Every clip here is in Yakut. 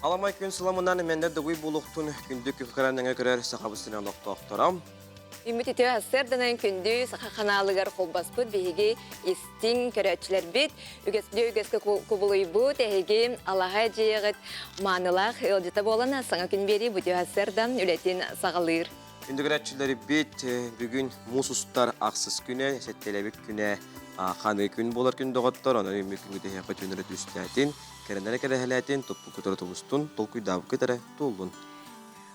Аламай күн сыламынан мэннэ дугуй буолуохтун күндү күхкараныңа көрөр сахабыт сирин олохтоохторо. Үмүт үтүө сарсыарданан күндү саха ханаалыгар холбоспут биһиги истиҥ көрөөччүлэрбит үгэстүү үгэскэ кубулуйбут эһиги алаһа дьиэҕит маанылаах ыалдьыта буолан саҥа күн биэрии бу үтүө сарсыардан үлэтин саҕалыыр. Күндү көрөөччүлэрбит бүгүн муус устар ахсыс күнэ, сэттэлэбит күнэ ханыы күн буолар күн доҕоттор, онон үмүт күнгү тэһиэххэ түүнэрэ түстээтин, кэрэнэрэ кэрэһэлээтин, туппуккутара тубустун, толкуйдаабыккыт эрэ туоллун.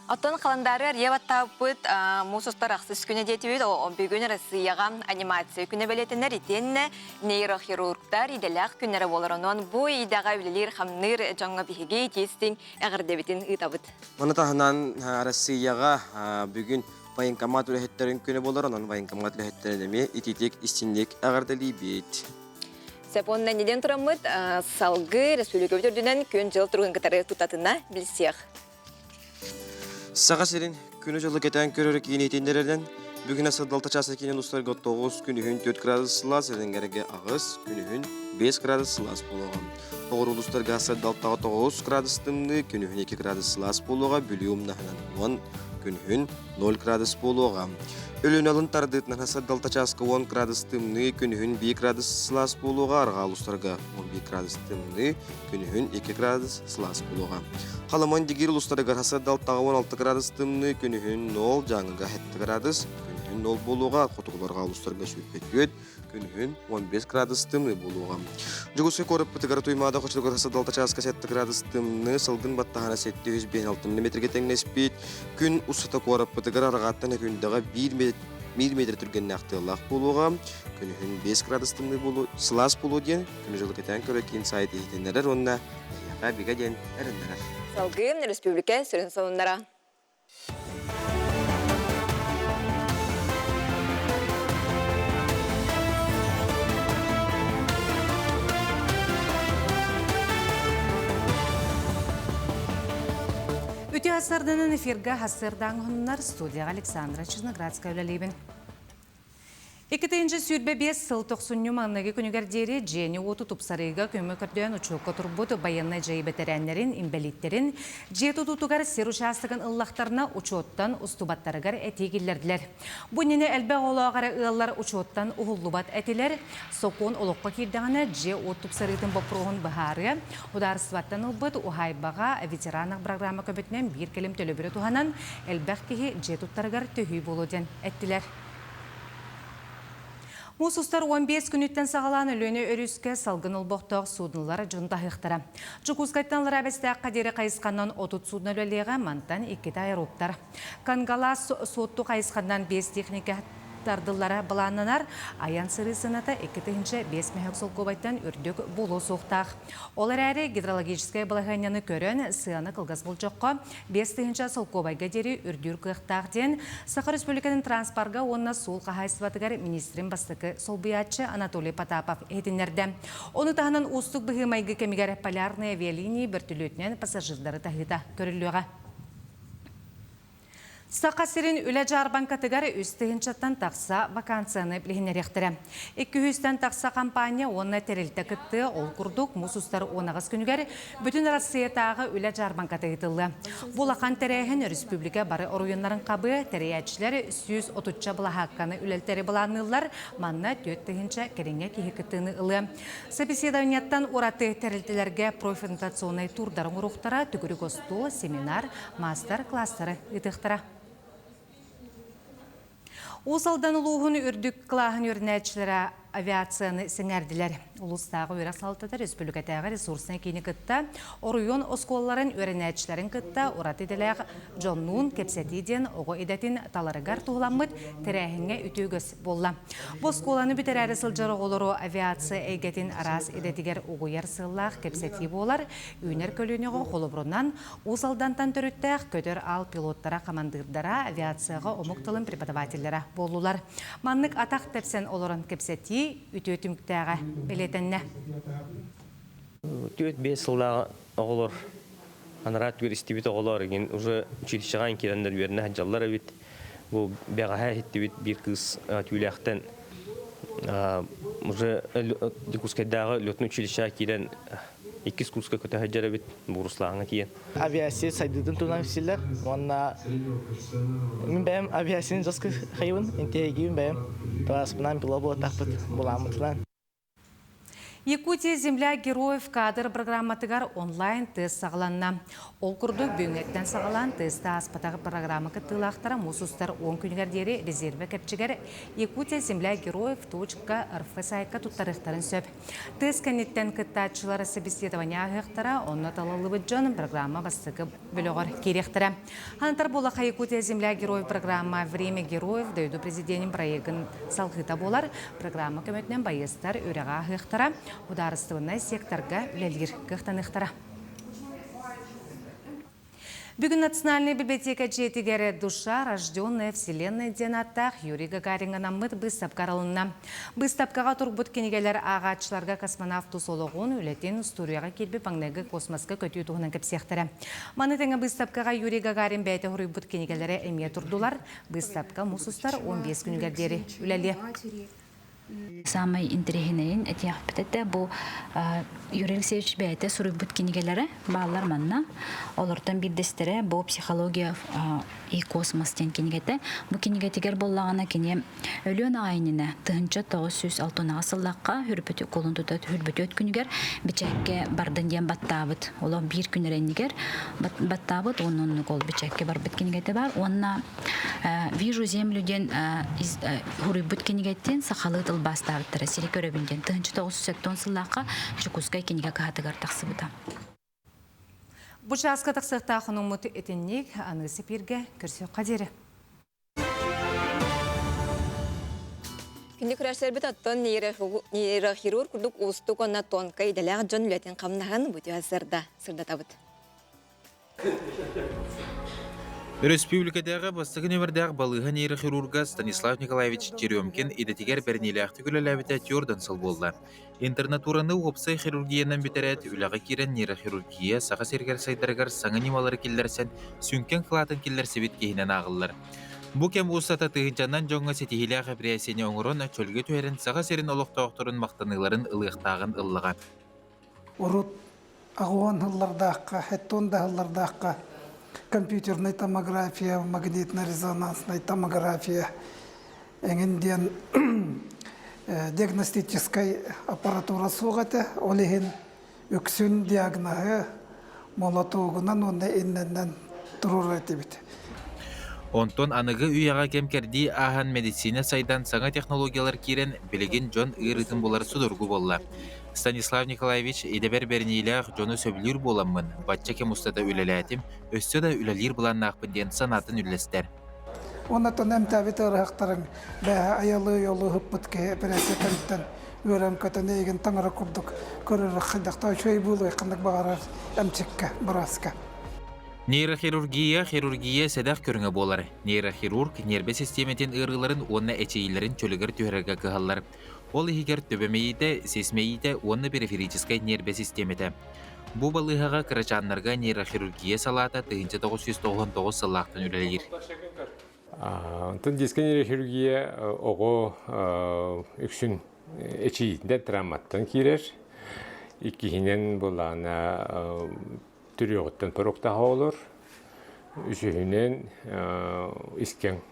Оттон халандаары арыйа баттаабыппыт муус устар ахсыс күнэ диэтибит. Бүгүн Россияҕа анимация күнэ бэлиэтэнэр итиэннэ нейрохирургтар идэлээх күннэрэ буолар. Онон бу идэҕэ үлэлиир-хамныыр дьоҥҥо биһиги итиистиҥ эҕэрдэбитин ыытабыт. Маны таһынан Россияҕа бүгүн военкомат үлэһиттэрин күнэ буолар, онон военкомат үлэһиттэрин эмиэ итиитик истинник эҕэрдэлиибит. Сөп уонна неден тураммыт салгыы республикабыт үрдүнэн күн-дьыл туругун кытары тутатына билсиэх. Саха сирин күнү-дьылы кэтээн көрөр киин иһитиннэрэринэн, бүгүн сырдалта чааса киинин устарга 9, күнүһүн 4 градус сылаас, эрэҥҥэргэ 8, күнүһүн 5 градус сылаас буолуоҕа. Оҕур улуустарга сырдалтаҕа 9 градус тымныы, күнүһүн 2 градус сылаас буолуоҕа, Бүлүү умнаһынан 10, күнүһүн 0 градус буолуоҕа. Өлүөнэ алын тардыытынан сырдалта чааска 10 градус тымныы, күнүһүн 1 градус сылаас буолуоҕа, арҕаа улуустарга 11 градус тымныы, күнүһүн 2 градус сылаас буолуоҕа. Халаман Дигир улуустарыгар сырдалтаҕа 16 градус тымныы, күнүһүн 0, Дьааҥыга 7 градус, күнүһүн 0 буолуоҕа, хотугуларга улуустарга 24, күнүһүн 15 градус тымныы буолуоҕа. Дьокуускай куораппытыгар Туймаада хочотугар сырдалта чааска 7 градус тымныы, салгын баттаһана 756 мм тэҥнэспит. Күн устата куораппытыгар арҕааттан күндэҕэ 1 метр түргэннээх тыаллаах буолуоҕа. Күнүһүн 5 градус тымныы буолуо, сылаас буолуо диэн күнү-дьылы кэтээн көрө киин сайт иһитиннэрэр уонна эһиэхэ бигэ диэн эрэннэрэр. Салгыы республика сүрүн сонуннара. Үтүө сарданан эфирга хасырдаҥ студияға Александра Черноградская үлэлиибин. 225 сыл тохсунньу маҥнайгы күнүгэр диэри дьиэни-уоту тупсарыыга көмө көрдөөн учуокка турбут байыаннай дьайыы бэтэрээннэрин, инбэлииттэрин дьиэ тутуутугар сир учаастагын ыллахтарына учуоттан устубаттарыгар этии киллэрдилэр. Бу иннинэ элбэх оҕолоох эрэ ыаллар учуоттан уһуллубат этилэр. Сокуон олоххо киирдэҕинэ дьиэ-уот тупсарыытын боппуруоһун быһаарыа, судаарыстыбаттан ылбыт уһаайбаҕа ветеранах программа көмөтүнэн биир кэлим төлөбүрү туһанан элбэх киһи дьиэ туттарыгар төһүү буолуо диэн эттилэр. Муус устар 15 күнүттэн саҕалаан Өлүөнэ өрүскэ салгын олбохтоох суднолар дьон таһыахтара. Дьокуускайтан Ларабэстээххэ диэри хайысханан 30 судно үлэлиэҕэ, мантан иккитэ аэроптар. Кангалаас Суотту хайысханан 5 техника тардыллара былааннанар. Айан сырыы сыаната 2005 мөһөк солкуобайтан үрдүк буолуо суохтаах. Ол эрээри гидрологическай балаһыанньаны көрөн, сыана кылгас болдьоххо 5000 солкуобайга диэри үрдүүр кыахтаах диэн Саха Республикатын транспорга уонна суол хаһаайыстыбатыгар министрин бастакы солбуйааччы Анатолий Потапов иһитиннэрдэ. Ону таһынан уустук быһыы-майгы кэмигэр полярные авиалинии бөртүлүөтүнэн пассажирдары таһыыта көрүллүөҕэ. Саха сирин үлэ дьаарбаҥкатыгар үс тыһыынчаттан тахса вакансияны билиһиннэриэхтэрэ. Икки үстэн тахса компания уонна тэрилтэ кыттыа, ол курдук муус устар уон аҕыс күнүгэр Бүтүн Арассыыйатааҕы үлэ дьаарбаҥката ыытыллыа. Бу улахан тэрээһин өрөспүүбүлүкэ бары оройуоннарын хабыа, тэрийээччилэр 130-ча былаһаакканы үлэлтэри былаанныыллар, манна 4000 кэриҥэ киһи кыттыыны ылыа. Собеседованиеттан ураты тэрилтэлэргэ профориентационнай туурдары оҥоруохтара, төгүрүк остуол, семинар, маастар-кылаастары ыытыахтара. Уус Алдан улууһун үрдүк кылааһын үөрэнээччилэрэ авиацияны сэҥээрдилэр. Улуустааҕы үөрэх салалтата республикатааҕы ресурснай киини кытта оройуон оскуолаларын үөрэнээччилэрин кытта ураты идэлээх дьоннуун кэпсэтии диэн оҕо идэтин таларыгар туһуламмыт тэрээһиҥҥэ үтүө үгэс буолла. Бу оскуоланы бүтэрээри сылдьар оҕолору авиация эйгэтин араас идэтигэр угуйар сыаллаах кэпсэтии буолар. Үүнэр көлүөнэҕэ холобурунан Уус Алдантан төрүттээх көтөр аал пилоттара, хамандыырдара, авиацияҕа омук тылын преподавателлэрэ буоллулар. Маннык атах тэпсэн олорон кэпсэтии үтүө түмүктээҕэ бэлиэтэннэ. 4-5 сыллааҕы оҕолор анараа түгэр истибит оҕолор игин уже училищеҕа киирэннэр үөрэнэ сылдьаллар эбит. Бу бэҕэһээ иһиттибит биир кыыс түүлээхтэн уже Дьокуускайдааҕы летное училищеҕа киирэн. Иккис курска көтө сылдьар эбит, Буруслааҥҥа тиийэн. Авиация сайдыытын туһунан кэпсииллэр уонна мин бэйэм авиацияны жестко хайыбын, интэһигиибин бэйэм. Тылааспынан пилот буолтахпыт буламмытынан. Якутия земля героев кадр программатыгар онлайн тест саҕаланна. Ол курдук бүгүҥҥэттэн саҕалаан тесты ааспатах программа кыттыылаахтара муус устар 10 күнүгэр диэри резервэ кэпчигэр Якутия земля героев рф сайтка туттарыахтарын сөп. Тест кэнниттэн кыттааччылар собеседование ааһыахтара, онно талыллыбыт дьон программа бастакы бөлөҕөр киириэхтэрэ. Хантар буоллаха Якутия земля героев программа Время героев дойду президенин проегын салгыыта буолар. Программа көмөтүнэн байыастар үрэҕэ аһыахтара, судаарыстыбаннай секторга үлэлиир кыахтаныахтара. Бүгүн Национальнай библиотека дьиэтигэр «Душа, рожденная вселенной» диэн ааттаах Юрий Гагарин анаммыт быыстапка арылынна. Быыстапкаҕа турбут кинигэлэр ааҕааччыларга космонавт тус олоҕун, үлэтин, устуоруйаҕа киирбит маҥнайгы космоска көтүү туһунан кэпсиэхтэрэ. Маны тэҥэ быыстапкаҕа Юрий Гагарин бэйэтэ суруйбут кинигэлэрэ эмиэ турдулар. Быыстапка муус устар 15 күнүгэр диэри үлэлиэ. Саамай интэриэһинэйин этиэхпит этэ бу Юрий Алексеевич бэйэтэ суруйбут кинигэлэрэ бааллар манна. Олортон биирдэстэрэ бу «Психология и космос» диэн кинигэтэ. Бу кинигэтигэр буоллаҕына кини өлүөн аҕай иннинэ 1906 сыллаахха хүрбүт кулун тута хүрбүтүөт күнүгэр бичээккэ бардын диэн баттаабыт. Олох биир күн эрэ иннигэр баттаабыт уонна оннук ол бичээккэ барбыт кинигэтэ бар. Уонна «Вижу землю» диэн суруйбут кинигэттэн сахалыы тылбаастаабыттара сири көрөбүн диэн 1970 сыллаахха Дьокуускай кинигэ кыһатыгар тахсыбыта. Бу чааска тахсыахтаах хонуммут итинник аныгы сипииргэ көрсүөххэ диэри. Күндү көрөөччүлэрбит оттон нейрохирург курдук уустук уонна тонкай идэлээх дьон үлэтин хамнаһын бу сырда сырдатабыт. Өрөспүүбүлүкэтээҕи бастакы нүөмэрдээх балыыһа нейрохирурга Станислав Николаевич Черемкин идэтигэр бэриниилээхтик үлэлээбитэ түөрт сыл буолла. Интернатураны уопсай хирургиянан бүтэрээт, үлэҕэ киирэн нейрохирургия Саха сиригэр сайдарыгар саҥа ньымалары киллэрсэн, сүҥкэн кылаатын киллэрсибит киһинэн ааҕыллар. Бу кэм устата тыһыынчанан дьоҥҥо ситиһиилээх эпэрээссийэни оҥорон, чөлгө түһэрэн Саха сирин олохтоохторун махтаныыларын ылыахтааҕын ыллаҕа. Урут аҕуон сыллардаахха, хэттон да сыллардаахха компьютернай томография, магнитно-резонанснай томография эҥин диэн диагностическай аппаратура суох этэ. Ол иһин үксүн диагноһы молотуогунан уонна иннэннэн туруорар этибит. Онтон аныгы үйэҕэ кэм-кэрдии ааһан медицина сайдан саҥа технологиялар киирэн билигин дьон ыарыытын булар судургу буолла. Станислав Николаевич идэбэр бэриниилээх дьону сөбүлүүр буоламмын, бачча кэм устата үлэлээтим, өссө да үлэлиир былааннаахпын диэн санаатын үллэстэр. Оннотон эмтээбит ыарыһахтарыҥ бээһэ айалыы-ойолуу ыһыппыт киһи эпэрээссийэ кэнниттэн үөрэн-көтөн эйигин таҥара курдук көрөрө хайдахта үчүгэй буолуой ханнык баҕарар эмчиккэ, бырааска. Нейрохирургия хирургия сэдэх көрүҥэ буолар. Нейрохирург ньиэрбэ систиэмэтин ыарыыларын уонна эчэйиилэрин чөлүгэр түһэрэргэ кыһаллар. Ол иһигэр төбө мэйиитэ, сис мэйиитэ уонна периферическай ньиэрбэ систиэмэтэ. Бу балыыһаҕа кырачааннарга нейрохирургия салаата 1999 сыллаахтан үлэлиир. Онтон детская нейрохирургия оҕо үксүн эчийиитинэн травматтан киирэр. Иккиһинэн былаана төрүөҕүттэн торуктаах оҕолор. Үсүһүнэн искэҥ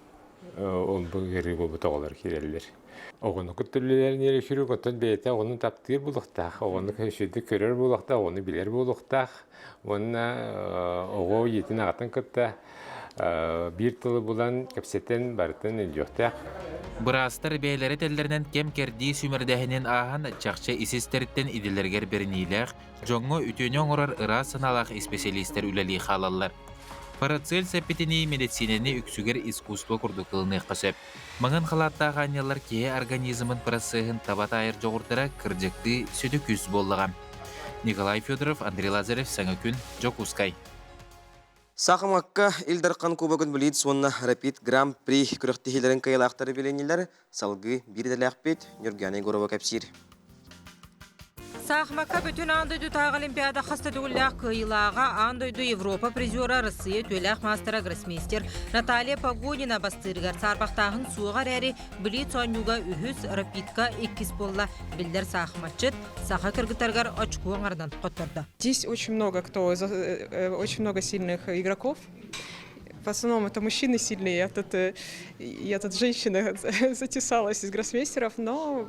ол бу ыарыы буолбут оҕолор киирэллэр. Оҕону кытта үлэлээн нейрохирург оттон бэйэтэ оҕону таптыыр буолуохтаах, оҕону үчүгэйдик көрөр буолуохтаах, оҕону билэр буолуохтаах уонна оҕо ийэтин аҕатын кытта биир тылы булан кэпсэтэн барытын өйдүөхтээх. Быраастар бэйэлэрэ этэллэринэн кэм-кэрдии сүүмэрдээһинин ааһан чахчы ис-истэриттэн идэлэригэр бэриниилээх, дьоҥҥо үтүөнү оҥорор ыраас санаалаах исписэлиистэр үлэлии хаалаллар. Парацельс эппитинии медицинэни үксүгэр искусство курдук ылыныахха сөп. Маҥан халааттаах аанньаллар киһи организмын процеһын таба таайар дьоҕурдара кырдьыктыы сүдү күүс буоллаҕа. Николай Федоров, Андрей Лазарев, Саҥа күн, Дьокуускай. Саахымакка Ил Дархан Кубогын Блиц уонна Рапид Гран-при күрэхтэһиилэрин кыайыылаахтары билиннилэр. Салгыы биир идэлээхпит Ньургуяна Егорова кэпсиир. Саахымакка бүтүн аан дойдутааҕы Олимпиада хас да төгүллээх кыайыылааҕа, аан дойду Европа призера, Россия үтүөлээх маастара гроссмейстер Наталья Погонина бастыырыгар саарбахтааһын суоҕа эрээри, блиц оонньууга үһүс, рапидка иккис буолла. Биллэр саахыматчыт саха кыргыттарыгар очко аҥарынан хоттордо. Здесь очень много кто, очень много сильных игроков. В основном это мужчины сильные, я тут женщина затесалась из гроссмейстеров, но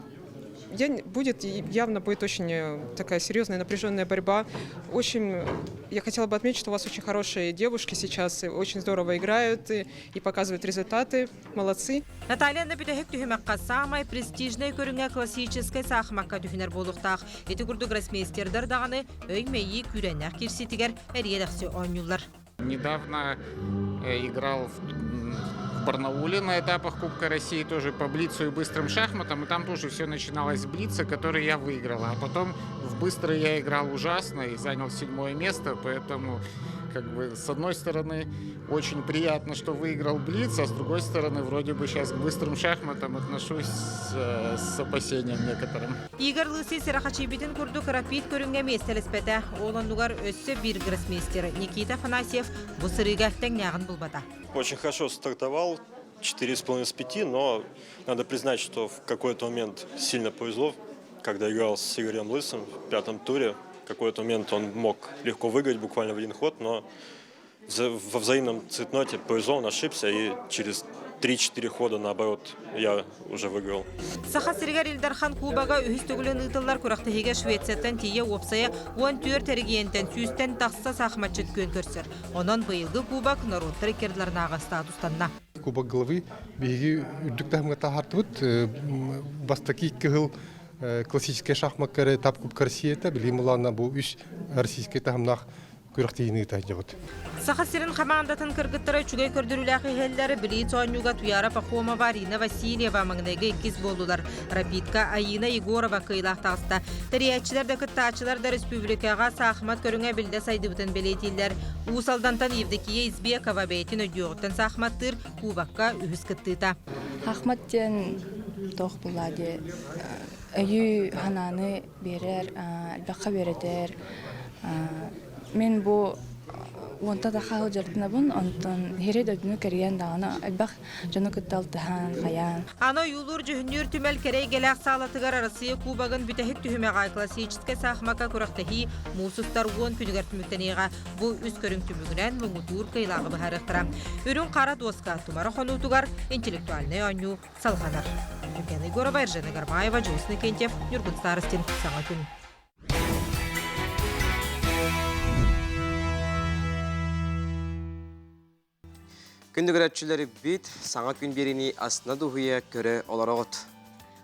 я, будет явно будет очень такая серьезная напряженная борьба. Очень я хотела бы отметить, что у вас очень хорошие девушки сейчас, очень здорово играют и показывают результаты. Молодцы. Наталья бүтэһик түһүмэххэ самай престижнай көрүҥэ классическай саахымакка түһүнэр буолуохтаах. Ити курдук гроссмейстердар даҕаны өй-мэйии күүрэннээх киирсиитигэр эриэ-дэхси оонньууллар. Недавно играл в Барнауле на этапах Кубка России тоже по блицу и быстрым шахматам, и там тоже все начиналось с блица, который я выиграл. А потом в быстрый я играл ужасно и занял седьмое место, поэтому как бы с одной стороны очень приятно, что выиграл блиц, а с другой стороны вроде бы сейчас к быстрым шахматам отношусь с опасением некоторым. Игорь Лысый сэрэхэчийбитин курдук рапид көрүҥҥэ миэстэлэспэтэ. Ол оннугар өссө биир гроссмейстер Никита Афанасьев бу сырыыга тэҥнээҕин булбата. Очень хорошо стартовал, 4,5 с 5, но надо признать, что в какой-то момент сильно повезло, когда играл с Игорем Лысым в пятом туре. В какой-то момент он мог легко выиграть буквально в один ход, но во взаимном цейтноте повезло, он ошибся, и через 3-4 хода, наоборот, я уже выиграл. Саха сиригэр Ил Дархан Кубога үһүс төгүлүн ыытыллар күрэхтэһиигэ Швецияттан тиийэ уопсайа 14 эрэгийиэнтэн сүүстэн тахса саахыматчыт күөн көрсөр. Онон быйылгы кубок норуоттар иккардыларынааҕы статустанна. Кубок главы биһиги үрдүк таһымҥа таһаартыбыт. Бастакы кыһыл классическай шахмакка этап Кубка Россията, билигин булаана бу үс российскай таһымнаах күрэхтэһиини ыытаһдьабыт. Саха сирин хамаандатын кыргыттара үчүгэй көрдөрүүлээх иһэллэр Блиц оонньууга Туяра Пахомова, Арина Васильева маҥнайгы иккис буоллулар. Рапидка Аина Егорова кыайыылаах таҕыста. Тэрийээччилэр да кыттааччылар да республикаҕа саахымат көрүҥэ биллэ сайдыбытын бэлиэтииллэр. Уус Алдантан Евдокия Избекова бэйэтин өйдүөҕүттэн саахыматтыыр кубокка үһүс кыттыыта. Хахмат диэн туох буолла дии өйү санааны биэрэр, элбэххэ үөрэтэр. Мин бу уонта да сылдьартынабын, онтон иһирэй дойдуну кэрийэн даҕаны элбэх дьону кытта алтыһан, хайаан. Аны ойуулуур дьүһүннүүр түмэл кэрэ эйгэлээх саалатыгар Россия Кубогын бүтэһик түһүмэҕэ классическай саахымакка күрэхтэһии муус устар 10 күнүгэр түмүктэниэҕэ. Бу үс көрүҥ түмүгүнэн муҥутуур кыайыылааҕы быһаарыахтара. Үрүҥ хара дуоска тумара хонуутугар интеллектуальнай оонньуу салҕанар. Евгения Егорова, Эржена Гармаева, Дьулус Иннокентьев, Ньургун Старостин. Саҥа күн. Күндү көрөөччүлэри бит саҥа күн биэриини астына дуһуйа көрө олороҕут.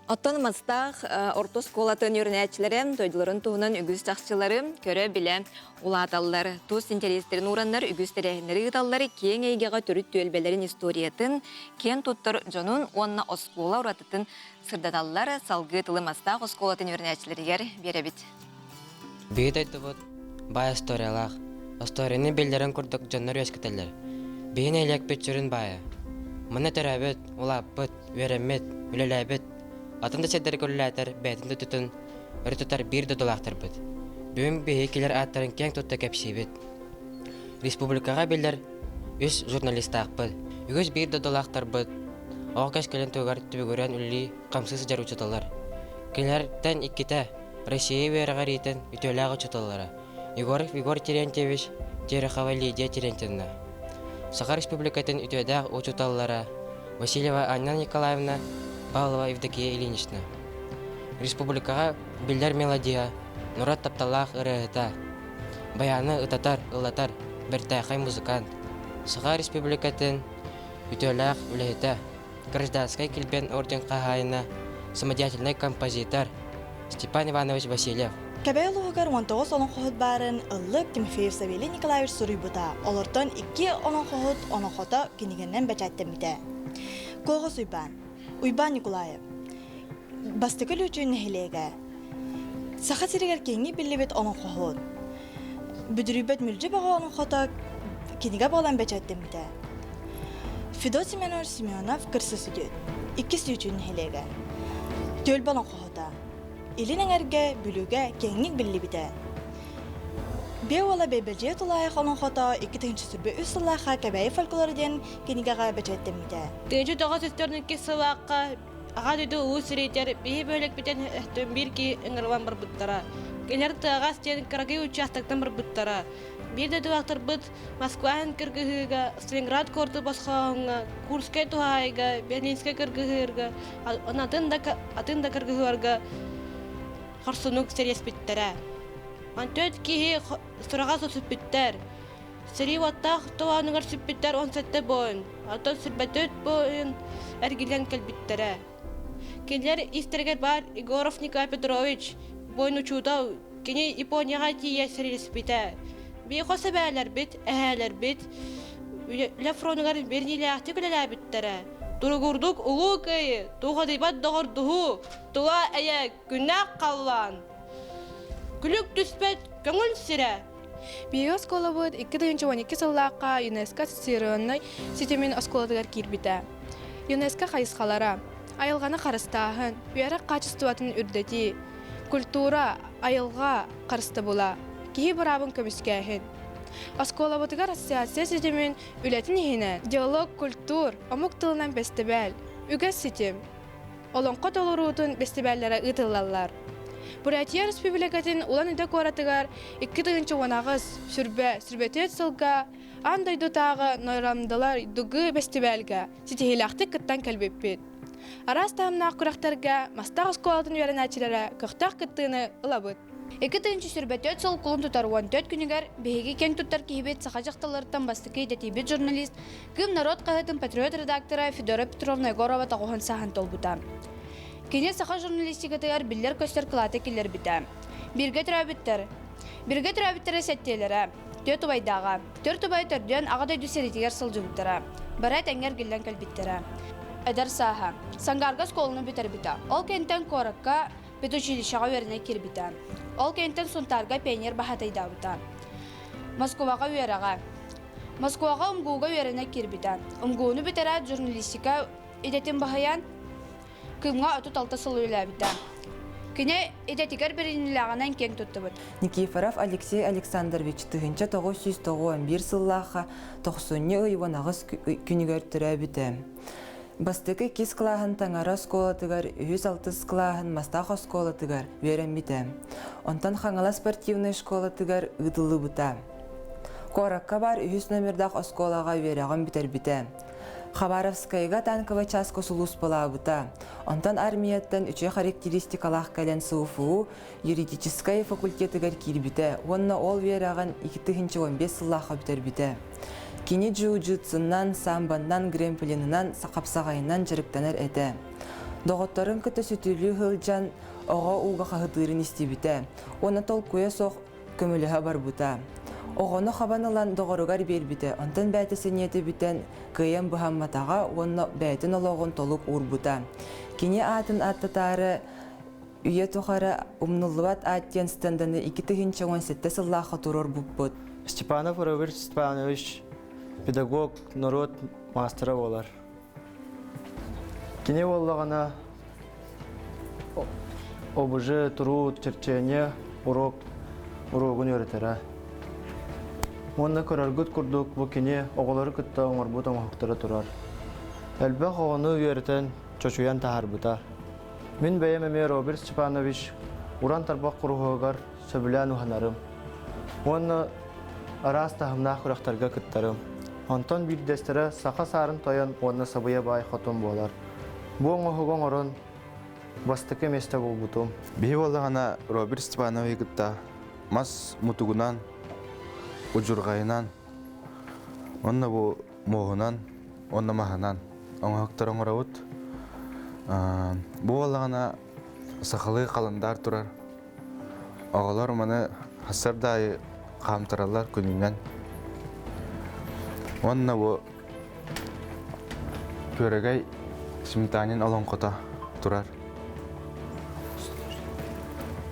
Оттон Мастаах орто оскуолатын үөрэнээччилэрэ дойдуларын туһунан үгүс чахчылары көрө-билэ улааталлар. Тус интэриэстэрин уураннар үгүс тэрээһиннэри ыыталлар, киэҥ эйгэҕэ төрүт түөлбэлэрин историятын, киэн туттар дьонун уонна оскуола уратытын сырдаталлар. Салгыы тылы Мастаах оскуолатын үөрэнээччилэригэр биэрэбит. Биһи дойдубут баай историялаах. Остуоруйаны биллэрин курдук дьоннор үөскэтэллэр. Биһи нэһилиэкпит сүрүн баайа. Манна төрөөбүт, улааппыт, үөрэммит, үлэлээбит, атын да сирдэргэ үлэлээтэр бэйэтин дойдутун өрө тутар биир дойдулаахтарбыт. Бүгүн биһиги килэр ааттарын киэҥ тутта кэпсиибит. Республикаҕа биллэр үс журналистаахпыт. Үгүс биир дойдулаахтарбыт оҕо кэскилин туһугар түбүгүрэн үлэлии хамсыы сылдьар учууталлар. Кинилэртэн иккитэ Россия үөрэҕириитин үтүөлээх учууталлара Егоров Егор Терентьевич, Терехова Лидия Терентьевна, Саха Республикатын үтүөдээх учууталлара Васильева Анна Николаевна, Павлова Евдокия Ильинична. Республикаҕа биллэр мелодия, норуот тапталлаах ырыаһыта, баяны ытатар, ыллатар бэртээхэй музыкант, Саха Республикатын үтүөлээх үлэһитэ, гражданскай килбиэн орден хаһаайына, самодеятельнай композитор Степан Иванович Васильев. Кэбээйи улууһугар 19 олоҥхоһут баарын Ыллык Тимофеев Савелий Николаевич суруйбута. Олортон икки олоҥхоһут олоҥхото кинигэнэн бэчээттэммитэ. Куоҕас Уйбаан. Уйбаан Николаев. Бастакы Лүүчүн нэһилиэгэ. Саха сиригэр киэҥник биллибит олоҥхоһут. Бүдүрүйбэт мүлдьү бөҕө олоҥхото кинигэ буолан бэчээттэммитэ. Федот Семенович Семенов кырса сүдүт. Иккис Лүүчүн нэһилиэгэ. Түөлбэ олоҥхоһута. Илин эҥэргэ, Бүлүүгэ киэҥник биллибитэ. Биэ уола Бэйбэлдьийэ тулаайах олоҥхото 2023 сыллаахха Кэбээйи фольклора диэн кинигэҕэ бэчээттэммитэ. Тыынчы тоҕус үстөрнүкки сылаахха Аҕа дойду улуу сэриитигэр биһи бөһүөлэкпитин өттүн биир киһи ыҥырыллан барбыттара. Кинилэр тыаҕас диэн кыракый учаастактан барбыттара. Биир дойдулаахтарбыт Москва иһин кыргыһыыга, Сталинград куораты босхооһуҥҥа, Курскай туһаайыга, Берлинскэй кыргыһыырга, атын да, атын да кыргыһыыларга хорсуннук сэриэспиттэрэ. Онтон киһи сураҕа сүппүттэр. Сэрии уоттаах толоонугар сүппүттэр 17 буойун, оттон сүрбэтөт буойун эргиллэн кэлбиттэрэ. Кинилэр истэригэр баар Егоров Николай Петрович, буойун учуутал, кини Японияҕа тиийэ сэриилэспитэ. Биир хос эбээлэрбит, эһээлэрбит үлэ фронугар бэриниилээхтик үлэлээбиттэрэ. Туругурдук улуу кыайыы, туохадыйбат доҕордуһуу, тула эйэ, күннээх халлаан. Күлүк түспэт көҥүл сирэ. Биһиги оскуолабыт 2012 сыллаахха ЮНЕСКО ассоциированнай ситимин оскуолатыгар киирбитэ. ЮНЕСКО хайысхалара айылҕаны харыстааһын, үөрэх хаачыстыбатын үрдэтии, культура, айылҕа харыстабыла, киһи быраабын көмүскээһин. Оскуолабытыгар ассоциация ситимин үлэтин иһинэн диалог культур, омук тылынан бэстибээл, үгэс ситим, олоҥхо толоруутун бэстибээллэрэ ыытыллаллар. Бурятия Республикатын Улан-Удэ куоратыгар 2018 сүрбэ сүрбэтиэт сылга аан дойдутааҕы Нойрамдалар Дугы бэстибээлгэ ситиһиилээхтик кыттан кэлбиппит. Араас таһымнаах күрэхтэргэ Мастаах оскуолатын үөрэнээччилэрэ көхтөөх кыттыыны ылабыт. 2024 сыл кулун тутар 14 күнүгэр биһиги киэҥ туттар киһибит саха дьахталларыттан бастакы идэтийбит журналист, Кыым норуот хаһыатын патриот редактора Федора Петровна Егорова тоҕуһун сааһын толбута. Кини саха журналистикатыгар биллэр-көстөр кылааты киллэрбитэ. Бииргэ төрөөбүттэр. Бииргэ төрөөбүттэрэ сэттиэлэрэ, түөрт убайдааҕа. Түөрт убай төрдүөн Аҕа дойду сэриитигэр сылдьыбыттара. Бары этэҥҥэ эргиллэн кэлбиттэрэ. Эдэр сааһа. Сангаарга оскуоланы бүтэрбитэ. Ол кэнниттэн куоракка педучилищеҕа үөрэнэ киирбитэ. Ол кэнниттэн Сунтаарга пионер баһаатайдаабыта. Москваҕа үөрэҕэ. Москваҕа УМГУга үөрэнэ киирбитэ. УМГУну бүтэрээт журналистика идэтин баһыйан, Кыымҥа 36 сыл үлэлээбитэ. Кини идэтигэр бэриниилээҕинэн киэҥ туттубут. Никифоров Алексей Александрович 1991 сыллаахха тохсунньу ый 18 күнүгэр төрөөбүтэ. Бастакы иккис кылааһын Таҥара оскуолатыгар, үһүс алтыс кылааһын Мастаах оскуолатыгар үөрэммитэ. Онтон Хаҥалас спортивнай школатыгар ыытыллыбыта. Куоракка баар үһүс номердаах оскуолаҕа үөрэҕин бүтэрбитэ. Хабаровскайга танковай чааска сулууспалаабыта. Онтон армияттан үчүгэй характеристикалаах кэлэн СУФУ юридическай факультетыгар киирбитэ уонна ол үөрэҕин 2015 сыллаахха бүтэрбитэ. Кини джиу-джитсунан, самбаннан, грэмплинынан, хапсаҕайынан дьарыктанар этэ. Доҕотторун кытта сүтүлүү сылдьан оҕо ууга хаһытыырын истибитэ уонна толкуйа суох көмөлөһө барбыта. Оҕону хабан ылан доҕоругар биэрбитэ, онтон бэйэтэ сэниэтэ бүтэн, кыайан быһамматаҕа уонна бэйэтин олоҕун толук уурбута. Кини аатын ааттатаары үйэ тухары умнуллубат аат диэн стенданы 2017 сыллаахха туруорбуппут. Степанов Роберт Степанович педагог, норуот маастара буолар. Кини буоллаҕына ОБЖ туруу черчение урок уруогун үөрэтэрэ. Уонна көрөргүт курдук бу кини оҕолору кытта оҥорбут оҥоһуктара турар. Элбэх оҕону үөрэтэн, чочуйан таһаарбыта. Мин бэйэм эмиэ Роберт Степанович уран тарбах куруһуогар сөбүлээн уһанарым. Уонна араас таһымнаах күрэхтэргэ кыттарым. Онтон биирдэстэрэ саха саарын тойон уонна сабыйа баай хотун буолар. Бу оҥоһугу оҥорон бастакы миэстэ буолбутум. Биһи буоллаҕына Роберт Степановиһы кытта мас мутугунан, удьурҕайынан уонна бу муоһунан уонна маһынан оҥоһуктар оҥоробут. Бу буоллаҕына сахалыы халандаар турар. Оҕолор маны сарсыарда аайы хаамтараллар күнүнэн. Уонна бу Күөрэгэй Сметанин олоҥхото турар.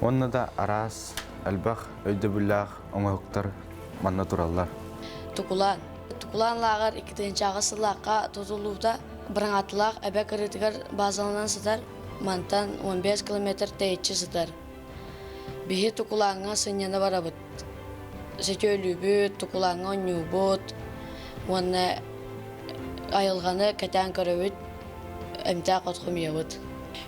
Уонна да араас элбэх өйдөбүллээх оҥоһуктар манна тураллар. Тукулаан. Тукулаан лааҕыр 2008 сыллаахха тутуллубута Быраҥаатталаах эбэ кырыытыгар базаланан сытар. Мантан 15 километр тэйиччи сытар. Биһи Тукулааҥҥа сынньана барабыт. Сөтүөлүүбүт, Тукулааҥҥа оонньуубут уонна айылҕаны кэтээн көрөбүт, эмтээх от хомуйабыт.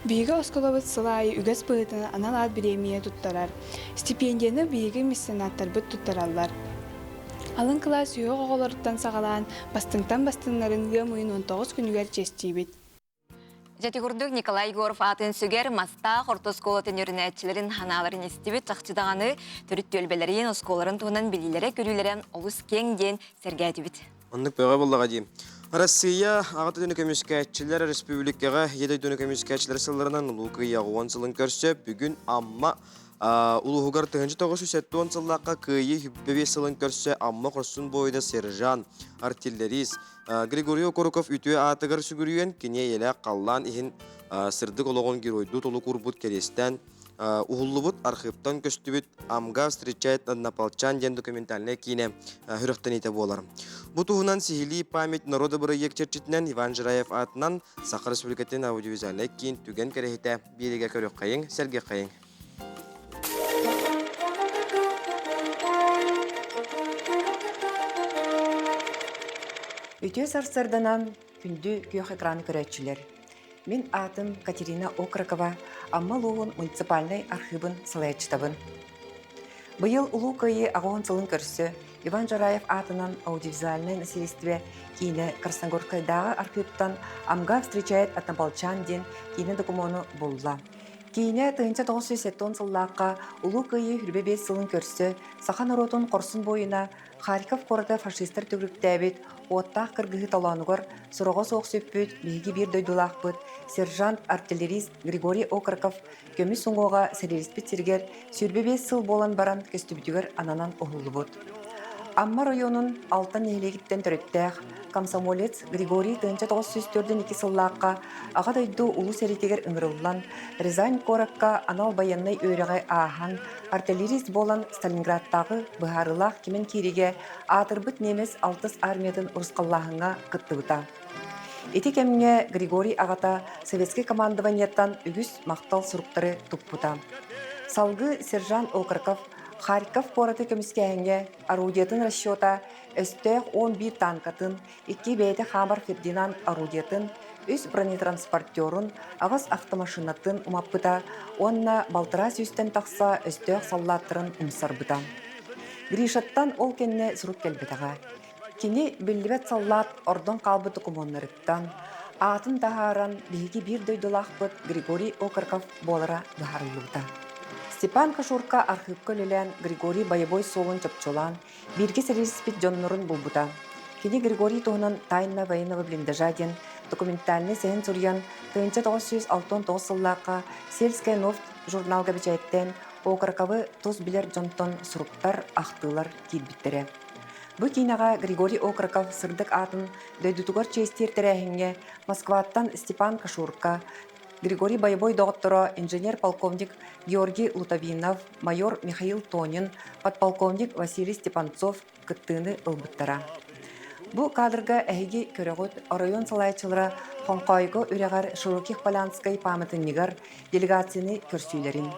Биһиги оскуолабыт сыл аайы үгэс быһыытынан анал аат бириэмийэ туттарар. Стипендияны биһиги меценаттарбыт туттараллар. Алын кылаас үһүөх оҕолоруттан саҕалаан бастыҥтан бастыҥнарын ыам ыйын 19 күнүгэр чиэстиибит. Дьэ курдук Николай Егоров аатын сүгэр Мастаах орто оскуолатын үөрэнээччилэрин ханааларын истибит чахчы даҕаны төрүт түөлбэлэрин, оскуолаларын туһунан билиилэрэ-көрүүлэрэ олус киэҥ диэн сэргээтибит. Оннук бөҕө буоллаҕа дии. Россия аҕа дойдуну көмүскээччилэр республикаҕа Ийэ дойдуну көмүскээччилэр сылларынан Улуу Кыайыы 10 сылын көрсө бүгүн Амма улууһугар 1970 сыллаахха Кыайыы 25 сылын көрсө Амма хорсун буойуна сержант, артиллерист Григорий Окороков үтүө аатыгар сүгүрүйэн, кини эйэлээх халлаан иһин сырдык олоҕун геройдуу толук уурбут кэриэстээн уһуллубут архыыптан көстүбүт «Амга встречает однополчан» диэн документальнай киинэ сүрэхтэниитэ буолар. Бу туһунан сиһилии «Память народа» бырайыак чэрчитинэн Иван Жираев аатынан Саха Республикатын аудиовизуальнай киин түгэн кэрэһитэ биэриигэ көрүөххэйиҥ, сэргиэххэйиҥ. Үтүө сарсыарданан күндү күөх экраны көрөөччүлэр. Мин аатым Катерина Окрокова, Амма улууһун муниципальнай архыыбын салайааччытабын. Быйыл Улуу Кыайыы аҕыһын сылын көрсө Иван Жараев аатынан аудиовизуальнай наследство киинэ Красногорскайдааҕы архыыптан «Амга встречает однополчан» диэн киинэ докумуону булла. Киинэ 1970 сыллаахха Улуу Кыайыы 25 сылын көрсө саха норуотун хорсун буойуна Харьков куораты фашистар төгүрүктээбит уоттаах кыргыһыы толоонугар сураҕа суох сүппүт биһиги биир дойдулаахпыт сержант-артиллерист Григорий Окороков көмүс уҥуоҕа сэриилэспит сиригэр 25 сыл буолан баран көстүбүтүгэр ананан уһуллубут. Амма оройуонун Алтан нэһилиэгиттэн төрүттээх комсомолец Григорий 1942 сыллаахха Аҕа дойду Улуу сэриитигэр ыҥырыллан, Рязань куоракка анал байыаннай үөрэҕи ааһан, артиллерист буолан Сталинградтааҕы быһаарыылаах кимэн киириигэ аатырбыт немец алтыс армиятын урусхаллааһыҥҥа кыттыбыта. Ити кэмҥэ Григорий аҕата советскай командованиеттан үгүс махтал суруктары туппута. Салгыы сержант Окороков Харьков куораты көмүскээһиҥҥэ орудиетын расчета өстөөх 11 танкатын, икки бэйэтэ хаамар Фердинанд орудиетын, үс бронетранспортерун, аҕыс автомашинатын умаппыта уонна балтараа сүүстэн тахса өстөөх саллааттарын умсарбыта. Гришаттан ол кэннэ сурук кэлбэтэҕэ. Кини биллибэт саллаат ордон хаалбыт докумуоннарыттан аатын таһааран биһиги биир дойдулаахпыт Григорий Окороков буолара быһаарыллыбыта. Степан Кашурка архыыпка үлэлээн Григорий бойобуой суолун чопчулаан бииргэ сэриилэспит дьоннорун булбута. Кини Григорий туһунан «Тайна военного блиндажа» диэн документальнай сэһэн суруйан 1969 сыллаахха «Сельская новь» журналга бэчээттээн Окороковы тус билэр дьонтон суруктар, ахтыылар киирбиттэрэ. Бу киинэҕэ Григорий Окороков сырдык аатын дойдутугар чиэстиир тэрээһиҥҥэ Москваттан Степан Кашурка, Григорий Боевой доҕотторо инженер-полковник Георгий Лутовинов, майор Михаил Тонин, подполковник Василий Степанцов кыттыыны ылбыттара. Бу кадрга эһиги көрөҕүт оройуон салайааччылара Хоҥхоойго үрэҕэр Широких-Полянскай пааматынньыгар делегацияны көрсүүлэрин.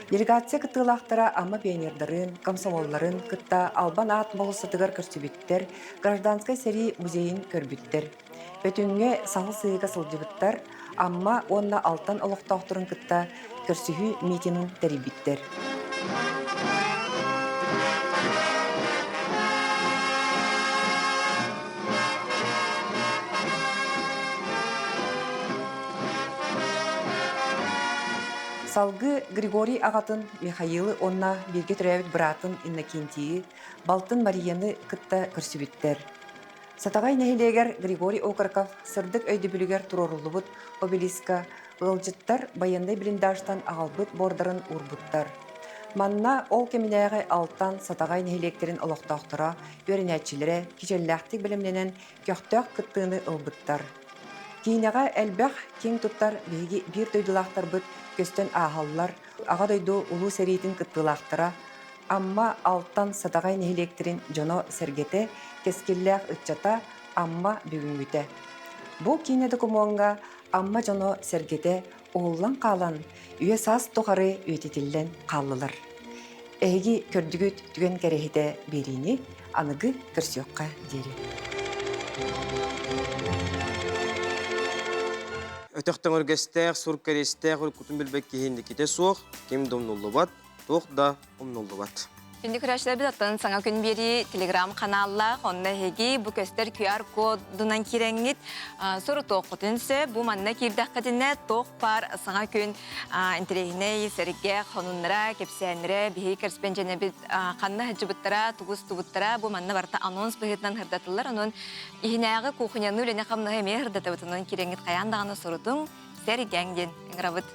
Делегация кыттыылаахтара Амма пионердарын, комсомолларын кытта Албан аат болуоссатыгар көрсүбүттэр, гражданскай сэрии музейын көрбүттэр. Бөтүҥҥэ саһыл сыһыыга сылдьыбыттар, Амма уонна Алтан олохтоохторун кытта көрсүһүү митинин тэрийбиттэр. Салгыы Григорий аҕатын Михаилы уонна бииргэ төрөөбүт быраатын Иннокентийи, балтын Марияны кытта көрсүбүттэр. Сатаҕай нэһилиэгэр Григорий Окороков сырдык өйдөбүлүгэр туруоруллубут обелиска ыалдьыттар байыаннай блиндажтан аҕалбыт буордарын уурбуттар. Манна ол кэминээҕи Алтан, Сатаҕай нэһилиэктэрин олохтоохторо, үөрэнээччилэрэ кичэллээхтик бэлэмнэнэн көхтөөх кыттыыны ылбыттар. Киинэҕэ элбэх киэҥ туттар биһиги биир дойдулаахтарбыт көстөн ааһаллар. Аҕа дойду Улуу сэриитин кыттыылаахтара Амма, Алтан, Сатаҕай нэһилиэктэрин дьоно-сэргэтэ, кэскиллээх ыччата Амма бүгүҥҥүтэ. Бу киинэ докумуоҥҥа Амма дьоно-сэргэтэ уһуллан хаалан, үйэ-саас тухары үйэтитиллэн хааллылар. Эһиги көрдүгүт түгэн кэрэһитэ биэриини аныгы көрсүөххэ диэри. Өтөх төҥүргэстээх, сур кэриэстээх уруккутун билбэт киһи инникитэ суох, ким да умнуллубат, туох да умнуллубат. Күндү көрөөччүлэрбит оттон саҥа күн биэрии телеграм-каналлаах, онно эһиги бу көстөр QR-кодунан киирэҥҥит сурутуоххутун сөп. Бу манна киирдэххитинэ туох баар саҥа күн интэриэһинэй, сэргэх, сонуннара, кэпсээннэрэ, биһиги кэрэспэндьэнэбит ханна сылдьыбыттара, тугу устубуттара, бу манна барыта анонс быһыытынан сырдатыллар. Онон иһинээҕи кухняны үлэни-хамнаһы эмиэ сырдатабыт. Онон киирэҥҥит хайаан даҕаны сурутуҥ, сэргээҥ диэн ыҥырабыт.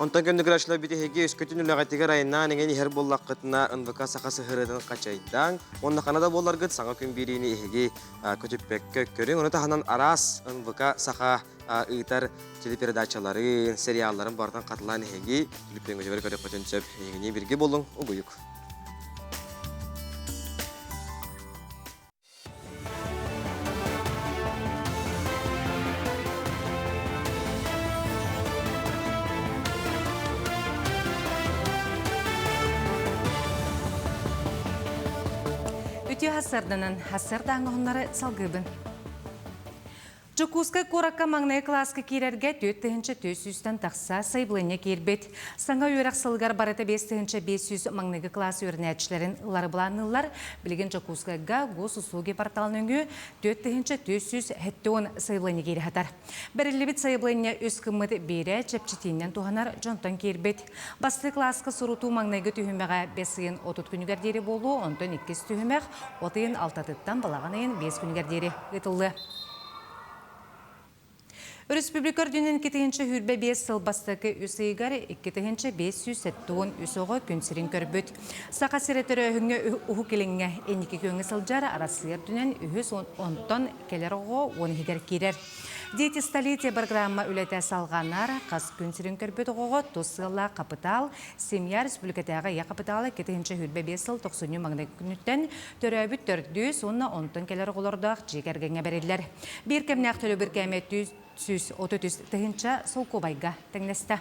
Онтон көннүгүрачылар биһиги өскөтүн үлэҕитигэр айаннаан иҥэн иһэр буоллаххытына НВК саха сыһырытын хачайдааҥ уонна хана да буолларгыт саҥа күн биэриини эһиги көтүппэккэ көрүҥ. Ону таһынан араас НВК саха ыытар телепередачаларын, сериалларын барытын хатылаан эһиги түлүппэҥҥитигэр көрүөххүтүн сөп. Эһигини бирги буолуҥ, угуйук. Үтүө хассарданан, хассардааҥҥа уһуннары салгыыбын. Дьокуускай куоракка маҥнайгы кылааска киирэргэ 4400-тэн тахса сайабылыанньа киирбит. Саҥа үөрэх сылыгар барыта 5500 маҥнайгы кылаас үөрэнээччилэрин ылары былаанныыллар. Билигин Дьокуускайга Госуслуги портал нөҥүө 4470 сайабылыанньа киирэ сытар. Бэриллибит сайабылыанньа үс гыммыт биирэ чэпчэтиинэн туһанар дьонтон киирбит. Бастакы кылааска сурутуу маҥнайгы түһүмэҕэ бэс ыйын 30 күнүгэр диэри буолуо, онтон иккис түһүмэх от ыйын алтатыттан балаҕан ыйын биэс күнүгэр диэри ыытыллыа. Өрөспүүбүлүкэ үрдүнэн 2025 сыл бастакы үс ыйыгар 2573 оҕо күн сирин көрбүт. Саха сирэ төрөөһүҥҥэ Уһук Илиҥҥэ инники күөҥҥэ сылдьар Арассыыйа үрдүнэн үһүс онтон кэлэр оҕо уон иһигэр киирэр. Дети столетия программа үлэтэ салҕанар. Хас күн сирин көрбүт оҕоҕо тус сыаллаах хапытаал Семья республикатааҕы ийэ хапытаала 2025 сыл тохсунньу маҥнайгы күнүттэн Төрөөбүт төрдүс уонна онтон кэлэр оҕолордоох дьиэ кэргэҥҥэ бэриллэр. Биир кэмнээх төлөбүр кээмэ 133 тыһыынча солкуобайга тэҥнэстэ.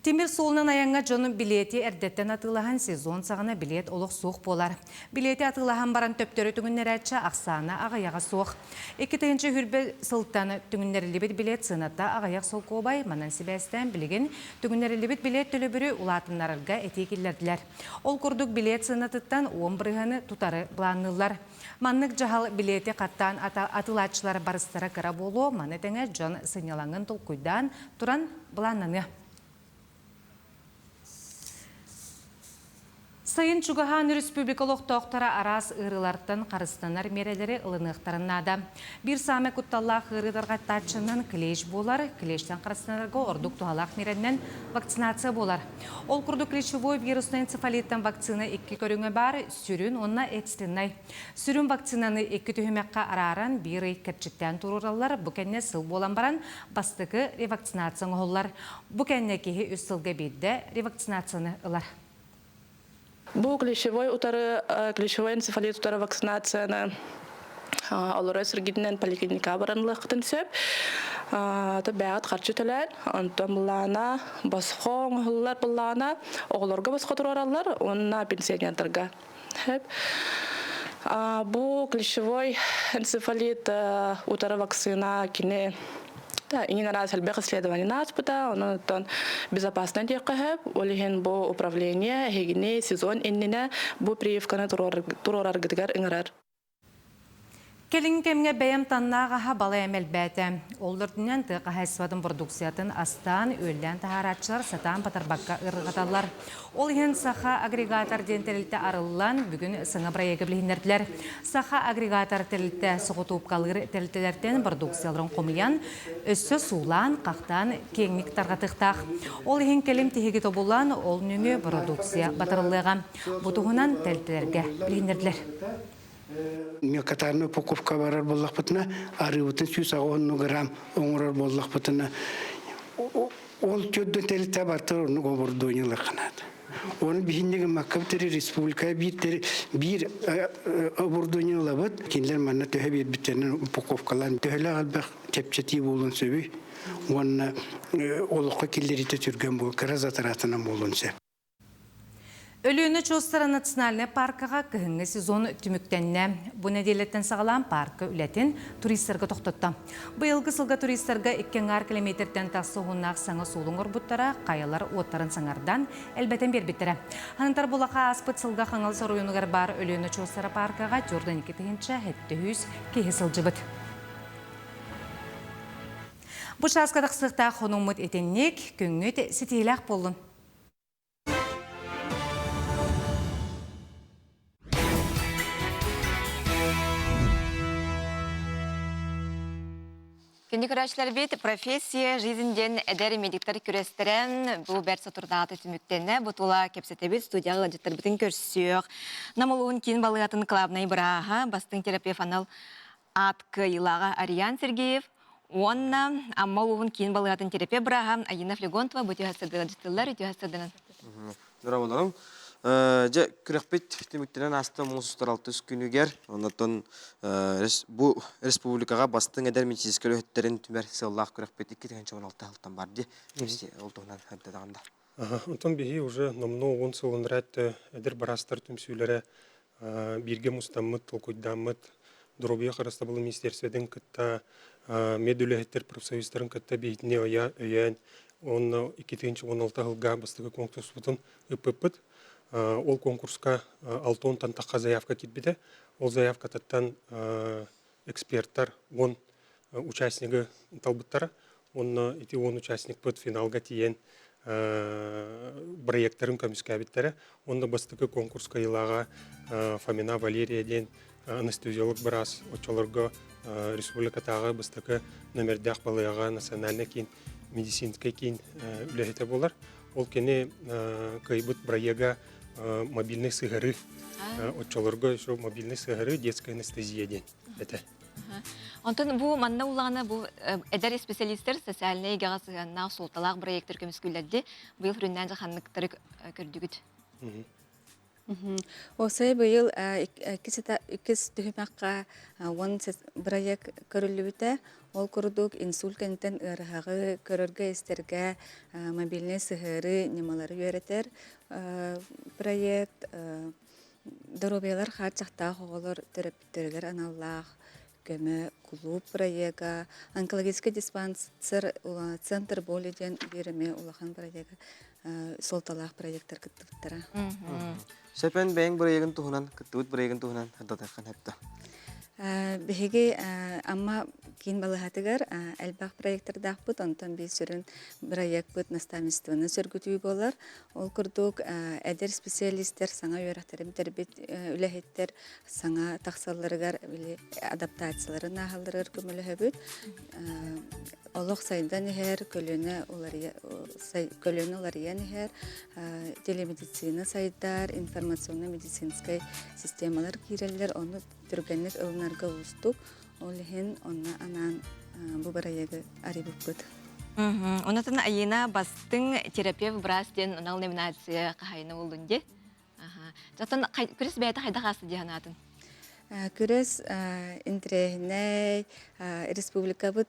Тимир суолунан айаҥҥа дьон билиэти эрдэттэн атыылаһан сезон саҕана билиэт олох суох буолар. Билиэти атыылаһан баран төптөрү түҥүннэрээччи ахсаана аҕыйаҕа суох. 2020 сылтан түҥүннэриллибит билиэт сыаната аҕыйах солкуобай, манан сибээстээн билигин түҥүннэриллибит билиэт төлөбүрү улаатыннарарга этии киллэрдилэр. Ол курдук билиэт сыанатыттан 10 бырыһыаны тутары былаанныыллар. Маннык дьаһал билиэти хаттаан атыылааччылар барыстара кыра буолуо, маны тэҥэ дьон сынньалаҥын толкуйдаан туран былааннаныа. Сайын чугаһаан республика олохтоохторо араас ыарыылартан харыстанар миэрэлэри ылыныахтарын наада. Биир саамай кутталлаах ыарыы тарҕаттааччынан клещ буолар. Клещтэн харыстанарга ордук туһалаах миэрэннэн вакцинация буолар. Ол курдук клещевой вируснай энцефалиттан вакцина икки көрүҥэ баар, сүрүн уонна экстреннай. Сүрүн вакцинаны икки түһүмэххэ арааран биир ый кэрчиктээн туруораллар. Бу кэннэ сыл буолан баран бастакы ревакцинация оҥоһуллар. Бу кэннэ киһи үс сылга биирдэ ревакцинацияны ылар. Бу клещевой утары клещевой энцефалит утары вакцинацияны олорор сиргитинэн поликлиника баран ылыаххытын сөп. То бэйэҕит харчы төлөөн, онтон былаана босхо оҥоһуллар былаана оҕолорго босхо туруораллар уонна пенсионердарга. Бу клещевой энцефалит утары вакцина кини иҥин араас элбэх исследованиены ааспыта, онон оттон безопасно диэххэ сөп. Ол иһин бу управление эһигини сезон иннинэ бу прививканы туруораргытыгар ыҥырар. Кэлиҥҥи кэмҥэ бэйэм таннаах аһа балай эмэ элбээтэ. Ол үрдүнэн тыа хаһаайыстыбатын бородууксуйатын астаан, үөллээн таһаарааччылар сатаан батарбакка ыарырҕаталлар. Ол иһин Саха агрегатор диэн тэрилтэ арыллан, бүгүн саҥа бырайыагы билиһиннэрдилэр. Саха агрегатор тэрилтэ соҕотуопкалыыр тэрилтэлэртэн бородууксуйаларын хомуйан, өссө суулаан, хахтаан киэҥник тарҕатыахтаах. Ол иһин кэлим тиһиги тобулан, ол нөҥүө бородууксуйа батарыллыаҕа. Бу туһунан тэрилтэлэргэ билиһиннэрдилэр. Мелкотарная упаковка барар буоллахпытына, арыыбытын 180 грамм оҥорор буоллахпытына, ол төрдүн тэрилтэ бартыр оннук оборудованиелар ханаат. Оны биһиннеги маккабытыр республика биир биир оборудование ылабыт. Кинилэр манна төһө биэрбиттеринэн упаковкалаан төһөлөөх элбэх чэпчэтии буолуон сөбүй уонна олоххо киллэриитэ түргэн буол кыра затратынан буолуон сөп. Өлүөнэ очуостара национальнай паркаҕа кыһыҥҥы сезон түмүктэннэ. Бу нэдиэлэттэн саҕалаан парка үлэтин туристарга тохтотто. Быйылгы сылга туристарга икки аҥаар километртэн тахса уһуннаах саҥа суолу оҥорбуттара, хайалар уоттарын саҥардан, элбэтэн биэрбиттэрэ. Ханытар булаха ааспыт сылга Хаҥалас оройуонугар баар Өлүөнэ очуостара паркаҕа 42 700 киһи сылдьыбыт. Бу чааска тахсыахтаах хонууммут итинник, күҥҥүт ситиилээх буоллун! Күндү көрөөччүлэрбит, профессия жизнь диэн эдэр медиктэр күрэстэрин бу бэрт соторутааҕыта түмүктэннэ. Бу тула кэпсэтэбит, студияҕа ыалдьыттарбытын көрсүөх. Нам улууһун киин балыыһатын кылаабынай бырааһа, бастыҥ терапевт анал аат кыайыылааҕа Ариан Сергеев уонна Амма улууһун киин балыыһатын терапевт бырааһа Айина Флегонтова бу түһэ сырдыгадьытыллар үтүө сырдынан. Здраволорум. Дьэ, күрэхпит түмүктэнэн ааста муус устар алтыс күнүгэр. Оннотон бу республикаҕа бастыҥ эдэр медицинскэй үлэһиттэрин түмэр сыаллаах күрэхпит 2016 сылтан бар дии. Ол туһунан эрдэ да. Онтон биһи уже номнуо уон сылын ряд эдэр быраастар түмсүүлэрэ бииргэ мустаммыт, толкуйдааммыт, доруобуйа харыстабылын министиэристибэтин кытта медүлэһиттэр профсоюзтарын кытта биһитини өйөөн уонна 2016 сылга бастакы конкурспутун ыыппыппыт. Ол конкурска 6 тахха заявка киирбитэ. Ол заявкатыттан эксперттар 10 участнигы талбыттара. Уонна ити 10 участникпыт финалга тиийэн проекттарын көмүскээбиттэрэ. Уонна бастакы конкурс кыайыылааҕа Фомина Валерия диэн анестезиолог быраас оччолорго республикатааҕы бастакы номердаах балыыһаҕа национальнай киин медицинскэй киин үлэһитэ буолар. Ол кини кыайбыт проега мобильный сыһыарыы оччолорго еще мобильный сыһыарыы детская анестезия диэн этэ. Онтон бу манна улаҕана бу эдэр специалистер социальнай эйгэҕэ сыһыаннаах суолталаах проекттар көмүскүүллэрди быйыл хүрүннээн дьаханныктары көрдүгүт. Осай быйыл иккис түһүмэххэ уон бырайыак көрүллүбүтэ. Ол курдук инсульт кэнниттэн ыарыһаҕы көрөргө-истэргэ мобильнай сыһыарыы ньымалары үөрэтэр проект доруобуйалар хааччахтаах оҕолор төрөппүттэригэр аналлаах көмө кулууп проега, онкологический диспансер центр боли диэн биир эмиэ улахан проега суолталаах проекттар кыттыбыттара. Сөпөн бэйэҥ бырайыагын туһунан, кыттыбыт бырайыагын туһунан ырдатыаххын сөптө. Биһиги Амма киин балыһатыгар элбэх проекттардаахпыт, онтон биир сүрүн бырайыакпыт наставничествоны сөргүтүү буолар. Ол курдук эдэр специалистэр саҥа үөрэхтэрин бүтэрбит үлэһиттэр саҥа тахсалларыгар били адаптацияларын ааһалларыгар көмөлөһөбүт. Олох сайдан иһэр, көлүөнэ уларыйа көлүөнэ уларыйан иһэр, телемедицина сайдар, информационно-медицинскэй системалар киирэллэр, ону түргэнник ылынарга уустук. Ол иһин онно анаан бу бырайыагы арыйбыппыт. Онотон Айына бастыҥ терапевт быраас диэн анал номинация хаһайына буоллун дии. Оттон күрэс бэйэтэ хайдах ааста дии санаатын? Күрэс интэриэһинэй, республикабыт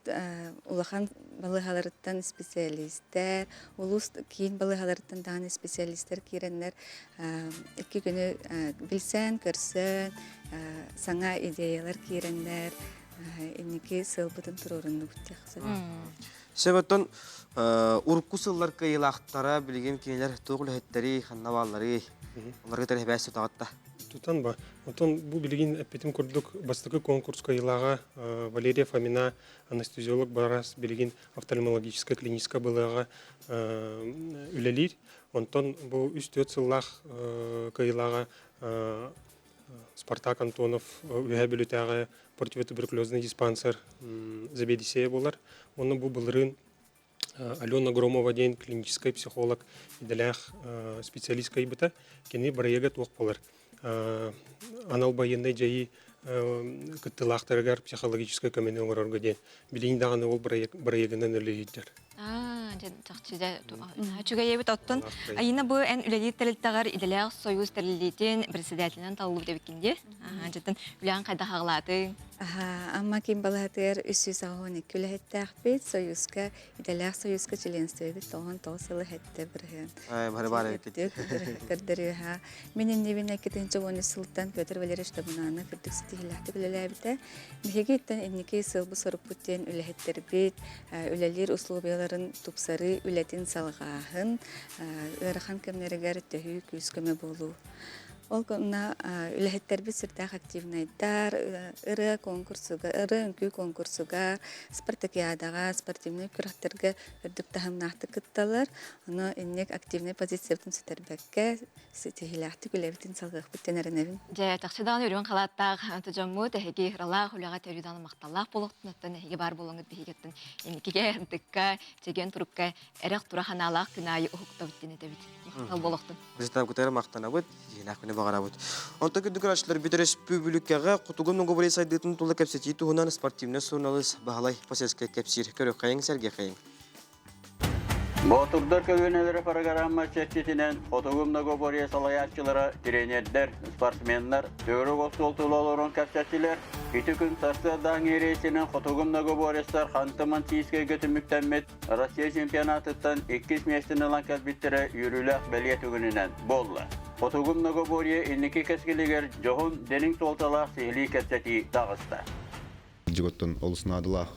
улахан балыыһаларыттан специалистэр, улуус киин балыыһаларыттан даҕаны специалистэр киирэннэр икки күнү билсэн, көрсөн, саҥа идеялар киирэннэр инники сыалбытын туруоруннубут диэх сөп. Сөп оттон урукку сыллар кыайыылаахтара билигин кинилэр туох үлэһиттэрий, ханна баалларый? Олорго төр эбээс тутаҕытта. Тутан ба. Онтон бу билигин эппитим курдук бастакы конкурс кыайыылааҕа Валерия Фомина анестезиолог быраас билигин офтальмологическай клиническай балыыһаҕа үлэлиир. Онтон бу үс-түөрт сыллаах кыайыылааҕа Спартак Антонов Үөһээ Бүлүүтээҕи противотуберкулезный диспансер заведующайа буолар. Уонна бу былырыын Алена Громова диэн клиническай психолог идэлээх специалист кыайбыта. Кини бырайыага туох буолар? Анал байыаннай дьайыы кыттыылаахтарыгар психологическай көмөнү оҥорорго диэн билигин даҕаны ол бырайыагынан үлэлииллэр. Чахчы үчүгэй эбит оттон Айына бу эн үлэлиир тэрилтэҕэр идэлээх союз тэриллиитин председателинэн талыллыбыт эбиккин дии. Дьэтин үлэҕин хайдах аҕалаатыҥ? Амма киин балаһатыгар 382 үлэһиттээхпит. Союзка идэлээх союзка членствебит 99 сылы хэттэ бырыһыан. Бары бар эбиккит. Көрдөрүөһа. Мин иннибин 2013 сылтан Петр Валерьевич Табунанов үрдүк ситиһиилээхтик үлэлээбитэ. Биһиги иттэн инники сылбы сорукпут диэн үлэһиттэрбит үлэлиир условияларын тупсарыы үлэтин салҕааһын, ыарахан кэмнэригэр төһүү күүс-көмө буолуу. Ол гына үлэһиттэрбит сүрдээх активнайдар, ырыа конкурсуга, ырыа үҥкүү конкурсугар, спартакиадаҕа, спортивнай күрэхтэргэ үрдүк таһымнаахтык кытталлар. Ону инник активнай позициябытын сүтэрбэккэ, ситиһиилээхтик үлэбитин салгыахпыт диэн эрэнэбин. Дьэ, тахсы даҕаны үрүҥ халааттаах дьоммут эһиги ыралаах үлэҕэ төрүү даҕаны махталлаах буолуохтун, оттон эһиги баар буолаҥҥыт биһигиттэн инникигэ, ырдыкка, чэгиэн турукка эрэх-тура ханаалаах күн аайы уһуктабыт диэн этэбит. Махтал буолуохтун. Быыстапкытыгар махтанабыт, ситиһиилээх күнү баҕарабыт. Онтон күндү көрөөччүлэр бүтэр өрөспүүбүлүкэҕэ Хотугу Многоборье сайдыытын тула кэпсэтии туһунан спортивнай суруналыыс Баһылай Посельскай кэпсиир. Көрүөххэйиҥ, сэргиэхэйиҥ. Боотурдар көлүөнэлэрэ программа чэрчитинэн Хотугу многоборье салайааччылара, тренердэр, спортсменнар төгүрүк остуол тула олорон кэпсэттилэр. Ити күн сарсыардааҥҥы рейсинэн Хотугу многоборецтар Ханты-Мансийскайга түмүктэммит Россия чемпионатыттан иккис миэстэни ылан кэлбиттэрэ үөрүүлээх бэлиэ түгэнинэн буолла. Хотугу многоборье инники кэскилигэр дьоһун, дириҥ суолталаах сиһилии кэпсэтии таҕыста. Дьыготтон олус наадалаах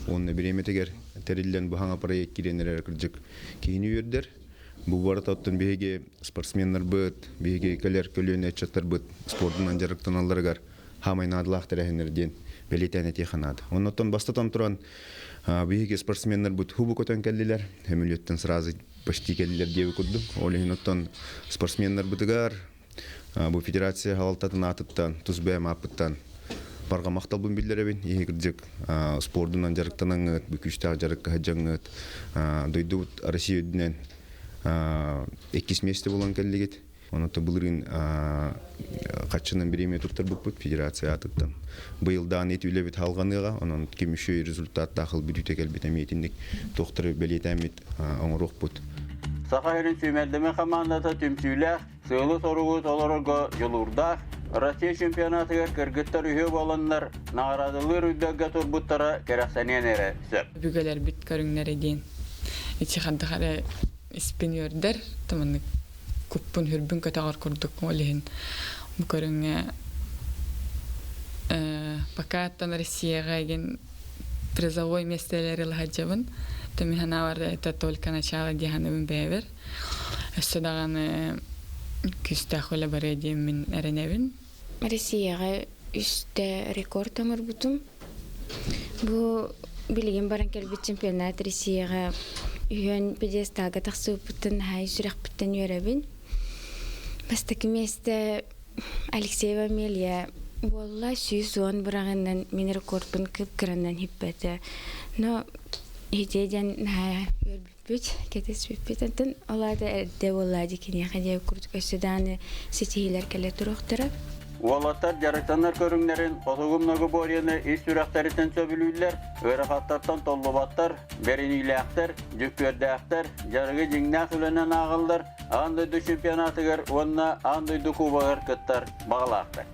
уонна бириэмэтигэр тэриллэн быһаҥа проект киирэн эрэр кырдьык киһини үөрдэр. Бу барыта оттон биһиги спортсменнарбыт, биһиги кэлэр көлүөнэ ыччаттарбыт спордунан дьарыктаналларыгар хаамай наадалаах тэрээһиннэр диэн бэлиэтээн этиэхэ наада. Оннуттан бастатан туран биһиги спортсменнарбыт хубу көтөн кэллилэр, сөмөлүөттэн сразу почти кэллилэр диэби курдук. Ол иһин оттон спортсменнарбытыгар Бу федерация салалтатын аатыттан, тус бэйэм ааппыттан барҕа махталбын биллэрэбин. Иһи кырдьык спордунан дьарыктанаҥҥыт, бу күүстээх дьарыкка сылдьаҥҥыт, дойдубут Россия үрдүнэн иккис миэстэ буолан кэллигит. Онон былырыын хаччынан бириэмийэ туттарбыппыт федерация аатыттан. Быйылдаан ити үлэбит халҕаныаҕа, онон ким үчүгэй результаттаах ылбыт кэлбит эмиэ итинник туохтары бэлиэтээммит оҥоруохпут. Саха сирин сүүмэрдэмэ хамаандата түмсүүлээх, Сыалы-соругу толорорго дьулуурдаах Россия чемпионатыгар кыргыттар үһүө буоланнар наҕараадалыыр үрдэлгэ турбуттара кэрэхсэниэн эрэ сөп. Өбүгэлэрбит көрүҥнэрэ диэн ичи хайдах эрэ испин үөрдэр, тыманнык куппун хүрбүн көтөҕөр курдук ол иһин бу көрүҥҥэ пока оттон Россияҕа игин призовой миэстэлэри ылаһадьабын. Тэмиһанавар это только начало диэханыбын бэйэбэр. Өссө даҕаны күүстээх үлэ барыа диэммин эрэнэбин. Россияҕа үстэ рекорд оҥорбутум. Бу билигин баран кэлбит чемпионат Россияҕа үһүөн пьедесталга тахсыбыппыттан наһаа сүрэхпиттэн үөрэбин. Бастакы миэстэ Алексеева Амелия буолла 110 быраҕынан мин рекордпун кып-кыранан хиппэтэ. Но ити диэн наһаа үөрбүппүт кэтэспиппит. Онтон ол аата эрдэ буолла дии киниэхэ диэ курдук өссө даҕаны ситиһиилэр кэлэ туруохтара. Уолаттар дьарыктанар көрүҥнэрин Хотугу многоборьены ис сүрэхтэриттэн сөбүлүүллэр, ыарахаттартан толлубаттар, бэриниилээхтэр, дьүккүөрдээхтэр, дьарыгы дьиҥнээх үлэнэн ааҕаллар, аан дойду чемпионатыгар уонна аан дойду кубогар кыттар баҕалаахтар.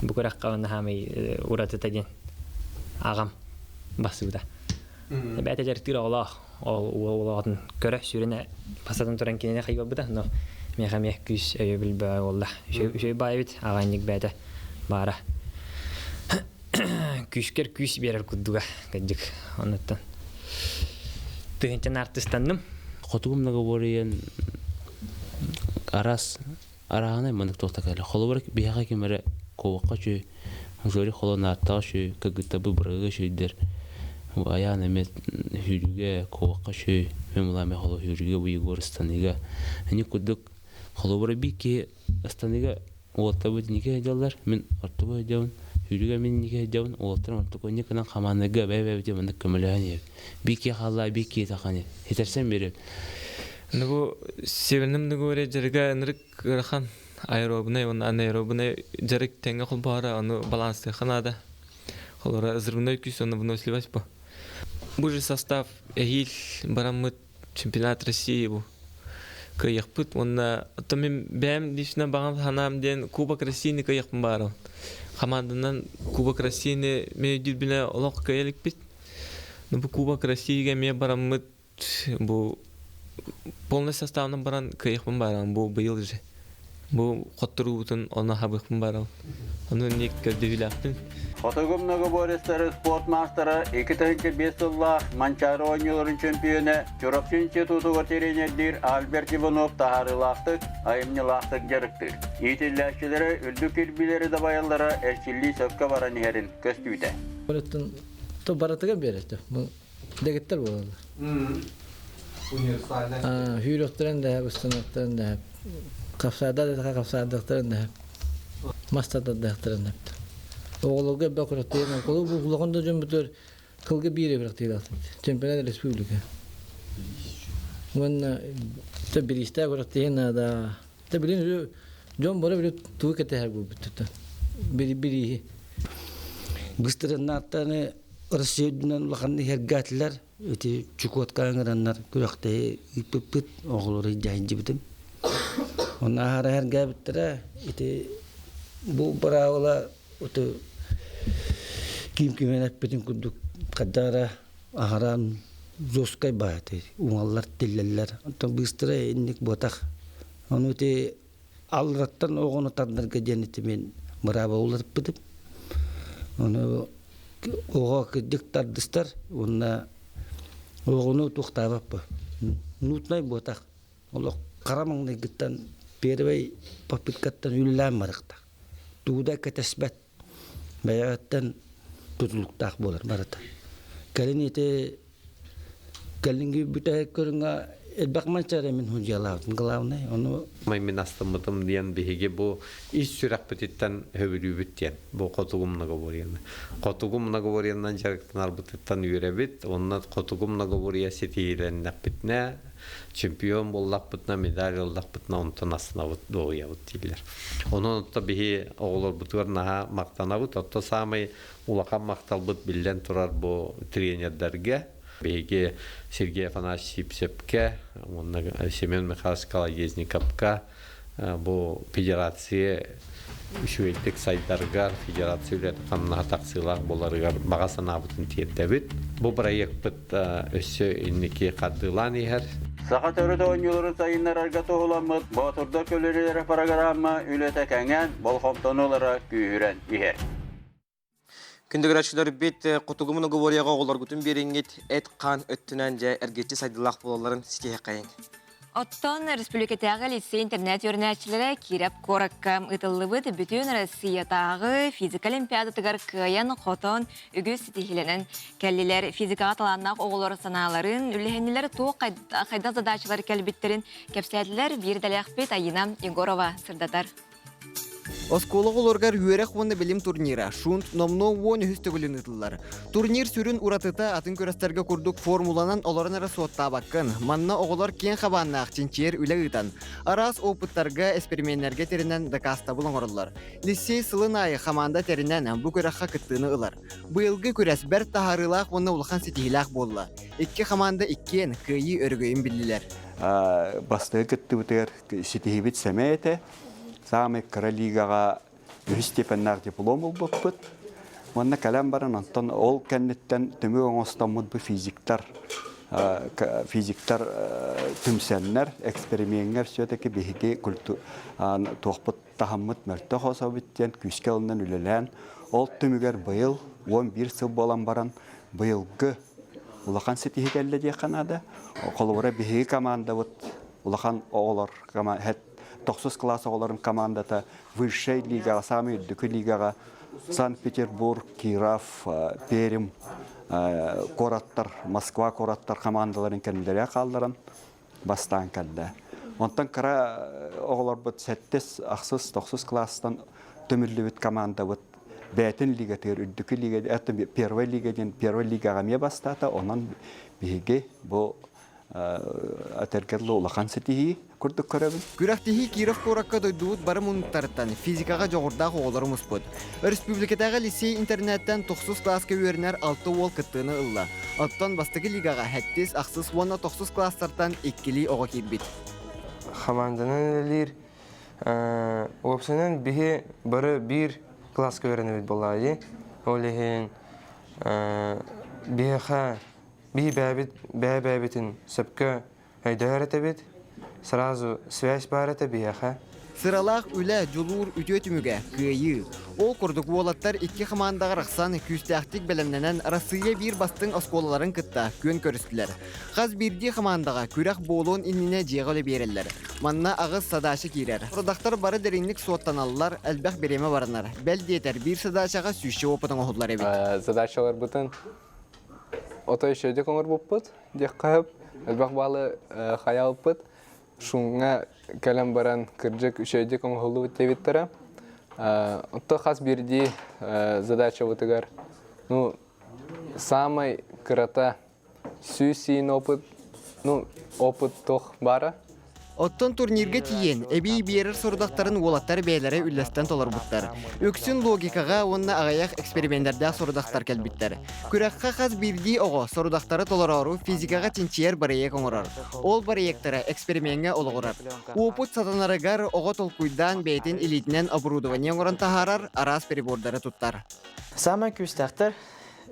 Бу күрэххэ наһаамай уратыта диэн аҕам бассыбыта. Бэйэтэ дьарыктыыр оҕолоох, ол уол көрө сүрүнэ бастатан туран кинини хайбабыта, но миэхэ эмиэ күүс өйөбүл бөҕө буолла. Үчүгэй баайбыт, аҕаанньык бэйэтэ баара. Күүскэр күүс биэрэр курдуга, кырдьык. Оннуттан тыһынчан артыстанным. Хотугу многоборьен арас арааһынай маннык туохта кэлэ. Холобур, биһиэхэ ким эрэ куобахха үчүгэй, Жори холонааттаах үчүгэй, кыргыттарбыт бырагыга үчүгэйдэр. Айаан эмиэ сүүрүүгэ, куобахха үчүгэй, мен булаам холо сүүрүүгэ бу Егор ыстаныыга. Ини курдук холобура биир киһи ыстаныыга уолаттарбыт инники сылдьаллар, мин ортоку сылдьабын, сүүрүүгэ мин инники сылдьабын, уолаттарым ортоку инник гынан хамааннарга бэйэ-бэйэбитин маннык көмөлөһөн иһэбит. Биир киһи хааллаа, биир киһи таханы хитэрсэн биэрэбит. Ну бу Северным договоре дьарыга ынырык ыарахан аэробнай уонна анаэробнай дьарык тэҥҥэ холбоһоро ону баланстыахха наада. Холобура, взрывной күүс уонна выносливость бу. Бу же состав эһиил бараммыт чемпионат России бу кыайыахпыт уонна оттон мин бэйэм лично баҕам санаам диэн Кубок Россияны кыайыахпын баарым. Хамаанданан Кубок Россияны мен өйдүүрбүнэ олох кыайа иликпит. Но бу Кубок Россияга эмиэ бараммыт бу полный составынан баран кыайыахпын баарам бу быйыл же. Бу хотторуубутун ону хабыахпын баарам. Ону инник көрдөһүүлээхпин. Хотугу многоборецтары спорт маастара 2005 сыллаах Манчаары оонньууларын чөмпүйүөнэ Чурапчы институтугар тренердиир Альберт Иванов таһаарыылаахтык, айымньылаахтык дьарыктыыр. Иитиллээччилэрэ үрдүк кирбиилэри дабайаллара эрчиллии сөпкө баран иһэрин көстүүтэ. Барытыгар биэрэтэ. Дэгиттэр буолаллар. Универсальный. Хүүрөхтөрөн да, устаноктарын да, хапсаада да хапсаадахтарын да, мас тардахтарын да. Оҕолорго элбэх күрэхтэһии Колу бу улахан да дьон бүтэр кылга биир күрэхтэһии Чемпионат республика. Уонна та бириистээх күрэхтэһии наада. Та билин дьон бары биле тугу кэтэһэр буолбут бири бирииһи. Быстырыннааттаны Россия үрдүнэн улаханнык иһэргээтилэр. Ити Чукотка ыҥыраннар күрэхтэһи ыыппыппыт, оҕолору илдьэһиндьибитим. Онно аһара иһэргээбиттэрэ. Ити бу быраабыла ити ким кимэн эппитин курдук хайдах эрэ аһараан жесткай баайты уҥаллар тиллэллэр. Оттон быыстара инник буотах. Ону ити аллараттан оҕону тардарга диэн ити мин бырааба уларыппытым. Ону оҕо кырдьык тардыстар уонна оҕону туохтаабаппы. Нутнай буотах. Олох хара маҥнайгыттан первый попыткаттан үлэлээн барыктах. Тугу да кэтэспэт. Бэйэҕиттэн тутулуктаах буолар барыта. Кэлин ити кэлиҥҥи бүтэһик көрүҥҥэ элбэх манчаары мин судьуйалаабытым главный. Ону Мин астыммытым диэн биһиги бу ис сүрэхпититтэн сөбүлүүбүт диэн бу хотугу многоборьены. Хотугу многоборьенан дьарыктанарбытыттан үөрэбит. Онно хотугу многоборье ситиһиилэннэхпитинэ чемпион буоллахпытына, медаль ыллахпытына онтон астынабыт, дуоһуйабыт дииллэр. Онон отто биһи оҕолорбутугар наһаа махтанабыт. Отто саамай улахан махталбыт биллэн турар бу тренердэргэ. Биһиги Сергей Афанасьевич Сипсепке уонна Семен Михайлович Колодезниковка бу федерация үчүгэйдик сайдарыгар, федерация үлэтэ хамнаһа тахсыылаах буоларыгар баҕа санаабытын тиэрдэбит. Бу бырайыакпыт өссө инники хардыылаан иһэр. Саха төрүт оонньууларын сайыннарарга туһуламмыт Боотурдар көлүөнэлэрэ программа үлэтэ кэҥээн, болҕомтону ылара күүһүрэн иһэр. Күндү көрөөччүлэрбит, Хотугу многоборьеҕа оҕолоргутун биэриҥҥит эт-хаан өттүнэн дьэ эргиччи сайдыылаах буолалларын ситиһиэххэйиҥ. Оттон республикатааҕы лицей-интернат үөрэнээччилэрэ Кирэп куоракка ыытыллыбыт Бүтүн Россиятааҕы физика олимпиадатыгар кыайан-хотон үгүс ситиһиилэнэн кэллилэр. Физикаҕа талааннаах оҕолор санааларын, үлэһиннилэр туох хайдах задачалар кэлбиттэрин кэпсээтилэр. Биир идэлээхпит Айина Егорова сырдатар. Оскуола оҕолоругар үөрэх уонна билим турнира Шунт номнуо 13 төгүлүн ыытыллар. Турнир сүрүн уратыта атын күрэстэргэ курдук формуланан олорон эрэ суоттаабаккын. Манна оҕолор киэҥ хабааннаах чинчийэр үлэ ыытан, араас опыттарга, эспэримиэннэргэ тэринэн дакаастабыл оҥороллор. Лиссиэй сылын аайы хамаанда тэринэн бу күрэххэ кыттыыны ылар. Быйылгы күрэс бэрт таһаарыылаах уонна улахан ситиһиилээх буолла. Икки хамаанда иккиэн кыайыы өрөгөйүн биллилэр. Бастакы кыттыбытыгар ситиһиибит сэмэй этэ. Саамай кыра лигаҕа үһүс степеннээх диплом ылбыппыт. Уонна кэлэн баран онтон ол кэнниттэн түмүк оҥостоммут бу физиктар физиктар түмсэннэр эксперимеҥҥэ все-таки биһиги туохпут таһыммыт мөлтөх особит диэн күүскэ ылынан үлэлээн ол түмүгэр быйыл 11 сыл буолан баран быйылгы улахан ситиһии кэллэ диэххэ наада. Холобура биһиги командабыт улахан оҕолор тохсус кылаас оҕолорун командата высшей лигаҕа, саамай үрдүкү лигаҕа Санкт-Петербург, Киров, Пермь куораттар, Москва куораттар командаларын кэннилэрэ хаалларан бастаан кэллэ. Онтон кыра оҕолорбут сэттис, ахсыс, тохсус кылаастан түмүллүбүт командабыт бэйэтин лигатыгар үрдүкү лига, это первая лига диэн первая лигаҕа эмиэ бастаата. Онон биһиги бу этэргэ дылы улахан ситиһии. курдук көрөбүн. Күрэхтэһии Киров куоракка дойдубут бары муннуктарыттан физикаҕа дьоҕурдаах оҕолору муспут. Өрөспүүбүлүкэтээҕи лицей-интернаттан тохсус кылааска үөрэнэр алта уол кыттыыны ылла. Оттон бастакы лигаҕа сэттис, ахсыс уонна тохсус кылаастартан иккилии оҕо киирбит. Хамаанданан үлэлиир. Уопсайынан биһи бары биир кылааска үөрэнэбит буоллаҕа дии. Ол иһин биһиэхэ биһи бэйэбит бэйэ-бэйэбитин сөпкө Өйдөһөр этэбит, сразу связь баар этэ биһиэхэ. Сыралаах үлэ, дьулуур үтүө түмүгэ, кыайыы. Ол курдук уолаттар икки хамаандаҕа арахсан, күүстээхтик бэлэмнэнэн Арассыыйа биир бастыҥ оскуолаларын кытта күөн көрүстүлэр. Хас биирдии хамаандаҕа күрэх буолуон иннинэ дьиэҕэ үлэ биэрэллэр. Манна аҕыс садаача киирэр. Сорудахтар бары дириҥник суоттаналлар, элбэх бириэмэ баранар. Бэл диэтэр, биир садаачаҕа сүүсчэ опыт оҥоһуллар эбит. Задачаларбытын отой үчүгэйдик оҥорбуппут диэххэ сөп. Элбэх баалы хайаабыппыт. Шумҥа кэлэн баран кырдьык үчүгэйдик оҥоһуллубут диэбиттэрэ. Онто хас биирдии задачабытыгар ну самай кырата 100 опыт ну опыт туох баара. Оттон турнирга тиийэн, эбии биэрэр сорудахтарын уолаттар бэйэлэрэ үллэстэн толорбуттар. Үксүн логикаҕа уонна аҕыйах эксперименнэрдээх сорудахтар кэлбиттэр. Күрэххэ хас биирдии оҕо сорудахтары толороору физикаҕа чинчийэр бырайыак оҥорор. Ол бырайыактара эксперимеҥҥэ олоҕурар. Уопут сатанарыгар оҕо толкуйдаан бэйэтин илиитинэн оборудование оҥорон таһаарар, араас прибордары туттар. Самое күүстээхтэр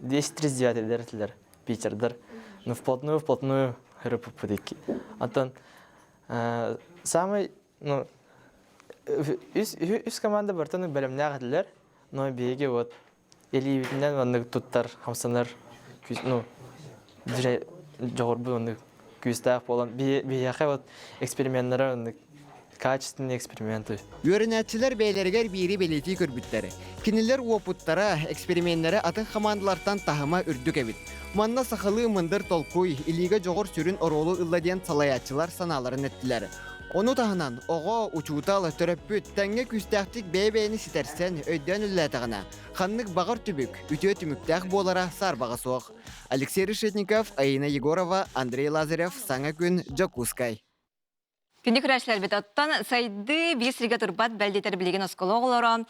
10-39 этилэр Питердэр. Ну, вплотную-вплотную РПП Антон самый, ну, үс команда бартан бэлэмнээх этилэр, но биһиги вот илиибитинэн маннык туттар, хамсанар, ну, дьоҕурбут оннук күүстээх буолан, биһиэхэ вот эксперименнара оннук качественный эксперименты. Үөрэнээччилэр бэйэлэригэр биири бэлиэтии көрбүттэр. Кинилэр уопуттара, эксперименнэрэ атын хамаандалартан таһыма үрдүк эбит. Манна сахалыы мындыр толкуй, илиигэ дьоҕур сүрүн оруолу ылла диэн салайааччылар санааларын эттилэр. Ону таһынан, оҕо, учуутал, төрөппүт тэҥҥэ күүстээхтик бэйэ-бэйэни ситэрсэн, өйдөөн үлэлээтэҕинэ, ханнык баҕар түбүк, үтүө түмүктээх буолара саарбаҕа суох. Алексей Решетников, Аина Егорова, Андрей Лазарев, Саҥа күн, Дьокуускай. Күндү көрөөччүлэрбит, оттон сайдыы биир сиргэ турбат бэлдитэр билигин оскуола оҕолоро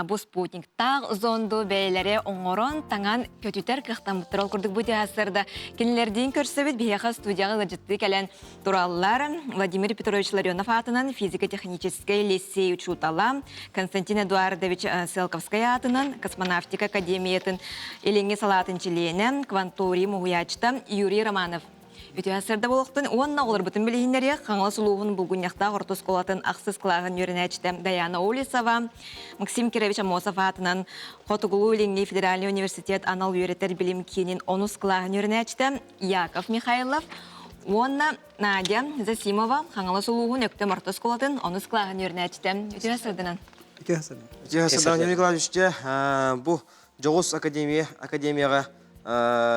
бу спутниктаах зонду бэйэлэрэ оҥорон таҥан көтүтэр кыахтаммыттар. Ол курдук бу театрда кинилэрдиин көрсөбүт биһиэхэ студияҕа ыалдьыттыы кэлэн тураллар. Владимир Петрович Ларионов аатынан физико-техническэй лицей учуутала Константин Эдуардович Селковскай аатынан космонавтика академиятын илиҥҥи салаатын чилиэнэ, кванторий уһуйааччыта Юрий Романов Үтүө сырда буолуохтун уонна оҕолорбутун билиһиннэриэх Хаҥалас улууһун Булгунньахтаах орто оскуолатын ахсыс кылааһын үөрэнээччитэ Даяна Олесова, Максим Кирович Аммосов аатынан Хотугулуу-Илиҥҥи федеральнай университет анал үөрэтэр билим киинин онус кылааһын үөрэнээччитэ Яков Михайлов уонна Надя Засимова Хаҥалас улууһун Өктөм орто оскуолатын онус кылааһын үөрэнээччитэ. Үтүө сырдынан. Үтүө сырдынан. Үтүө сырдынан, Юрий Николаевич, бу дьоҕус академия академияҕа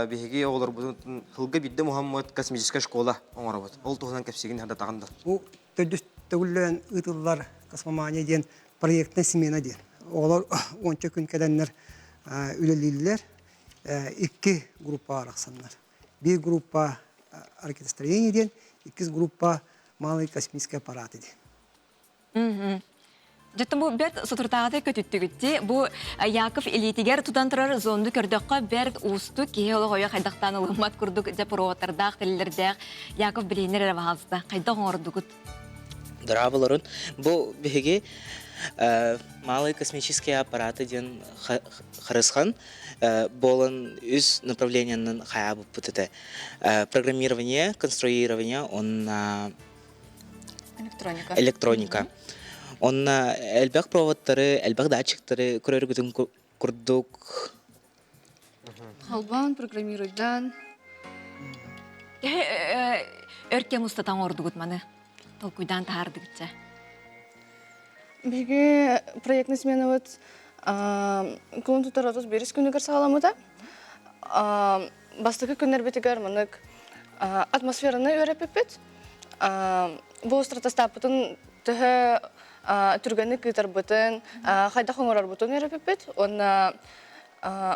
биһиги оҕолорбутун сылга биирдэ муһаммыт космическая школа оҥоробут. Ол туһунан кэпсигин хардатаҕын да. Бу төрдүс төгүллээн ыытыллар космомания диэн проектная смена диэн. Оҕолор уонча күн кэлэннэр үлэлииллэр. Икки группаҕа арахсаннар. Биир группа ракетостроение диэн, иккис группа малые космические аппараты диэн. Дьоттон бу бэрт соторутааҕыта көтүттүгүтти. Бу Яков илиитигэр тутан турар зонду көрдөххө бэрт уустук киһи олох ойо хайдахтаан ылыммат курдук дьэ проводтардаах, тэриллэрдээх Яков билиһиннэр эрэ баһаалыста. Хайдах оҥордугут? Дорооболорун. Бу биһиги малые космические аппараты диэн харысхан буолан үс направлениенан хайаабыппыт этэ. Программирование, конструирование, онна Электроника. Электроника. Онна элбэх проводтары, элбэх датчиктары көрөргүтүн курдук. Халбан, программируйдан. Өр кэм устата оҥордугут маны? Толкуйдаан таһаардыгытча. Биһиги проектный сменабыт кулун тутар 31 күнүгэр саҕаламмыта. Бастакы күннэрбитигэр маннык атмосфераны үөрэппиппит. Бу стратостаппытын төһө түргэнник ыытарбытын, хайдах оҥорорбутун үөрэппиппит. Уонна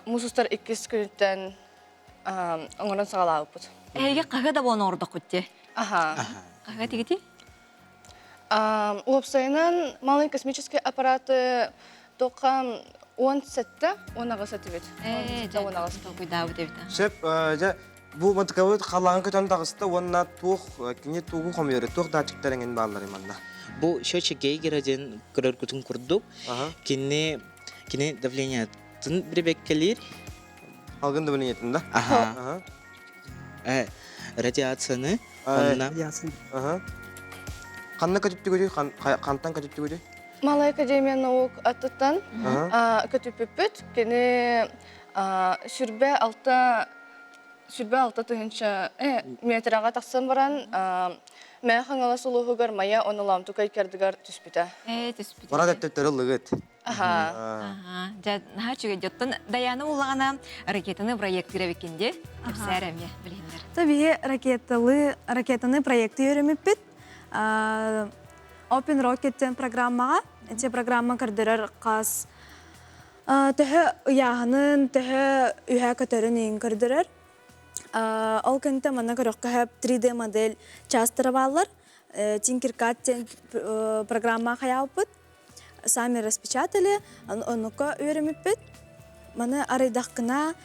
муус устар иккис күнүттэн оҥорон саҕалаабыппыт. Эһиги хаһы да буолан оҥордоххут дии? Аха. Хаһы тигити? Уопсайынан малый космический аппараты тоққа 17 18 этибит. 18. Толкуйдаабыт эбит. Сөп, дьэ, бу мантыкабыт халлааҥҥа көтөн таҕыста уонна туох кини тугу хомуйары, туох датчиктар эҥин баалларый манна? Бу счетчик Гейгера диэн көрөргүтүн курдук, кини кини давлениятын бирибеккелиир. Алгын давлениятын да? Аха. Радиацияны онна. Аха. Ханна көтүттүгүтүй? Хантан көтүттүгүтүй? Малая академия наук аттыттан көтүппүппүт. Кини сүрбэ алта 26 тыһыынча метраҕа тахсан баран Мэҥэ Хаҥалас улууһугар Майа Онулаамтукай кардыгар түспүтэ. Түспүтэ. Барат өттөттөрү ыллыгыт. Аха. Дьэ, наһаа үчүгэй. Оттон Даяна улаҕана ракетаны проектыыр эбиккин дии. Кэпсээр эмиэ билиһиннэр. То биһи ракеталы ракетаны проекты өрөмүппүт. Open Rocket диэн программаҕа. Ити программа көрдөрөр хас Төһө ыйааһынын, төһө үһэ көтөрүн иһин көрдөрөр. Ол кэнтэ манна көрөххө сөп 3D модель чаастара бааллар. Tinkercad диэн программа хайаабыппыт. Сами распечатали, оннукка үөрэммиппит. Маны арыйдахкына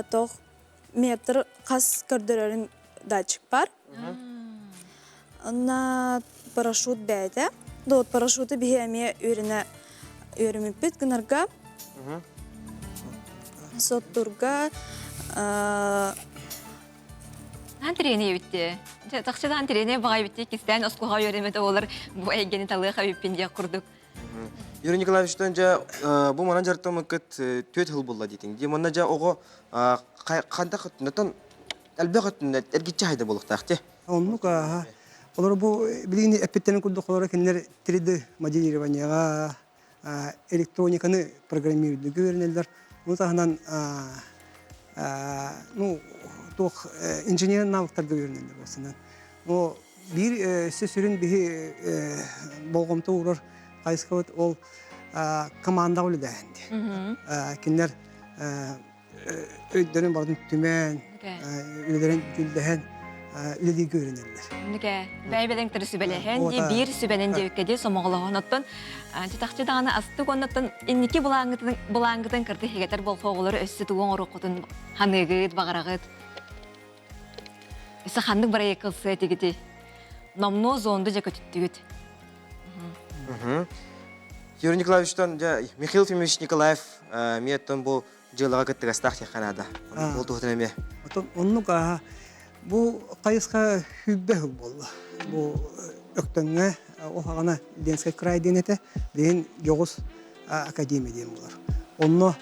тоох метр хас көрдөрөрүн датчик бар. Онно парашют бэйэтэ. Вот парашюты биһи эмиэ үөрэнэ үөрэммиппит гынарга. Соттурга Наан тириэни эбитти. Тахчадан тириэни баҕай эбитти кистээн оскуола үөрэммит оҕолор бу эйгэни талыах эбиппин диэх курдук. Юрий Николаевичтан дьэ бу манан дьарыктаммыккыт түөрт сыл буолла диэтиҥ. Дии манна дьэ оҕо хантах өттүнэн элбэх өттүнэн эргиччи хайда буолуохтаах дии. Оннук ааһа. Олор бу билигин эппиттэрин курдук олоро кинилэр 3D моделированиеҕа электрониканы программируйдугу үөрэнэллэр. Ону таһынан ну туох инженер навыктарга үөрэнэллэр буолсунан. Но биир өссө сүрүн биһи болҕомто уурар хайысхабыт ол командаҕа үлэлээһин диэн. Кинилэр өйдөрүн барытын түмэн, үлэлэрин дьүүллэһэн үлэлииргэ үөрэнэллэр. Нүкэ бэйбэлэҥ төрү сүбэлэһэн дии биир сүбэнэн диэбиккэ дии сомоҕолоһон оттон тутахчы даҕаны астык оннуттан инники былааҥҥытын былааҥҥытын кырты хигэтэр болхо оҕолору өссө тугу оҥоруоххутун ханыыгыт баҕараҕыт Өссө ханнык бырайыак ылсыа этигитий? Номнуо зонду дьэ көтүттүгүт. Юрий Николаевичтан дьэ Михаил Ефимович Николаев эмиэ бу дьыалаҕа кыттыгастаах диэххэ наада. Ол туһутун эмиэ. Отон оннук ааһа бу хайысха сүүрбэ сыл буолла. Бу Өктөҥҥө ол хаҕана Ленскэй край диэн этэ. Билигин дьоҕус академия диэн буолар. Онно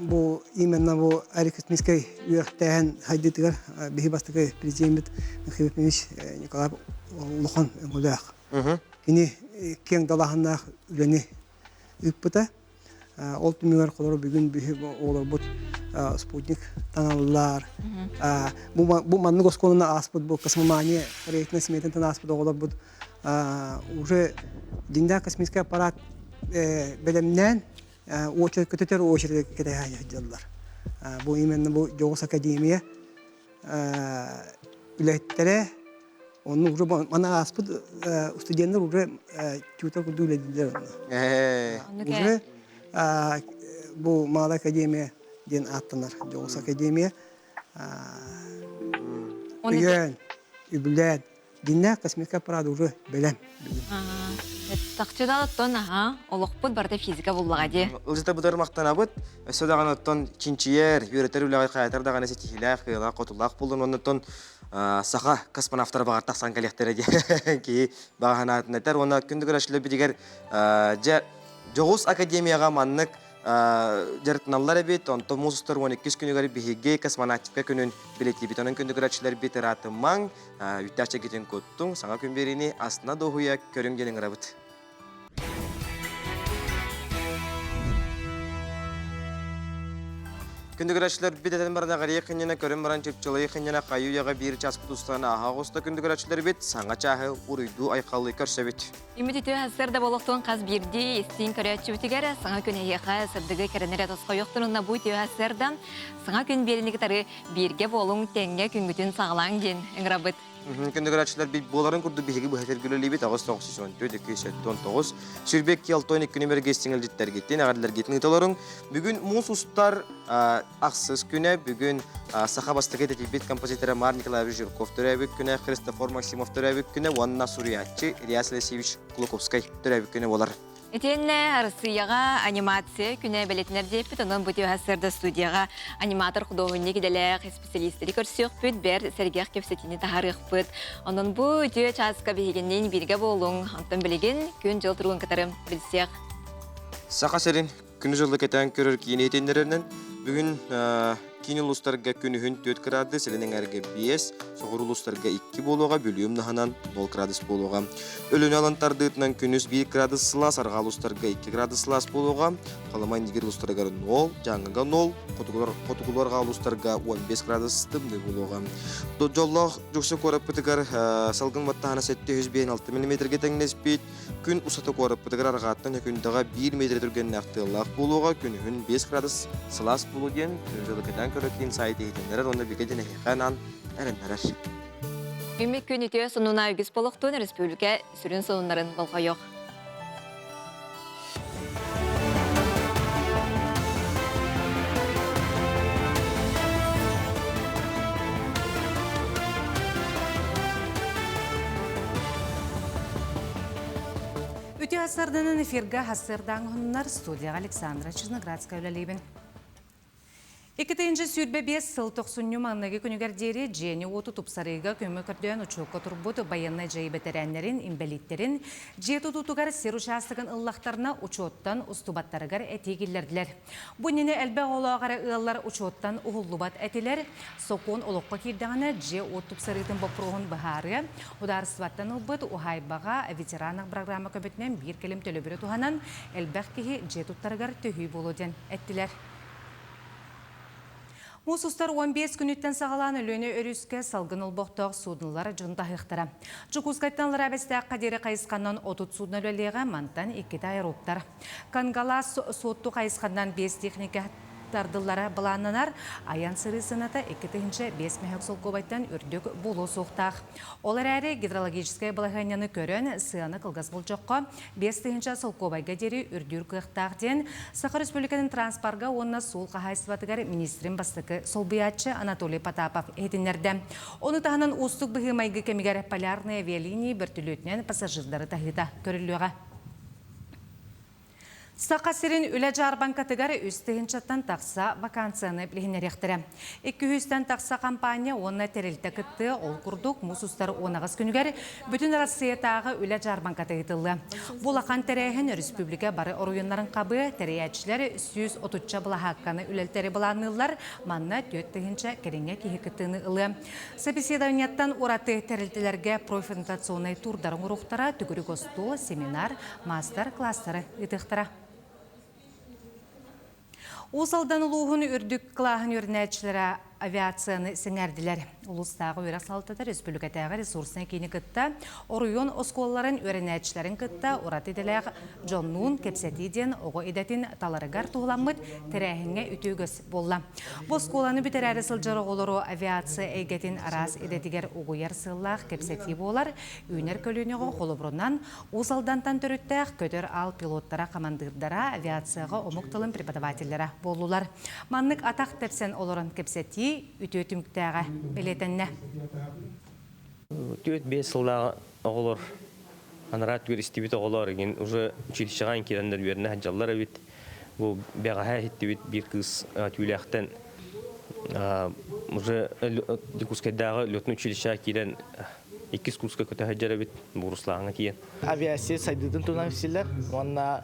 бу именно бу арифметическай үөрэхтээһин хайдыытыгар биһи бастакы президеммит Михаил Ефимович Николаев улахан өҥөлөөх. Кини киэҥ далааһыннаах үлэни ыыппыта. Ол түмүгэр холоро бүгүн биһи оҕолорбут спутник таҥаллар. Бу маннык оскуоланы ааспыт бу космомания проектной сметантан ааспыт оҕолорбут уже дьиҥнээх космический аппарат бэлэмнээн очередь көтүтэр очередь кэтэһэ сылдьаллар. Бу именно бу дьоҕус академия үлэһиттэрэ онно уже мана ааспыт студеннар уже тьютор курдук үлэлииллэр онно. Уже бу Малая академия диэн ааттанар дьоҕус академия өйөөн, үбүлээн Диннээх космическай аппарат уже бэлэм. Тахчыдан оттон аха олохпут барыта физика буллаҕа дии. Ылдьыта бытар махтанабыт. Өссө даҕаны оттон чинчийэр, үөрэтэр үлэҕэ хайатар даҕаны ситиһиилээх, кыалаах, хотулаах буоллун. Оннуттан саха космонавтара баҕар тахсан кэлиэхтэрэ диэн киһи баҕа санаатын этэр. Уонна күндү көрөөччүлэрбитигэр дьэ дьоҕус академияҕа маннык дьарыктаналлар эбит. Онтон муус устар 12 күнүгэр биһиги космонавтика күнүн билэтиибит. Онон күндү көрөөччүлэрбит ыраатымаҥ, үүттээх чэгитин куттуҥ, саҥа күн биэриини астына дуоһуйа көрүҥ диэн ыҥырабыт. Күндү көрөөччүлэр бит этэн баран аҕарыйа хынньана көрөн баран чыпчылайы хынньана хайы үйэҕэ биир чааспыт устан ааһа оҕуста күндү көрөөччүлэрбит саҥа чааһы уруйдуу айхаллыы көрсөбүт. Үмүт үтүө сарсыарда болохтуун хас биирдии истиин көрөөччүбүтүгэр саҥа күн эһиэхэ сырдыгы кэрэнэрэ тосхойуохтун уонна бу үтүө сарсыардан саҥа күн биэриини кытары бииргэ буолуҥ тэҥҥэ күҥҥүтүн саҕалааҥ диэн ыҥырабыт. Күндүгөрөөччүлэр бит буоларын курдук биһиги быһа тергүлэлиибит 894 279 Сүрбек Киалтон икки нүмерге истиҥэлдьиттэргиттин эҕэрдэлэргитин ыыталарыҥ. Бүгүн муус устар ахсыс күнэ, бүгүн саха бастакы идэтийбит композитора Мар Николаевич Жирков төрөөбүт күнэ, Христофор Максимов төрөөбүт күнэ уонна суруйааччы Илья Алексеевич Кулаковскай төрөөбүт күнэ буолар. Итиэннэ Арассыыйаҕа анимация күнэ бэлэтинэр диэппит, онон бу түһэ сырда студияҕа аниматор худуоһунньук идэлээх исписэлиистэри көрсүөхпүт, бэр сэргэх кэпсэтиини таһаарыахпыт. Онон бу үтүө чааска биһигинниин бииргэ буолуҥ. Онтон билигин күн-дьыл туругун кытары билсиэх. Саха сирин күнү-дьылы кэтээн көрөр киин иһитиннэрэринэн бүгүн киин улуустарга күнүһүн 4 градус, илин эҥээргэ 5, соҕуруу улуустарга 2 буолуоҕа, Бүлүү умнаһынан 0 градус буолуоҕа. Өлүөнэ алын тардыытынан күнүс 1 градус сылаас, арҕаа улуустарга 2 градус сылаас буолуоҕа, Халыма Индигир улуустарыгар 0, Дьааҥыга 0, хотугулар арҕаа улуустарга 15 градус тымныы буолуоҕа. Дьоллоох Дьоксу куораппытыгар салгын баттаһана 756 миллиметргэ тэҥнэспит, Күн устата куораппытыгар арҕааттан Өкүндэҕэ 1 метр түргэннээх тыаллаах буолуоҕа, күнүһүн 5 градус сылаас буолуо диэн күн-дьыл кэтээн көрөр киин сайт иһитиннэрэр уонна бигэ диэн эһиэхэ анаан эрэннэрэр. Үмүк күн үтүө сонуна үгүс болохтуун республика сүрүн сонуннарын болҕойох. Үтүө сарданан эфиргэ хассырдаан студияға Александра Черноградская үлэлиибин. 2 сүүрбэ биэс сыл тохсунньу маҥнайгы күнүгэр диэри дьиэни уоту тупсарыыга көмө көрдөөн учуокка турбут байыаннай дьайыы бэтэрээннэрин, инбэлииттэрин дьиэ тутуутугар сир учаастагын ыллахтарына учуоттан устубаттарыгар этии киллэрдилэр. Бу иннинэ элбэх оҕолоох эрэ ыаллар учуоттан уһуллубат этилэр. Сокуон олоххо киирдэҕинэ дьиэ уот тупсарыытын боппуруоһун быһаарыа. Судаарыстыбаттан ылбыт уһаайбаҕа ветеранах программа көмөтүнэн биир кэлим төлөбүрү туһанан элбэх киһи дьиэ туттарыгар төһүү буолуо диэн эттилэр. Муус устар 15 күнүттэн саҕалаан Өлүөнэ өрүскэ салгын олбохтоох суднолар дьон таһыахтара. Дьокуускайтан Аллараа Бэстээххэ диэри хайысханан 30 судно үлэлиэҕэ, мантан иккитэ аэробтар. Кангалаас Суотту хайысханан 5 техника тардыллара былааннанар. Айан сырыы сыаната 2005 мөһөк солкуобайтан үрдүк буолуо суохтаах. Ол эрээри гидрологическай балаһыанньаны көрөн, сыана кылгас болдьоххо 5000 солкуобайга диэри үрдүүр кыахтаах диэн Саха Республикатын транспорга уонна суол хаһаайыстыбатыгар министрин бастакы солбуйааччы Анатолий Потапов иһитиннэрдэ. Ону таһынан уустук быһыы-майгы кэмигэр полярные авиалинии бөртүлүөтүнэн пассажирдары таһыыта көрүллүөҕэ. Саха сирин үлэ дьаарбаҥкатыгар үс тыһыынчаттан тахса вакансияны билиһиннэриэхтэрэ. 200-тэн тахса компания уонна тэрилтэ кыттыа, ол курдук муус устар 18 күнүгэр Бүтүн Арассыыйатааҕы үлэ дьаарбаҥката ыытыллыа. Бу улахан тэрээһин өрөспүүбүлүкэ бары оройуоннарын хабыа, тэрийээччилэр 130-ча былаһаакканы үлэлтэри былаанныыллар, манна 4000 кэриҥэ киһи кыттыыны ылыа. Собеседованиеттан ураты тэрилтэлэргэ профориентационнай туурдары оҥоруохтара, төгүрүк остуол, семинар, маастар-кылаастары ыытыахтара. Уус Алдан улууһун үрдүк кылааһын үөрэнээччилэрэ авиацияны сэҥээрдилэр. Улуустааҕы үөрэх салалтата республикатааҕы ресурснай киини кытта оройуон оскуолаларын үөрэнээччилэрин кытта ураты идэлээх дьоннуун кэпсэтии диэн оҕо идэтин таларыгар туһуламмыт тэрээһиҥҥэ үтүө үгэс буолла. Бу оскуоланы бүтэрээри сылдьар оҕолору авиация эйгэтин араас идэтигэр угуйар сыаллаах кэпсэтии буолар. Үүнэр көлүөнэҕэ холобурунан Уус Алдантан төрүттээх көтөр аал пилоттара, хамандыырдара, авиацияҕа омук тылын преподавателлэрэ буоллулар. Маннык атах тэпсэн олорон кэпсэтии үтүө түмүктээҕэ бэлиэтэннэ. 4-5 сыллааҕы оҕолор анараа түгэр истибит оҕолор игин уже училищеҕа киирэннэр үөрэнэ сылдьаллар эбит. Бу бэҕэһээ иһиттибит биир кыыс түүлээхтэн уже Дьокуускайдааҕы летный училищеҕа киирэн иккис курска көтө сылдьар эбит Буруслааҥҥа тиийэн. Авиация сайдыытын туһунан кэпсииллэр уонна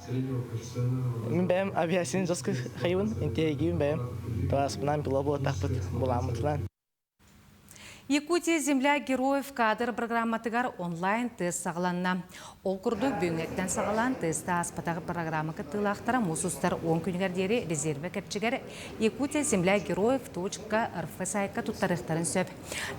мин бэйэм авиацияны жестко хайыбын, интиһэргиибин бэйэм. Тылааспынан пилот буолтахпыт буламмытынан. Якутия земля героев кадр программатыгар онлайн тест саҕаланна. Ол курдук бүгүҥҥэттэн саҕалаан тесты ааспатах программа кыттыылаахтара муус устар 10 күнүгэр диэри резервэ кэпчигэр Якутия земля героев рф сайтка туттарыахтарын сөп.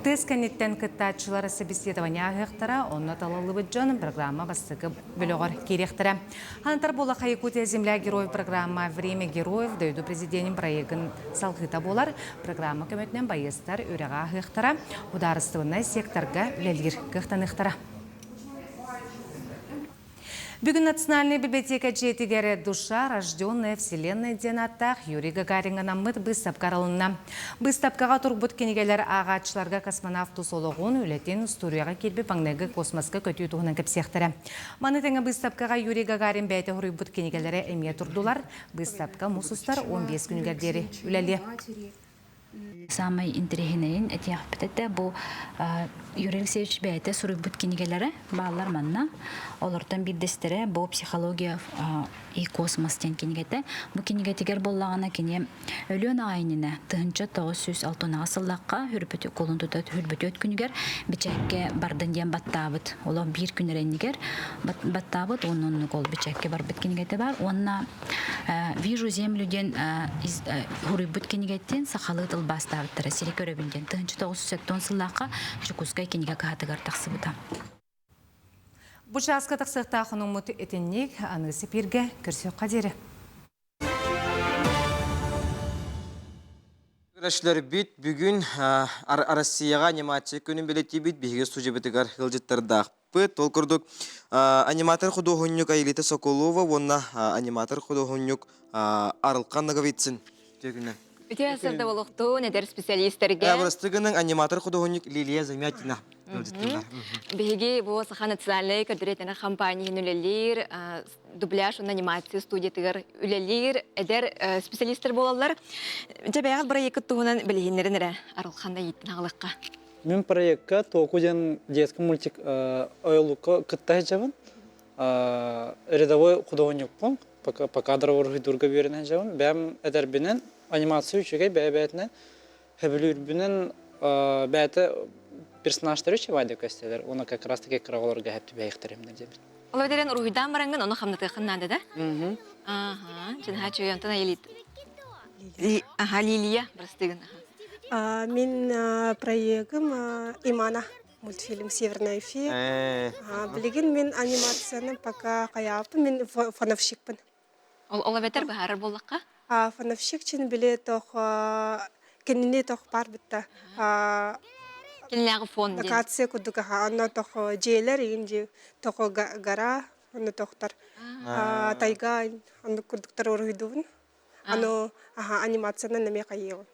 Тест кэнниттэн кыттааччылар собеседование ааһыахтара, онно талыллыбыт дьон программа бастакы бөлөҕөр киириэхтэрэ. Хантар буоллаха Якутия земля героев программа «Время героев» дойду президенин проегын салгыыта буолар. Программа көмөтүнэн байыастар үрэҕэ аһыахтара. Судаарыстыбаннай секторга үлэлиир кыахтаныахтара. Бүгүн Национальнай библиотека дьиэтигэр «Душа, рожденная вселенной» диэн ааттаах Юрий Гагарин анаммыт быыстапка арылынна. Быыстапкаҕа турбут кинигэлэр ааҕааччыларга космонавт тус олоҕун, үлэтин, устуоруйаҕа киирбит маҥнайгы космоска көтүү туһунан кэпсиэхтэрэ. Маны тэҥэ быыстапкаҕа Юрий Гагарин бэйэтэ суруйбут кинигэлэрэ эмиэ турдулар. Быыстапка муус устар 15 күнүгэр диэри үлэлиэ. Саамай интэриэһинэйин этиэхпит этэ бу Юрий Алексеевич бэйэтэ суруйбут кинигэлэрэ бааллар манна. Олортон биирдэстэрэ бу «Психология и космос» диэн кинигэтэ. Бу кинигэтигэр буоллаҕына кини өлүөн аҕай иннинэ 1906 сыллаахха хүрбүт кулун тута хүрбүтүөт күнүгэр бичээккэ бардын диэн баттаабыт. Олох биир күн эрэ иннигэр баттаабыт уонна оннук ол бичээккэ барбыт кинигэтэ бар. Уонна «Вижу землю» диэн суруйбут кинигэттэн сахалыы тылбаастаабыттара сири көрөбүн диэн 1970 сыллаахха Дьокуускай кинигэ кыһатыгар тахсыбыта. Бу чааска тахсыахтаах хонуммут итинник аны сипиргэ көрсүөххэ диэри. Көрөшлөрбүт бүгүн Россияҕа анимация күнүн бэлиэтиибит биһиги студиябытыгар ыалдьыттардаах Ол курдук аниматор худуоһунньук Аэлита Соколова уонна аниматор худуоһунньук Арылхан Ноговицын үтүө Үтүө сырда олохтуун эдэр специалистэргэ. Бырастыгының аниматор худуоһунньук Лилия Замятина Биһиги бу Саха национальнай көрдөрүтэнэ компанияны үлэлиир, дубляж уонна анимация студиятыгар үлэлиир эдэр специалистер буолаллар. Дьэ бэйэҕит бырайыаккыт туһунан билиһиннэрин эрэ Арылхан Айыыттан аҕалыахха. Мин проекка Току диэн детский мультик ойолукка кытта сылдьабын. Рядовой художникпун, по кадровой уруһуйдуурга үөрэнэ сылдьабын. Бэйэм этэрбинэн анимация үчүгэй бэйэ-бэйэтинэн сөбүлүүрбүнэн бэйэтэ персонажтары үчүгэй көстөлөр. Уонна как раз таки кыра оҕолорго сөп түбэһиэхтэрим диэбит. Ол эдэрэн уруһуйдаан бараҥҥын ону хамнатыаххын наада да? Аха, чынха чуй онтон Аэлит. Аха, Лилия, простыгын. Мин проегым Имана мультфильм Северная фея. Билигин мин анимацияны пока хайааппын, мин фоновщикпын. Ол ол эбэтэр быһаарар буоллахха? Фоновщик чин били тох кинини тох бар битта. Кинилээҕи фон диэн. Локация курдук аха, онно тох дьиэлэр иин дьиэ тох гора, онно тохтар тайга оннук курдуктар уруһуйдуубун. Аны аха анимациянан эмиэ хайыаҕын.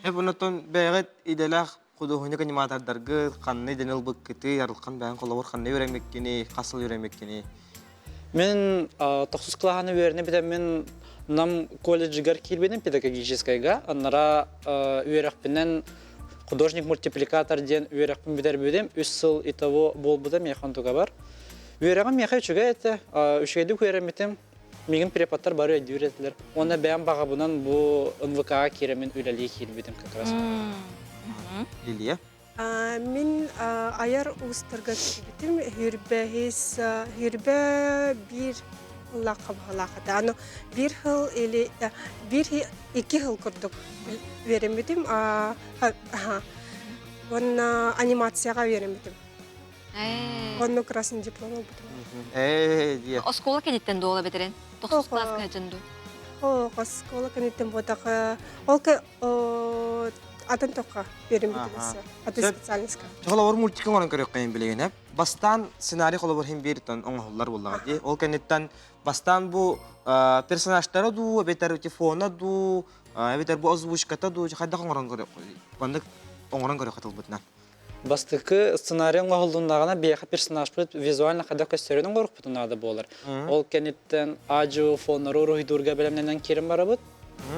Хеп онотон бэйэҕит идэлээх худуоһунньук аниматордаргыт ханна идэни ылбыккытый, арылхан бэйэҥ холобур ханна үөрэммиккиний, хас сыл үөрэммиккиний? Мен тохсус кылааһаны үөрэнэ бүтэммин Нам колледжыгар киирбитим педагогическайга. Аннара үөрэхпинэн художник-мультипликатор диэн үөрэхпин бүтэрбитим. Үс сыл итого буолбута миэхэ онтуга бар. Үөрэҕим миэхэ үчүгэй этэ. Үчүгэйдик үөрэммитим. Миигин преподтар бары өйдүүр этилэр. Уонна бэйэм баҕабынан бу НВК-ҕа киирэммин үлэлии киирбитим как раз. Лилия? Мин айар уустарга киирбитим хүрбэһис хүрбэ биир ыллаахха баһылаах Аны биир хыл или биир икки хыл курдук үөрэммитим. Уонна анимацияҕа үөрэммитим. Онно красный диплом ылбытым. Ээ диye. Оскуола кэнниттэн дуола бэтерен? Тохсус класска сылдьан дуу? О, оскуола кэнниттэн буотах ол атын тохха үөрэммитим атын специальностька. Холобур мультик оҥорон көрүөххэ билигин Бастаан сценарий холобур хин бииртэн оҥоһуллар буоллаҕа дии. Ол кэнниттэн бастаан бу персонажтара дуу, эбэтэр фона дуу, эбэтэр бу озвучката дуу хайдах оҥорон көрүөххэ маннык оҥорон көрүөххэ тылбытынан. Бастакы сценарий оҥоһуллуннаҕына биһиэхэ персонажпыт визуально хайдах көстөрүн оҥоруохпутун наада буолар. Ол кэнниттэн аадьу фоннары уруһуйдуурга бэлэмнэнэн киирэн барабыт.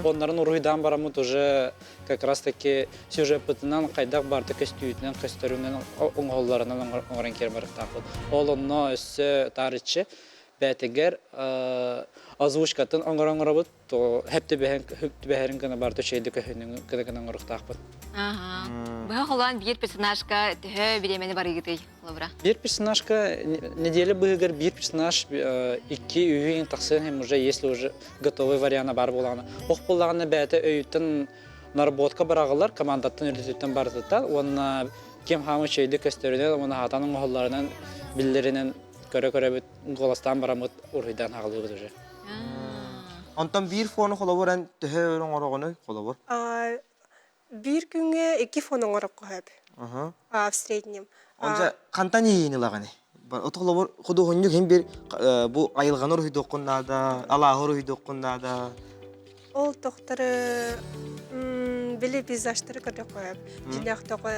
Фоннарын уруһуйдаан бараммыт уже как раз таки сюжеппытынан хайдах барыта көстүүтүнэн көстөрүнэн оҥоһулларынан оҥорон киирэн барыктаахпыт. Ол онно өссө таарыччы бээтигэр озвучкатын оҥорон оҥоробут хөп түбэһэрин гына барыта үчүгэйдик көһүнүн гына гына оҥоруохтаахпыт. Быһа холоон биир персонажка төһө бириэмэни барыгытый, холобура? Биир персонажка неделя быһыгар биир персонаж икки үһүн тахсыан hem уже если уже готовый варианта бар буолаҕына. Ох буоллаҕына бэйэтэ өйүттэн наработка бараҕылар командаттан үрдүтүттэн барытыттан уонна ким хаамы үчүгэйдик көстөрүнэн уонна хаатан оҥоһулларынан биллэринэн көрө-көрөбүт голостаан бараммыт уруһуйдаан хаҕылыыбыт уже. Онтон биир фону холобур эн төһө өр оҥороҕунуй холобур? Биир күҥҥэ икки фон оҥорокко сөп. В среднем. Онча хантан иһиини ылаҕыный? Отолобор худуоһунньук иһин бир бу айылҕаны уруһуйдуоххун наада, алааһы уруһуйдуоххун наада. Ол тохторы били пейзажтары көрдөххө дьинэх тоҕо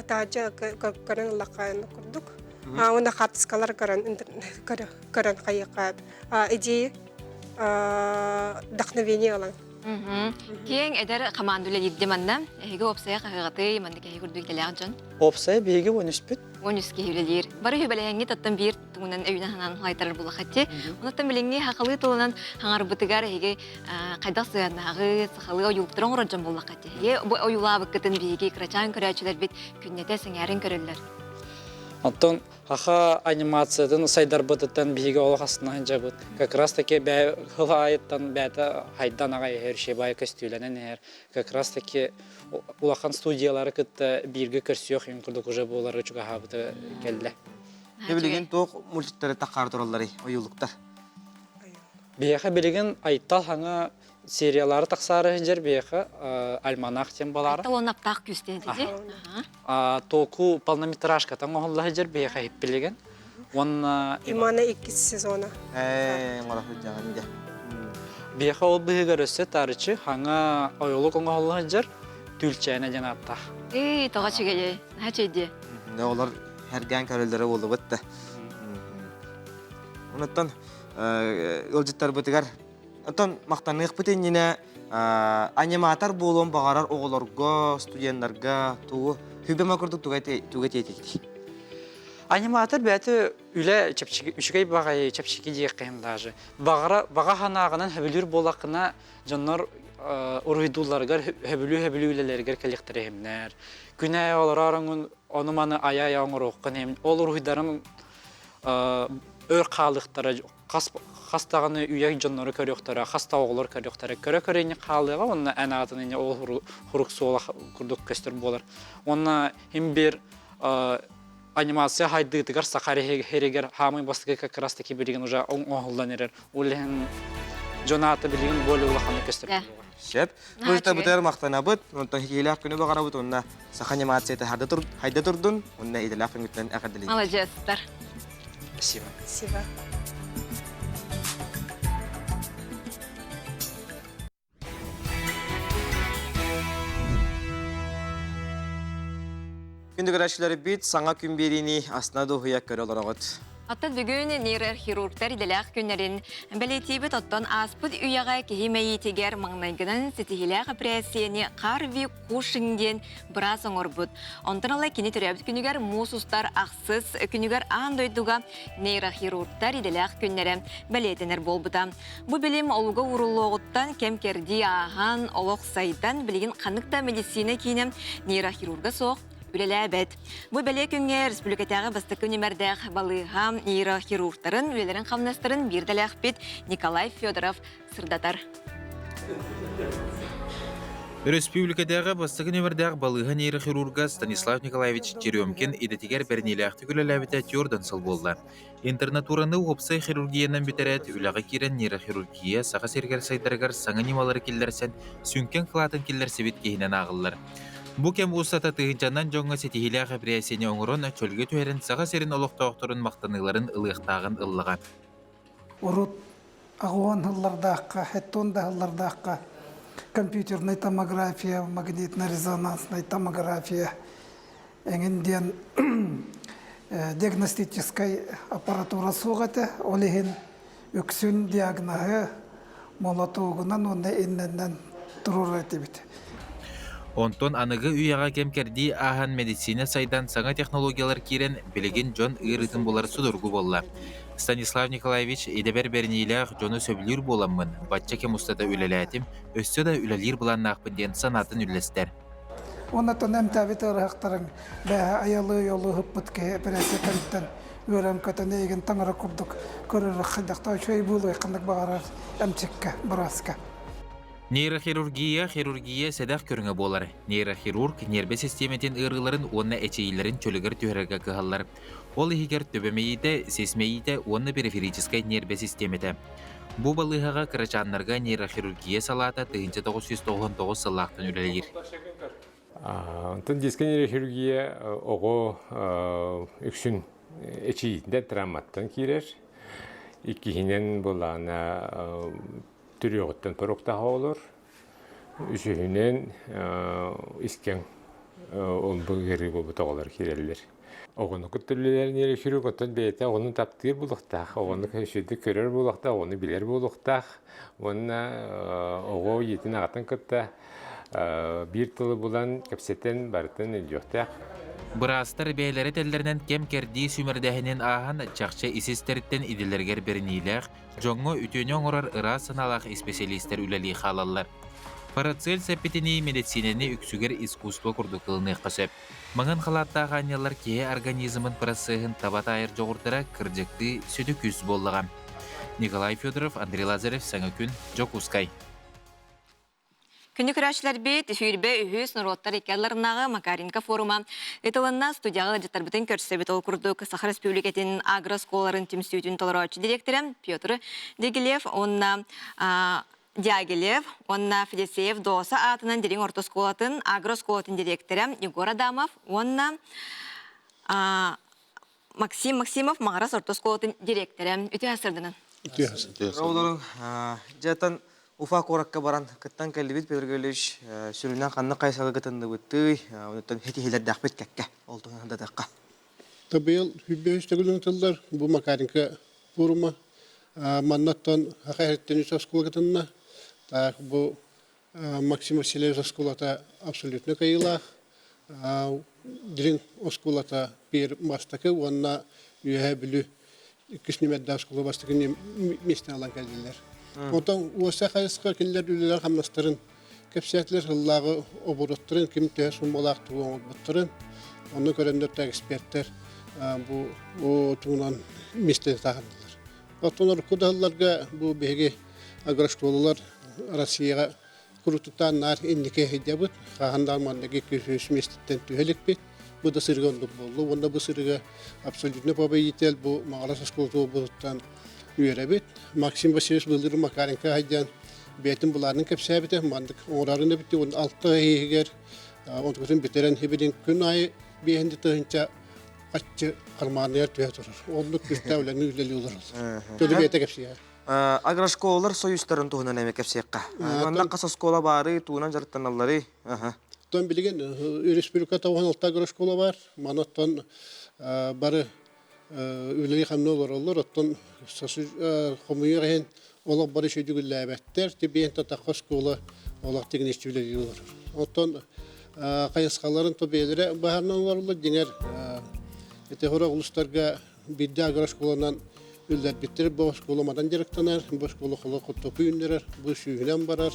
таажа көрөн ыллахха курдук. Уонна хаартыскалар көрөн көрөн хайыахха идеи вдохновение ылан. Киэҥ эдэр команда үлэлиирди манна. Эһиги уопсайа хаһыаҕытый, манна киһи курдук идэлээх дьон. Уопсайа биһиги 13-пүт. 13 киһи үлэлиир. Бары үбэлэһэҥҥит оттон биир тугунан өйүнэн санаан хайтарар булахатти. Онуттан билиҥҥи сахалыы тылынан хаҥарбытыгар эһиги хайдах сыһыаннаһаҕыт, сахалыы ойуулуктары оҥорор дьон буоллаххыт. Эһиги бу ойуулаабыккытын биһиги кырачаан көрөөччүлэрбит күннэтэ сэҥээрин көрөллөр. Оттон Хаха анимациятын сайдарбытыттан биһиги олох астына сылдьабыт. Как раз таки бээ хыл аайыттан бэйэтэ хайдан аҕай иһэр, шебай көстүүлэнэн иһэр. Как раз таки улахан студиялары кытта бииргэ көрсүөх юм курдук уже буолары чугаһаабыта кэллэ. Билигин туох мультиктары таххаар туралларый ойуулуктар? Биһиэхэ билигин Айтал хаҥа сериялары тахсаары сылдьар биһиэхэ альманах диэн балаара. Айтал уонна аптаах күүстээн дии. Току полнометражката оҥоһулла сылдьар биһиэхэ иһиппилигин. Уонна Имана иккис сезона. Ээ, оҥоро сылдьаҕын дьэ. Биһиэхэ ол быһыгар өссө таарыччы хаҥа ойулук оҥоһулла сылдьар Түүлчээнэ диэн ааттаах. Эй, тоҕо үчүгэйэй, наһаа үчүгэй дии. Олор хэргээн көрөллөрө буоллубут да. Онуттан ыалдьыттарбытыгар Оттон махтаныахпыт иннинэ аниматор буолуон баҕарар оҕолорго, студеннарга тугу хүбэма курдук туга тиэтигитий? Аниматор бэйэтэ үлэ чэпчэки үчүгэй баҕайы чэпчэки диэххэ даже. Баҕара баҕа санааҕынан хөбүлүүр буоллаххына дьоннор уруһуйдуулларыгар хөбүлүү-хөбүлүү үлэлэригэр кэлиэхтэрэ иһимнэр. Күн аайы олорор ону-маны айа-айа оҥоруоххун иһим. Ол уруһуйдарым өр хаалыахтара хас хас даҕаны үйэ дьоннору көрүөхтэрэ, хас да оҕолор көрүөхтэрэ. Көрө-көрө инник хаалыаҕа уонна эн аатын инньэ ол хурук суола курдук көстөр буолар. Уонна им бир анимация хайдыытыгар саха эригэр хаамый бастакы как раз таки билигин уже оҥоһуллан эрэр. Ол иһин дьон аата билигин более улаханнык көстөр буолуоҕа. Сөп. Бу бытар махтанабыт, онтон хикиилээх күнү баҕарабыт уонна саха анимацията хайда турдун, уонна идэлээх күҥҥүтүнэн эҕэрдэлиибит. Маладьыастар. Спасибо. Спасибо. Күндү көрөөччүлэрбит саҥа күн биэриини астына дуоһуйа көрө олороҕут. Оттон бүгүн нейрохирургтар идэлээх күннэрин бэлиэтиибит оттон ааспыт үйэҕэ киһи мэйиитигэр маҥнайгынан ситиһиилээх эпэрээссийэни Харви Кушинг диэн быраас оҥорбут. Онтон ыла кини төрөөбүт күнүгэр муус устар ахсыс күнүгэр аан дойдуга нейрохирургтар идэлээх күннэрэ бэлиэтэнэр буолбута. Бу билим олуга ууруллуоҕуттан кэм-кэрдии ааһан, олох сайдан, билигин ханнык да медицина киинэ нейрохирурга суох үлэлээбэт. Бу бэлиэ күҥҥэ республикатааҕы бастакы нүмэрдээх балыыһа нейрохирургтарын үлэлэрин-хамнастарын биир дэлээхпит Николай Федоров сырдатар. Өрөспүүбүлүкэтээҕи бастакы нүөмэрдээх балыыһа нейрохирурга Станислав Николаевич Черемкин идэтигэр бэриниилээхтик үлэлээбитэ түөрт сыл буолла. Интернатураны уопсай хирургиянан бүтэрээт, үлэҕэ киирэн нейрохирургия Саха сиригэр сайдарыгар саҥа ньымалары киллэрсэн, сүҥкэн кылаатын киллэрсибит киһинэн ааҕыллар. Бу кэм устата тыһыынчанан дьоҥҥо ситиһиилээх эпэрээссийэни оҥорон, чөлгө түһэрэн Саха сирин олохтоохторун махтаныыларын ылыахтааҕын ыллаҕа. Урут аҕыон сыллардаахха, хэттон да сыллардаахха компьютернай томография, магнитно-резонанснай томография эҥин диэн диагностическай аппаратура суох этэ. Ол иһин үксүн диагноһы молотуогунан уонна иннэннэн туруорар этибит. Онтон аныгы үйэҕэ кэм-кэрдии ааһан медицина сайдан саҥа технологиялар киирэн билигин дьон ыарыытын булар судургу буолла. Станислав Николаевич идэбэр бэриниилээх дьону сөбүлүүр буоламмын, бачча кэм устата үлэлээтим, өссө да үлэлиир былааннаахпын диэн санаатын үллэстэр. Оннотон эмтээбит ыарыһахтарыҥ бээһэ айалыы-ойолуу ыһыппыт киһи эпэрээссийэ кэнниттэн үөрэн-көтөн эйигин таҥара курдук көрөрө хайдахтаах үчүгэй буолуой ханнык баҕарар эмчиккэ, бырааска. Нейрохирургия хирургия сэдэх көрүҥэ буолар. Нейрохирург ньиэрбэ систиэмэтин ыарыыларын уонна эчэйиилэрин чөлүгэр түһэрэргэ кыһаллар. Ол иһигэр төбө мэйиитэ, сис мэйиитэ уонна периферическай ньиэрбэ систиэмэтэ. Бу балыыһаҕа кырачааннарга нейрохирургия салаата 1999 сыллаахтан үлэлиир. Онтон детская нейрохирургия оҕо үксүн эчийиитинэн травматтан киирэр. Иккиһинэн былаана төрүөҕүттэн поруктаах оҕолор. Үсүһүнэн искэҥ ол-бу ыарыы буолбут оҕолор киирэллэр. Оҕону кытта үлэлээн нейрохирург оттон бэйэтэ оҕону таптыыр буолуохтаах, оҕону үчүгэйдик көрөр буолуохтаах, оҕону билэр буолуохтаах уонна оҕо ийэтин аҕатын кытта биир тылы булан кэпсэтэн барытын өйдүөхтээх. Быраастар бэйэлэрэ этэллэринэн кэм-кэрдии сүүмэрдээһинин ааһан чахчы ис-истэриттэн идэлэригэр бэриниилээх, дьоҥҥо үтүөнү оҥорор ыраас санаалаах исписэлиистэр үлэлии хаалаллар. Парацель сэппитинии медицинэни үксүгэр искусство курдук ылыныахха сөп. Маҥан халааттаах аанньаллар киһи организмын процеһын таба таайар дьоҕурдара кырдьыктыы сүдү күүс буоллаҕа. Николай Федоров, Андрей Лазарев, Саҥа күн, Дьокуускай. Күнү көрөөччүлэрбит сүүрбэ үһүс норуоттар икки ардыларынааҕы Макаренко форума ыытылынна студияҕа ыалдьыттарбытын көрсөбүт. Ол курдук Саха Республикатын агрооскуолаларын түмсүүтүн толорооччу дириэктэрэ Петр Дягилев уонна Дягилев уонна Федосеев Доса аатынан Дириҥ орто оскуолатын агрооскуолатын дириэктэрэ Егор Адамов уонна Максим Максимов Маҕарас орто оскуолатын дириэктэрэ. Үтүө сырдынан. Үтүө сырдынан. Олорун дьэтэн Уфа куоракка баран кыттан кэллибит Петр Гаврильевич сүрүннээн ханнык хайысхага кытынныбыттый, онуттан хитиһилэрдээхпит кэккэ ол туһунан датахха. Быйыл 105 төгүл ыытыллар бу Макаренко форума маннаттан Саха сириттэн үс оскуола кытынна. Так бу Максим Васильевич оскуолата абсолютно кыайыылаах. Дириҥ оскуолата биир бастакы уонна Үөһээ Бүлүү иккис нүмердээх оскуола бастакы миэстэни ылан кэллилэр. Онтон уоса хайысха кинилэр үлэлэр хамнастарын кэпсээтилэр, сыллааҕы обороттарын ким төһө суммалаах тугу оҥорбуттарын, онно көрөннөр да экспертэр бу туһунан миэстэни таһаардылар. Оттон урукку да сылларга бу биһиги агрошколалар Россияҕа курутутаан наар инники сылдьабыт. Хаһан да манныгы 200 миэстэттэн түһэ иликпит. Бу да сырыга оннук буолла. Уонна бу сырыга абсолютно победитель бу Маҕарас оскуолата буолбутуттан үөрэбит. Максим Васильевич Былыр Макаренко айдьан бэйэтин былаанын кэпсээбитэ. Маннык оҥорорун эбит. Уонна алта ый иһигэр онтукутун бүтэрэн хибилин күн аайы биэһинди тыһынча аччы хармааныгар түһэ турар. Оннук күстээх үлэни үлэлии олороллор. Төлө бэйэтэ кэпсиэҕэ. Агрошколалар союзтарын туһунан эмэ кэпсиэххэ. Манна хас оскуола баары, туунан дьарыктаналлары. Оттон билигин республика 96 агрошкола бар. Маны оттон бары үлэлии-хамныы олороллор. Оттон хомуйуох иһин олох бары үчүгүллээбэттэр. Тибиэн татахха оскуола олох тигиниччи үлэлии олорор. Оттон хайысхаларын то бэйэлэрэ баһарынан олороллор. Дьиҥэр ити сорох улуустарга биирдэ агрошколанан үллэрбиттэр. Бу оскуола манан дьарыктанар, бу оскуола холо хортопу үүннэрэр, бу сүүһүнэн барар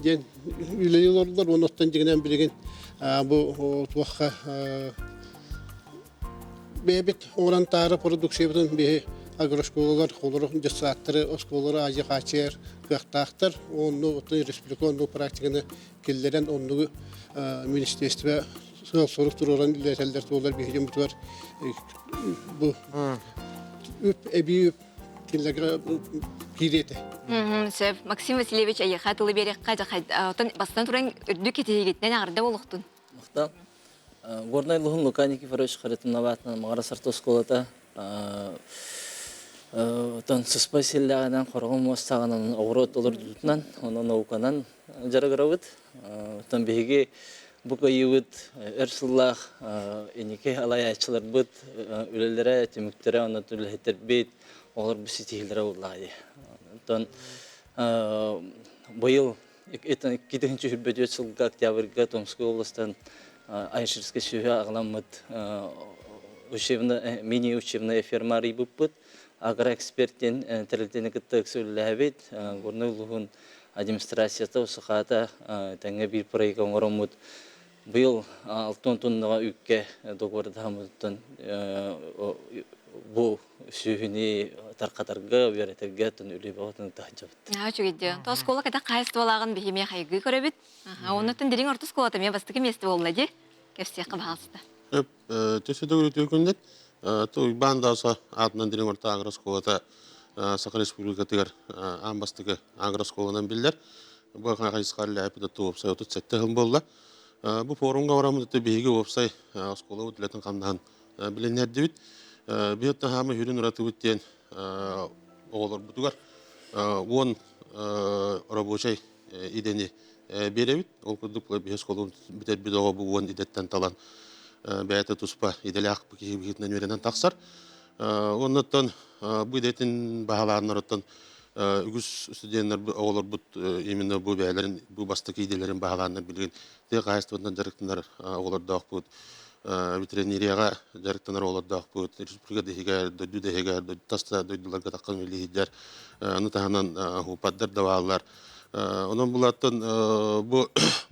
диэн үлэлии олороллор. Уонна оттон дьиҥинэн билигин бу туохха бэйэбит оҥорон таары продукциябытын биһи агрошколалар, холоро детсадтары, оскуолалары аайы хааччыйар кыахтаахтар. Онну оттон республика оннук практиканы киллэрэн оннугу министерство сыал-сорук туруоран үлэлэтэллэр туолар биһиги дьоммутугар бу үп эбии үп кинилэргэ киириэ этэ. Сөп. Максим Васильевич эйиэхэ тылы биэриэххэ оттон бастан туран үрдүк китиһигитинэн аҕырда буолуохтун. Махтал. Горнай Луһун Лука Никифорович Харитоноватынан Маҕарас орто оскуолата оттон сыспай силлээҕинэн хороҕон муостааҕынан оҕуруот олордуутунан онон науканан дьарыгырабыт. Оттон биһиги бу кыайыыбыт өр сыллаах инники алайааччыларбыт үлэлэрэ, түмүктэрэ, онон үлэһиттэрбит, олор бу ситиһиилэрэ буоллаҕа дии. Оттон быйыл 2024 сылга октябрьга Томскай областан Айширскай сүһү аҕаламмыт учебно мини-учебная ферма арыйбыппыт. Агроэксперт диэн тэрилтэни кытта ыкса үлэлээбит. Горнай улууһун администрацията Усухаата тэҥҥэ биир проект оҥороммут. Быйыл алтан тоннаҕа үүккэ договордаһаммытыттан бу сүөһүнү тархатарга, үөрэтэргэ үлэ бөҕөтүн таһдьабыт. Наһаа үчүгэй То оскуола кэтэх хаһайыстыбалааҕын биһимиэ хайгыы көрөбүт. Оннуттан дириҥ орто оскуолата эмиэ бастакы миэстэ буолла дии. Кэпсиэххэ баҕалыста. Өп, төсө төгүл үтүө күннэр. Уйбаан Дааса аатынан дириҥ орто агро оскуолата Саха Республикатыгар аан бастакы агрооскуоланан биллэр. Бу хайысха үлэлээбит уопсай 37 сыл буолла. Бу форумга бараммыт биһиги уопсай оскуолабыт үлэтин хамнаһын билиннэрдибит. Биһиэттэн хаама хүрүн уратыбыт диэн оҕолорбутугар 10 рабочай идэни биэрэбит. Ол курдук биһи оскуолабыт бүтэрбит оҕо бу 10 идэттэн талан бэйэтэ туспа идэлээх киһи быһыытынан үөрэнэн тахсар. Оннуттан бу идэтин баһылааннарыттан үгүс студеннар оҕолорбут именно бу бэйэлэрин бу бастакы идэлэрин баһылааннар билигин тыа хаһаайыстыбатынан дьарыктанар оҕолордоохпут, ветеринарияҕа дьарыктанар оҕолордоохпут, республика да иһигэр, дойду да иһигэр, тас да дойдуларга таххан үлэлииллэр, ону таһынан хуппаттар да бааллар. Онон булаттан бу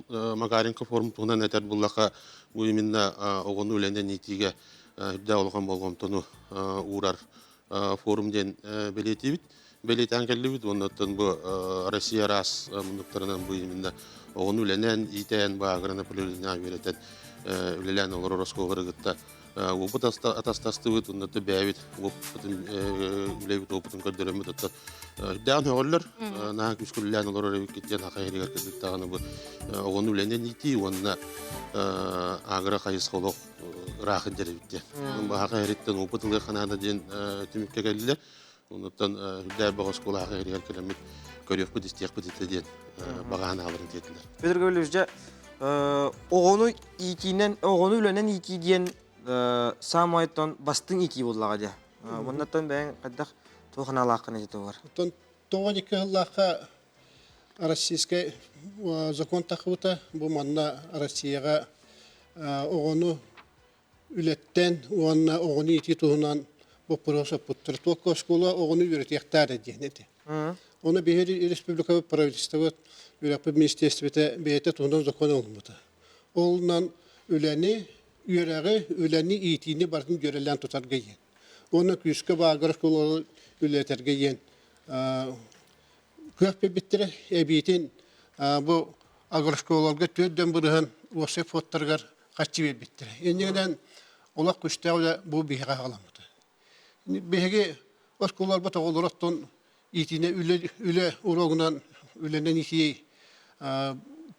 Макаренко форум туһунан этэр буллаха бу именно оҕону үлэнэн иитиигэ үрдээх улахан болҕомтону уурар форум диэн бэлиэтиибит. Бэлиэтээн кэллибит уоннаттан бу Россия араас муннуктарынан бу именно оҕону үлэнэн, иитэн, баагырана направлениеҕа үөрэтэн үлэлээн олорор оскуолалары кытта уопут атастастыбыт, уонна бэйэбит уопутун үлэбит уопутун көрдөрөммүт оттон үрдээн көҕөллөр наһаа күүскэ үлэлээн олорор эбиккит диэн хаха иһигэр кырдыктаҕына бу оҕону үлэнэн иитии уонна агро хайысха олох ыраах илдьэр эбит диэн. Баһаха иһириттэн опыт ылыахха наада диэн түмүккэ кэллилэр. Онуттан үрдээх бөҕө оскуола аха иһигэр кэлэммит көрүөхпүт, истиэхпит этэ диэн баҕа санааларын тиэртилэр. Петр Гаврильевич, дьэ, оҕону иитиинэн, оҕону үлэнэн иитии диэн саамай бастыҥ иитии буоллаҕа дии. Оннуттан бэйэҥ хайдах туох санаалааххын ити туһугар? Оттон тоҕо дикки сыллаахха Российскай закон тахыбыта бу манна Россияҕа оҕону үлэттэн уонна оҕону иитии туһунан боппуруос оппуттар. Туокка оскуола оҕону үөрэтиэхтээх диэн этэ. Ону биһиги республикабыт правительствобыт үөрэхпит министерствота бэйэтэ туһунан закон ылыммыта. Олунан үлэни, үөрэҕи, үлэни иитиини барытын дьүөрэлээн тутарга диэн. Уонна күүскэ баагыр оскуолалары үлэлэтэргэ диэн кыах биэрбиттэрэ. Эбиитин бу агрошколаларга 4 бырыһан уопсай фоттарыгар харчы биэрбиттэрэ. Иннигинэн олох күстээх үлэ бу биһиэхэ аҕаламмыта. Биһиги оскуолаларбыт оҕолор оттон иитиинэ үлэ, үлэ уруогунан үлэнэн иитии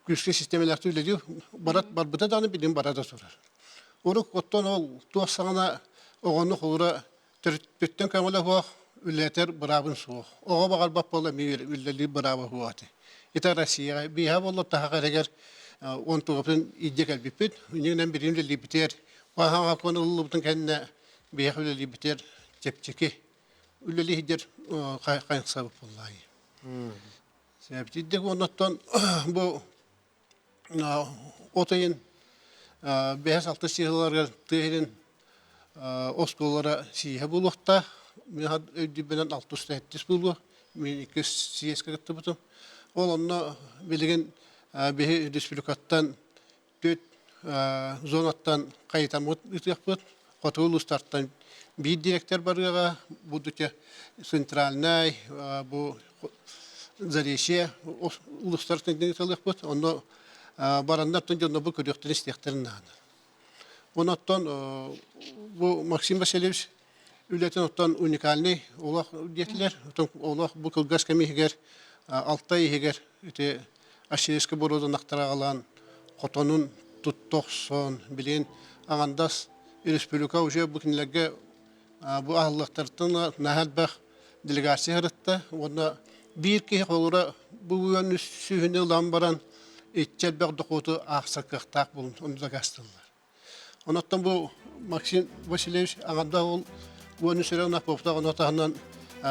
күүскэ систиэмэлээхтик үлэлиир барат барбыта даҕаны билигин бара да турар. Урук оттон ол туох саҕана оҕону холура төрөппүттэн көҥүлэ суох үлэтэр быраабын суох. Оҕо баҕарбат буола эмиэ үлэлиир бырааба суох этэ. Ити Россияҕа биэһэ буолла таһаҕа эрэгэр он тугапын илдьэ кэлбиппит. Иннинэн билигин үлэлиирбитигэр хаһан кон ылыллыбытын кэннэ биэһэ үлэлиирбитигэр чэпчэки үлэлии сылдьар хайсабыт буоллаайы. Сэбитиддик оннуттан бу От ыйын 5-6 сыһыаларыгар тыа сирин оскуолалара сииһэ буолуохтаах. Мин өйдүүрбүнэн 6-7 буолуо. Мин иккис съезкэ кыттыбытым. Ол онно билигин биһи республикаттан түөрт зонаттан хайытаммыт ыытыахпыт. Хотугу улуустартан биир директор барыаҕа, будучи центральнай, бу Заречье улуустар ыытылыахпыт. Онно бараннар дьонно бу көрүөхтэрин истиэхтэрин наада. Онон бу Максим Васильевич үлэтин оттон уникальный олох диэтилэр. Олох бу кылгас кэм иһигэр Алтай иһигэр ити Ассирийскай боруодан ахтараҕалаан хотонун тутта охсон билигин аҥандас республика уже бу кинилэргэ бу аһыллыахтарыттан наһаа элбэх делегация сырытта уонна биир киһи холура бу үөн сүүһүнү ылан баран иччэ элбэх дохуоту аахсар кыахтаах буолун ону дакаастыыллар. Онон бу Максим Васильевич аҥардах ол 13 эрэ ынах ону таһынан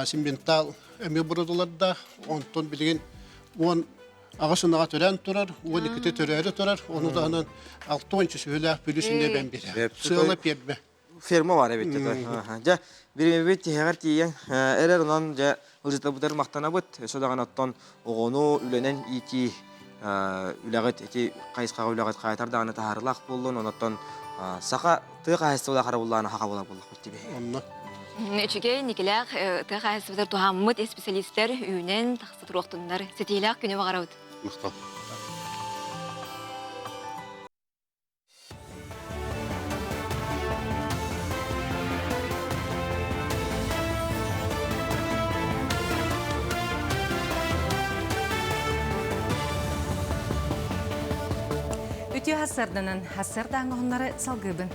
симментал эмиэ бурудулардаах онтон билигин 18 ынаҕа төрөөн турар, 12-те төрөөрү турар, ону таһынан 6 сүһүлээх бүлүс иннэ бэн биэрэ. Сыала пиэрбэ. Ферма бар эбит Дьэ, биримэбит тиһэҕэр тиийэн эрэр онон дьэ ылдьытабытыгар махтанабыт. Өссө даҕаны оттон оҕону үлэнэн иитии үлэҕит ити хайысхаҕа үлэҕит хаайтар даҕаны таһаарылаах буоллун. Онон саха тыа хаһаайыстыбалаах харабыллаана хаха буолар буоллахпыт тибэ. Онно. Үчүгэй Никилээх тыа хаһаайыстыбатыгар туһаммыт исписэлиистэр үүнэн тахса туруохтуннар. Ситиилээх күнү баҕарабыт. Махтал. Үтүө хассарданан, хассардааҥҥа уһуннары салгыыбын.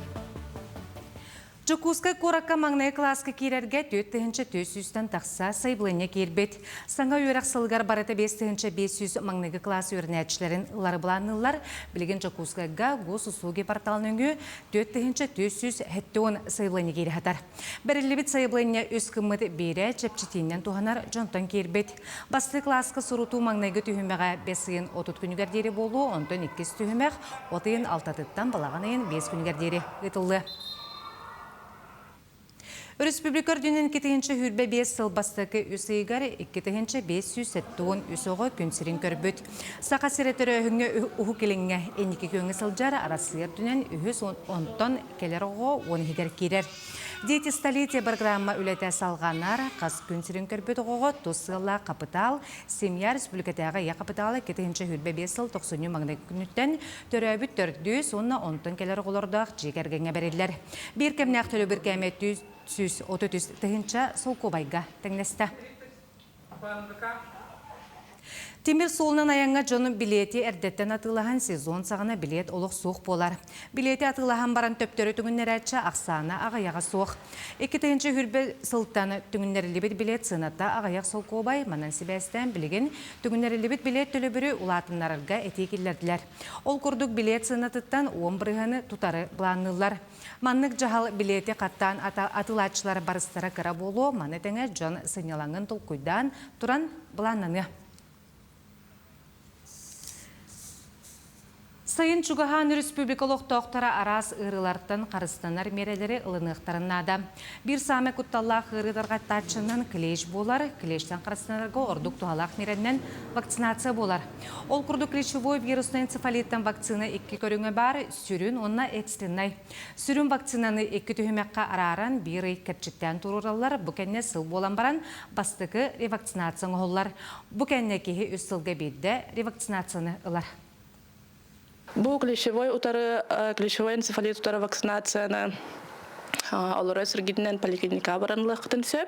Дьокуускай куоракка маҥнайгы кылааска киирэргэ 4400-тэн тахса сайабылыанньа киирбит. Саҥа үөрэх сылыгар барыта 5500 маҥнайгы кылаас үөрэнээччилэрин ылары былаанныыллар. Билигин Дьокуускайга Госуслуги портал нөҥүө 4470 сайабылыанньа киирэ сытар. Бэриллибит сайабылыанньа үс гыммыт биирэ чэпчэтиинэн туһанар дьонтон киирбит. Бастакы кылааска сурутуу маҥнайгы түһүмэҕэ бэс ыйын 30 күнүгэр диэри буолуо, онтон иккис түһүмэх от ыйын алтатыттан балаҕан ыйын биэс күнүгэр диэри ыытыллыа. Өрөспүүбүлүкэ үрдүнэн 2025 сыл бастакы үс ыйыгар 2573 оҕо күн сирин көрбүт. Саха сирэ төрөөһүҥҥэ Уһук Илиҥҥэ инники күөҥҥэ сылдьар Арассыыйа үрдүнэн үһүс онтон кэлэр оҕо уон иһигэр киирэр. Дети столетия программа үлэтэ салҕанар. Хас күн сирин көрбүт оҕоҕо тус сыаллаах хапытаал Семья республикатааҕы ийэ хапытаала 2025 сыл тохсунньу маҥнайгы күнүттэн төрөөбүт төрдүс уонна онтон кэлэр оҕолордоох дьиэ кэргэҥҥэ бэриллэр. Биир кэмнээх төлөбүр кээмэ 133 тыһыынча солкуобайга тэҥнэстэ. Тимир суолунан айаҥҥа дьон билиэти эрдэттэн атыылаһан сезон саҕана билиэт олох суох буолар. Билиэти атыылаһан баран төптөрү түҥүннэрээччи ахсаана аҕыйаҕа суох. 2020 сылтан түҥүннэриллибит билиэт сыаната аҕыйах солкуобай, манан сибээстээн билигин түҥүннэриллибит билиэт төлөбүрү улаатыннарарга этии киллэрдилэр. Ол курдук билиэт сыанатыттан 10 бырыһыаны тутары былаанныыллар. Маннык дьаһал билиэти хаттаан атыылааччылар барыстара кыра буолуо, маны тэҥэ дьон сынньалаҥын толкуйдаан туран былааннаныа. Сайын чугаһаан республика олохтоохторо араас ыарыылартан харыстанар миэрэлэри ылыныахтарын наада. Биир саамай кутталлаах ыарыы тарҕаттааччынан клещ буолар. Клещтэн харыстанарга ордук туһалаах миэрэннэн вакцинация буолар. Ол курдук клещевой вируснай энцефалиттан вакцина икки көрүҥэ баар, сүрүн уонна экстреннай. Сүрүн вакцинаны икки түһүмэххэ арааран биир ый кэрчиктээн туруораллар. Бу кэннэ сыл буолан баран бастакы ревакцинация оҥоһуллар. Бу кэннэ киһи үс сылга биирдэ ревакцинацияны ылар. Бу клещевой утары клещевой энцефалит утары вакцинацияны олоро сиргитинэн поликлиника баран ылыаххытын сөп.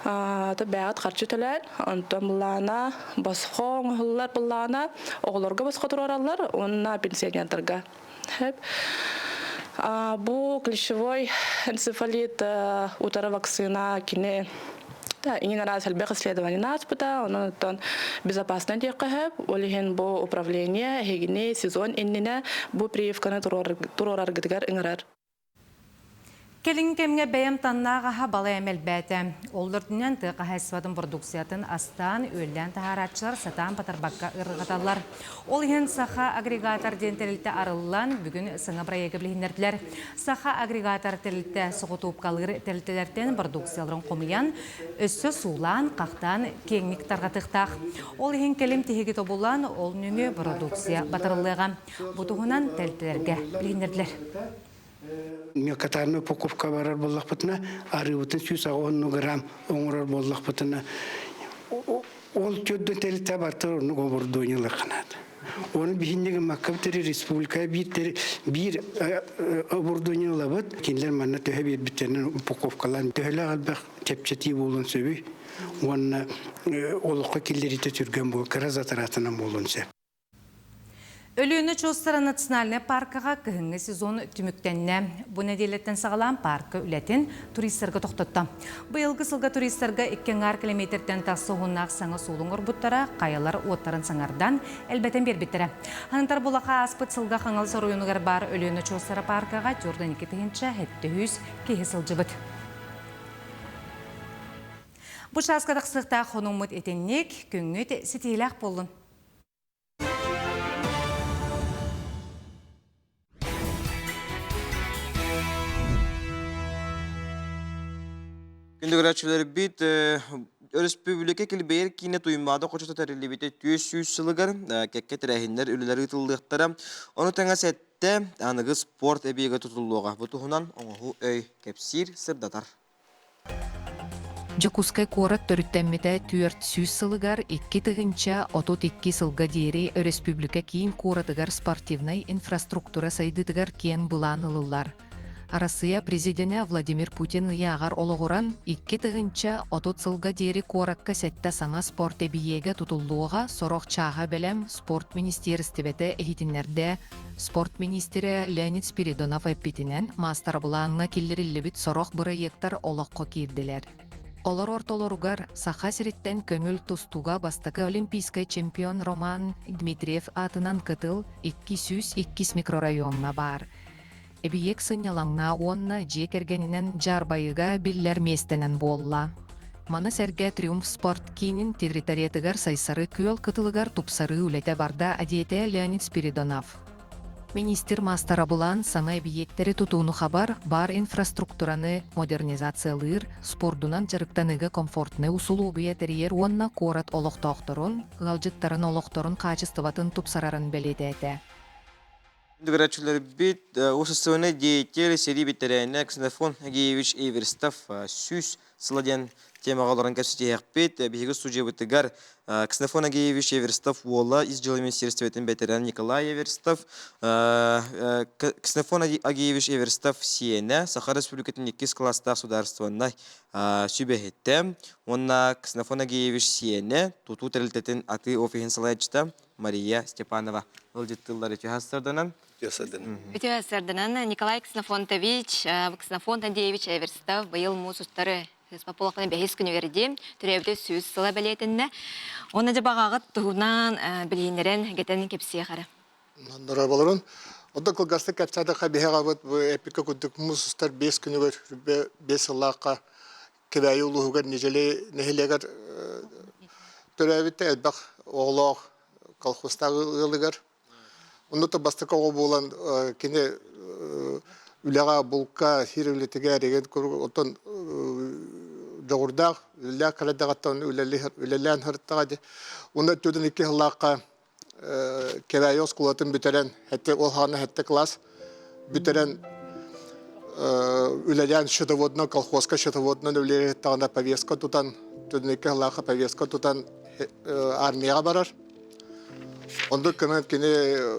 То бэйэҕит харчы төлөөн, онтон былаана босхо оҥоһуллар былаана оҕолорго босхо туруораллар уонна пенсионердарга. Бу клещевой энцефалит утары вакцина кини иҥин араас элбэх исследование ааспыта, онон оттон безопасно диэххэ сөп. Ол иһин бу управление эһигини сезон иннинэ бу прививканы туруораргытыгар ыҥырар. Кэлиҥҥи кэмҥэ бэйэм таннаах аһа балайам элбээтэ. Ол үрдүнэн тыа хаһаайыстыбатын продукциятын астаан, үөллээн таһаарааччылар сатаан батарбакка ырҕаталлар. Ол иһин Саха агрегатор диэн тэрилтэ арыллан, бүгүн саҥа бырайыагы билиһиннэрдилэр. Саха агрегатор тэрилтэ соҕотуопкалыыр тэрилтэлэртэн продукцияларын хомуйан, өссө суулаан, хахтаан киэҥник тарҕатыахтаах. Ол иһин кэлим тиһиги тобулан, ол нөҥүө продукция батарыллыаҕа. Бу туһунан тэрилтэлэргэ билиһиннэрдилэр. Мелкотарная упаковка барар буоллахпытына, арыыбытын 180 грамм оҥорор буоллахпытына, ол төрдөн тэрилтэ бартар оннук оборудованиелар ханаат. Оны биһиннеги маккабытери республика биир биир оборудование ылабыт. Кинилэр манна төһө биэрбиттеринэн упаковкалаан төһөлөөх элбэх чэпчэтии буолуон сөбүй уонна олоххо киллэриитэ түргэн буол кыра затратынан буолуон сөп. Өлүөнэ очуостара национальнай паркаҕа кыһыҥҥы сезон түмүктэннэ. Бу нэдиэлэттэн саҕалаан парка үлэтин туристарга тохтотто. Быйылгы сылга туристарга икки аҥаар километртэн тахса уһуннаах саҥа суолу оҥорбуттара, хайалар уоттарын саҥардан, элбэтэн биэрбиттэрэ. Ханытар Булаха ааспыт сылга Хаҥалас оройуонугар баар Өлүөнэ очуостара паркаҕа 42 700 киһи сылдьыбыт. Бу чааска тахсыахтаах хонууммут итинник, күҥҥүт ситиилээх буоллун! Күндү көрөөччүлэрбит, өрөспүүбүлүкэ килбэйэр киинэ Туймаада хочото тэриллибитэ 400 сылыгар кэккэ тэрээһиннэр үлэлэр ыытыллыахтара. Ону тэҥэ сэттэ аныгы спорт эбийиэгэ тутуллуоҕа. Бу туһунан оҥоһуу өй кэпсиир, сырдатар. Дьокуускай куорат төрүттэммитэ 400 сылыгар 2032 сылга диэри өрөспүүбүлүкэ киин куоратыгар спортивнай инфраструктура сайдыытыгар киэҥ былаан ылыллар. Арассыыйа президенэ Владимир Путин ыйааҕар олоҕуран, 2030 сылга диэри куоракка сэттэ саҥа спорт эбийиэгэ тутуллуоҕа, сорох чааһа бэлэм, спорт министиэристибэтэ иһитиннэрдэ. Спорт миниистирэ Леонид Спиридонов эппитинэн, маастарабылааҥҥа киллэриллибит сорох бырайыактар олоххо киирдилэр. Олор ортолоругар Саха сириттэн көҥүл тустууга бастакы олимпийскай чемпион Роман Дмитриев аатынан кытыл 202 микрорайоҥҥа баар. Эбийиэк сынньалаҥҥа уонна дьиэ кэргэнинэн дьаарбайыыга биллэр миэстэнэн буолла. Маны сэргэ Триумф спорт киинин территориятыгар Сайсары күөл кытылыгар тупсарыы үлэтэ барда, диэтэ Леонид Спиридонов. Министр маастарабылаан саҥа эбийиэктэри тутууну хабар, баар инфраструктураны модернизациялыыр, спордунан дьарыктаныыга комфортнай усулуобуйа тэрийэр уонна куорат олохтоохторун, ыалдьыттарын олохторун хаачыстыбатын тупсарарын бэлиэтээтэ. Көрөөччүлэрбит уопсастыбаннай деятель, сэрии бэтэрээнэ Ксенофон Агеевич Эверстов 100 сыла диэн темаҕа олорон кэпсэтиэхпит. Биһиги судьуйабытыгар Ксенофон Агеевич Эверстов уола, ис дьыала министиэристибэтин бэтэрээн Николай Эверстов, Ксенофон Агеевич Эверстов сиэнэ, Саха Республикатын иккис кылаастаах судаарыстыбаннай сүбэһитэ уонна Ксенофон Агеевич сиэнэ, тутуу тэрилтэтин атыы офиһын салайааччыта Мария Степанова ыалдьыттыыллар үтүө сарданан. Үтүө сарданан Николай Ксенофонтович, Ксенофонт Андреевич Эверстов быйыл муус устары Пополохтан бэһис күнүгэр диэн төрөөбүтэ 100 сыла бэлиэтэннэ. Уонна дьэ баҕаҕыт туһунан билиһиннэрэн гэтэн кэпсиэх эрэ. Дорооболорун. Онто кылгастык кэпсээтэххэ биһиэҕэбит бу эпика курдук муус устар 5 күнүгэр 5 сыллаахха Кэбээйи улууһугар Ньидьили нэһилиэгэр төрөөбүт элбэх оҕолоох колхозтаах ыалыгар. Онно да бастакы оҕо буолан кини үлэҕэ, булка, сир үлэтигэр эригин оттон дьоҕурдаах, үлэлээх кэлэрдэҕиттэн үлэлээн сырыттаҕа дии. Уонна 42 сыллаахха Кэбээйи оскуолатын бүтэрэн, ол хаана сэттэ кылаас бүтэрэн үлэлээн счетоводынан колхозка счетоводынан үлэлээтэҕинэ повестка тутан, түннүккэ сылаахха повестка тутан армияҕа барар. Оннук гынан кини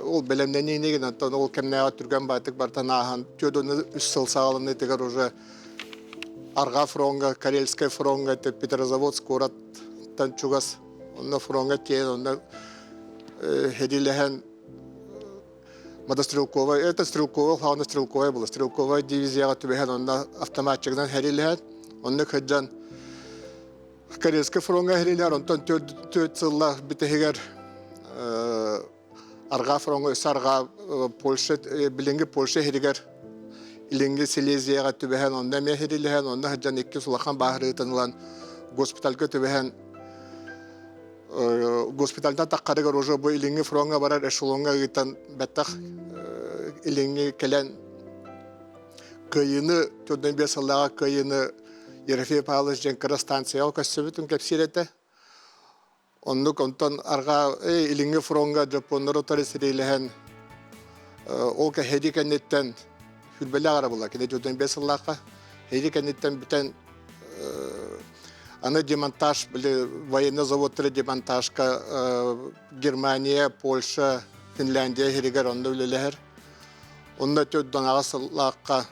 ол бэлэмнэниини гынан ол кэмнээҕи түргэн баайтык бартан ааһан 43 сыл саҕаланыытыгар уже Арҕаа фроҥҥа, Карельскай фроҥҥа, Петрозаводск куораттан чугас Онно фроҥҥа тиийэн онно хэдилэһэн мотострелковай, это стрелковай, хаана стрелковай була. Стрелковай дивизияҕа түбэһэн онно автоматчигынан хэрилэһэн, онно кырдьан Карельскай фроҥҥа хэрилэр, онтон төрт сыллаах бүтэһигэр арҕаа фроҥҥа өссө арҕаа Польша, билиҥҥи Польша иһигэр Илиҥҥи Силезияҕа түбэһэн, онно эмиэ хэрилэһэн, онно сылдьан иккис улахан бааһырыытын ылан госпитальга түбэһэн госпитальтан таххарыгар уже бу Илиҥҥи фроҥҥа барар эшелоҥҥа ыытан бэттэх Илиҥҥи кэлэн кыайыыны 45 сыллааҕы кыайыыны Ерофей Павлович диэн кыра станцияҕа көрсүбүтүн кэпсиир этэ. Оннук онтон арҕаа Илиҥҥи фроҥҥа дьоппуоннары утары сэриилэһэн ол һэри кэнниттэн хүрбэлээх эрэ буолла. Кини 45 сыллаахха һэри кэнниттэн бүтэн аны демонтаж били военный заводтары демонтажка Германия, Польша, Финляндия иһигэр онно үлэлэһэр. Онно 4 сыллаахха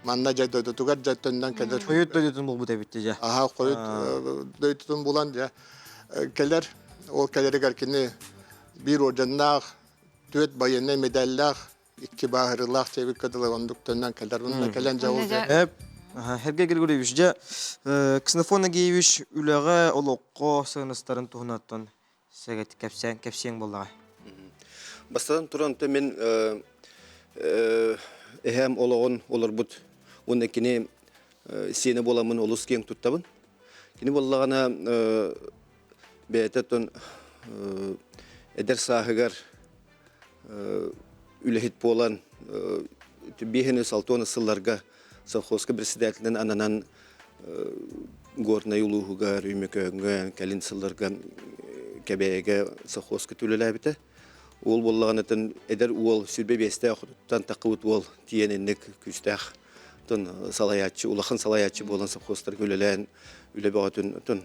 Манна дьэ дойдутугар дьэ төннөн кэлэр. Хойут дойдутун булбут эбит дьэ. Аха хойут дойдутун булан дьэ кэлэр. Ол кэлэригэр кини биир орденнаах, түөрт байыаннай медаллаах, икки бааһырыылаах диэбиккэ дылы оннук төннөн кэлэр. Онно кэлэн дьэ ол дьэ. Сергей Григорьевич, дьэ Ксенофон Агеевич үлэҕэ, олоххо сыанастарын туһунаттан сэгэт кэпсээн кэпсиэҥ буоллаҕа. Бастатан туран мин эһээм олоҕун олорбут уонна кини сиэнэ буоламмын олус киэҥ туттабын. Кини буоллаҕына бэйэтэ оттон эдэр сааһыгар үлэһит буолан биэһин 6 сылларга совхозка председателинэн ананан Горнай улууһугар, Өймөкөөҥҥө, кэлин сылларга Кэбээйигэ совхозка үлэлээбитэ. Уол буоллаҕына эдэр уол 25-тээх хотуттан таххыбыт уол тиийэн инник күүстээх салайааччы, улахан салайааччы буолан совхозтарга үлэлээн үлэ бөҕөтүн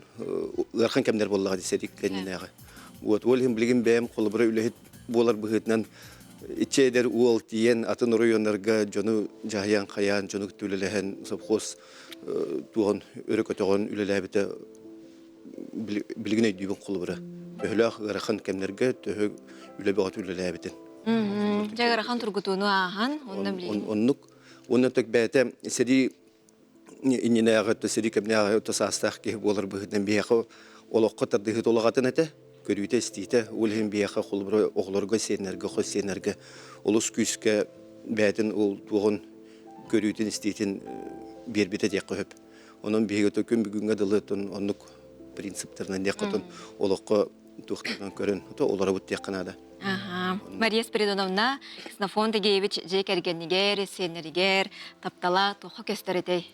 ыарахан кэмнэр буоллаҕа дии сэрии кэннинээҕи. Вот ол иһин билигин бэйэм холобура үлэһит буолар быһыытынан Иччэ эдэр уол тиийэн атын оройуоннарга дьону дьаһайан хайаан дьону үлэлэһэн совхоз туоҕун өрө көтөҕөн үлэлээбитэ билигин өйдүүбүн холобура. Төһөлөөх ыарахан кэмнэргэ төһө үлэ бөҕөтө үлэлээбитин. Дьэ ыарахан тургутууну ааһан, онно билигин. Оннук. Уонна тök бэйэтэ сэрии иннинээҕи сэрии кэмнээҕи өттө саастаах киһи буолар быһыытынан биһиэхэ олоххо тардыһыы толоҕатын этэ. Көрүүтэ-истиитэ ол иһин биһиэхэ холобура оҕолорго сиэннэргэ, хос сиэннэргэ олус күүскэ бэйэтин ол туоҕун көрүүтүн-истиитин биэрбитэ диэххэ сөп. Онон биһиги күн бүгүҥҥэ дылы оннук принциптэринэн диэххэ олоххо туохтарынан көрөн олоробут диэххэ наада. Мария Спиридоновна, Ксенофонт Егеевич дьиэ кэргэнигэр, сиэннэригэр таптала туохха көстөр этэй?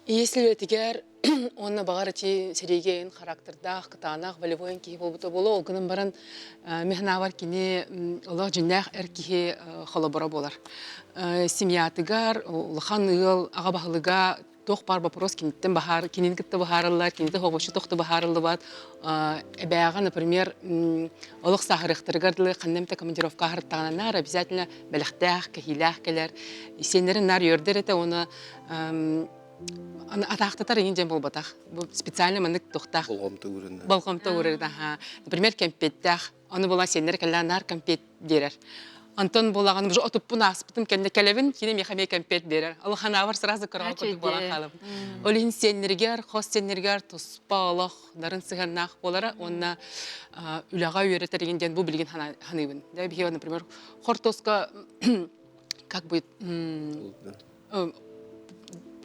Если үлэтигэр уонна баҕар ити сэриигэ эн характердаах, кытаанах, волевой киһи буолбута буолуо, ол гынан баран мин кини олох дьиҥнээх эр киһи холобура буолар. Семьятыгар улахан ыал аҕа баһылыга туох баар вопрос киниттэн баһаар, кинини кытта быһаарыллар, кинитэ хобоччу тохто быһаарыллыбат. Эбээҕэ, например, олох сааһырыахтарыгар дылы ханна эмитэ командировка аһарыттаҕына наар обязательно бэлэхтээх, кэһиилээх кэлэр. Сиэннэрин наар үөрдэр этэ уонна атаахтатар иҥин дьэн буолбатах. Бу специально маннык тухтаах. Болҕомто уурунна. Болҕомто уурар, аха. Например, кэмпиэттээх. Аны була сиэннэр кэллээн наар кэмпиэт биэрэр. Антон буолаҕын уже отуппун ааспытым кэннэ кэлэбин, кини миэхэ эмиэ кэмпиэт биэрэр. Алханаабар сразу кыраҕа курдук буолан хаалабын. Ол иһин сиэннэригэр, хос сиэннэригэр туспа олох нарын сыһыаннаах буолара уонна үлэҕэ үөрэтэр игин диэн бу билигин ханыыбын. Да, биһиги, например, хортуоска как будет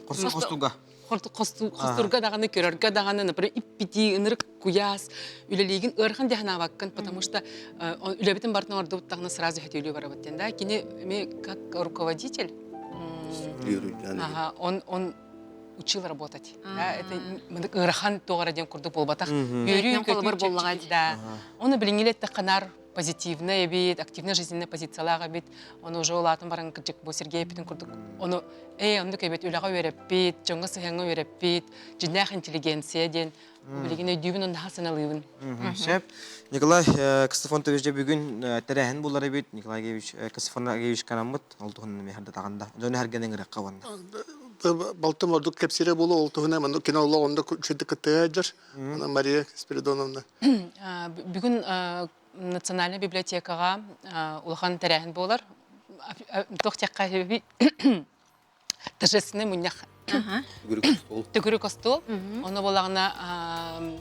Хостуга. Хостурга даҕаны, көрөргө даҕаны, например, иппитии, ынырык куйаас, үлэлиигин ыарахан диэн санаабаккын, потому что үлэбитин барытын оҥордубут сразу хөтөлүү барабыт диэн, да, кини эми как руководитель, ага, он, он учил работать, да, это ыарахан туох эрэ диэн курдук буолбатах. Үөрүү, көтүү, да. Оны билиҥҥи ханар позитивная эбит, активная жизненная позициялаах эбит. Ону уже улаатан баран кырдьык бу Сергей эппитин курдук ону ээ оннук эбит үлэҕэ үөрэппит, дьоҥҥо сыһыаҥҥа үөрэппит, дьиҥнээх интеллигенция диэн билигин өйдүүбүн онно саналыыбын. Сөп. Николай Ксенофонтович дьэ бүгүн тэрээһин булар эбит. Николай Геевич Ксенофонтович канаммыт ол туһунан эмиэ хардатаҕын да. Дьону эргэн ыҥырыахха уонна. Балтым ордук кэпсиирэ буолуо ол туһунан маннык кино олох онно үчүгдүк кыттыга сылдьар. Мария Спиридоновна. Бүгүн Национальнай библиотекаҕа улахан тэрээһин буолар. Туох диэххэ торжественный мунньах. Төгүрүк остуол. Ону буолаҕына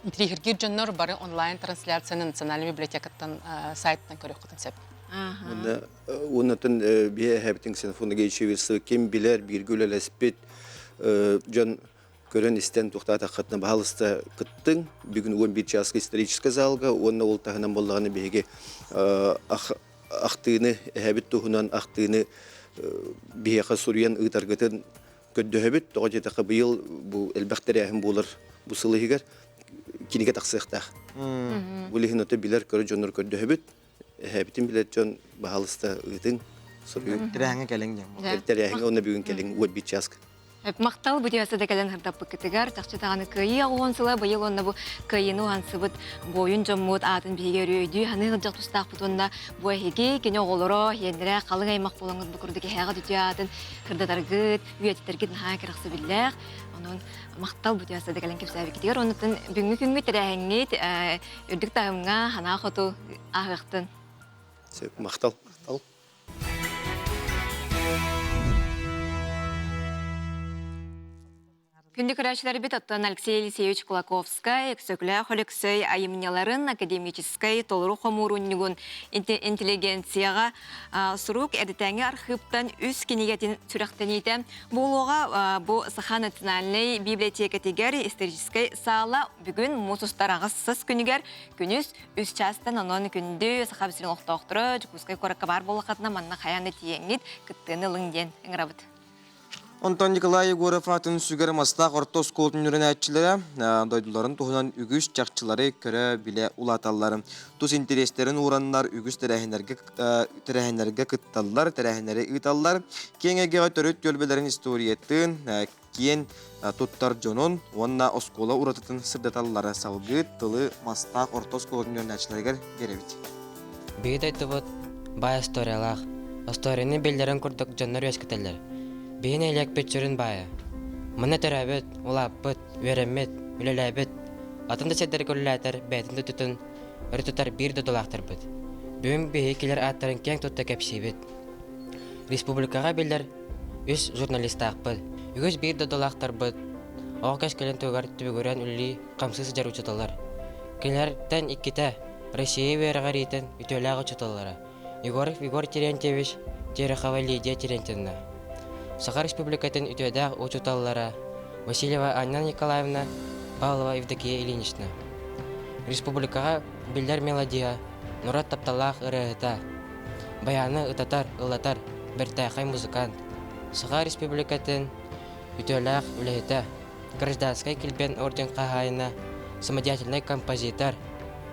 интриһиргиир дьоннор бары онлайн трансляцияны Национальнай библиотекаттан сайтынан көрүөххүтүн сөп. Уоннатын биһи эһэбитин Ксенофон Геевич ким билэр, бииргэ үлэлэспит дьон көрөн-истэн туохтаатаххытына баһаалыста кыттыҥ. Бүгүн 11 чааска историческай залга уонна ол таһынан буоллаҕына биһиги ахтыыны эһэбит туһунан ахтыыны биһиэхэ суруйан ыытаргытын көрдөһөбүт. Тоҕо диэтэххэ быйыл бу элбэх тэрээһин буолар бу сыл иһигэр кинигэ тахсыахтаах. Бу иһин ото билэр көрө дьоннор көрдөһөбүт. Эһэбитин билэр дьон баһаалыста ыытыҥ, суруйуҥ. Тэрээһиҥҥэ кэлиҥ диэн. Тэрээһиҥҥэ уонна бүгүн кэлиҥ 11 чааска. Махтал бу да кэлэн хардаппыккытыгар чахчы даҕаны кыайыы оҕуон сыла быйыл уонна бу кыайыыны уһансыбыт буойун дьоммут аатын биһиги өрүү өйдүү саныы сылдьар тустаахпыт уонна бу эһиги кини оҕолоро иэннэрэ халыҥ аймах буолаҥҥыт бу курдук эһээҕит үтүө аатын кырдатаргыт үйэтитэргит наһаа кэрэхсэбиллээх онон махтал бу да кэлэн кэпсээбиккитигэр оннуттан бүгүҥҥү күҥҥүт тэрээһиҥҥит үрдүк таһымҥа санаа хоту ааһыахтын. Сөп, махтал. Махтал. Күндү көрөөччүлэрбит оттон Алексей Елисеевич Кулаковскай, Өксөкүлээх Өлөксөй айымньыларын академическай толору хомуурунньугун интеллигенцияҕа сурук эрдэтээҥи архыыптан үс кинигэтин сүрэхтэниитэ буолуоҕа. Бу Саха национальнай библиотекатыгар историческай саала Бүгүн муус устар аҕыс сыс күнүгэр күнүс үс чаастан онон күндү Саха сирин олохтоохторо Дьокуускай куоракка баар буоллаххытына манна хайаан да тиийэҥҥит кыттыыны ылыҥ диэн ыҥырабыт. Онтон Николай Егоров аатын сүгэр Мастаах орто оскуолатын үөрэнээччилэрэ дойдуларын туһунан үгүс чахчылары көрө-билэ улааталлар. Тус интэриэстэрин уураннар үгүс тэрээһиннэргэ тэрээһиннэргэ кытталлар, тэрээһиннэри ыыталлар. Киэҥ эйгэҕэ төрүт түөлбэлэрин историятын, киэн туттар дьонун уонна оскуола уратытын сырдаталлара салгыы тылы Мастаах орто оскуолатын үөрэнээччилэригэр биэрэбит. Биһи дойдубут баай историялаах. Остуоруйаны биллэрин курдук дьоннор үөскэтэллэр. Биһи нэһилиэкпит сүрүн баайа. Манна төрөөбүт, улааппыт, үөрэммит, үлэлээбит, атын да сирдэргэ үлэлээтэр бэйэтин дойдутун өрө тутар биир дойдулаахтарбыт. Бүгүн биһиги килэр ааттарын киэҥ тутта кэпсиибит. Республикаҕа биллэр үс журналистаахпыт. Үгүс биир дойдулаахтарбыт оҕо кэскилин туһугар түбүгүрэн үлэлии хамсыы сылдьар учууталлар. Кинилэртэн иккитэ Россия үөрэҕириитин үтүөлээх учууталлара Егоров Егор Терентьевич, Терехова Лидия Терентьевна. Саха Республикатын үтүөдээх учууталлара Васильева Анна Николаевна, Павлова Евдокия Ильинична. Республикаҕа биллэр мелодия, норуот тапталлаах ырыаһыта, баяны ытатар, ыллатар бэртээхэй музыкант, Саха Республикатын үтүөлээх үлэһитэ, гражданскай килбиэн орден хаһаайына, самодеятельнай композитор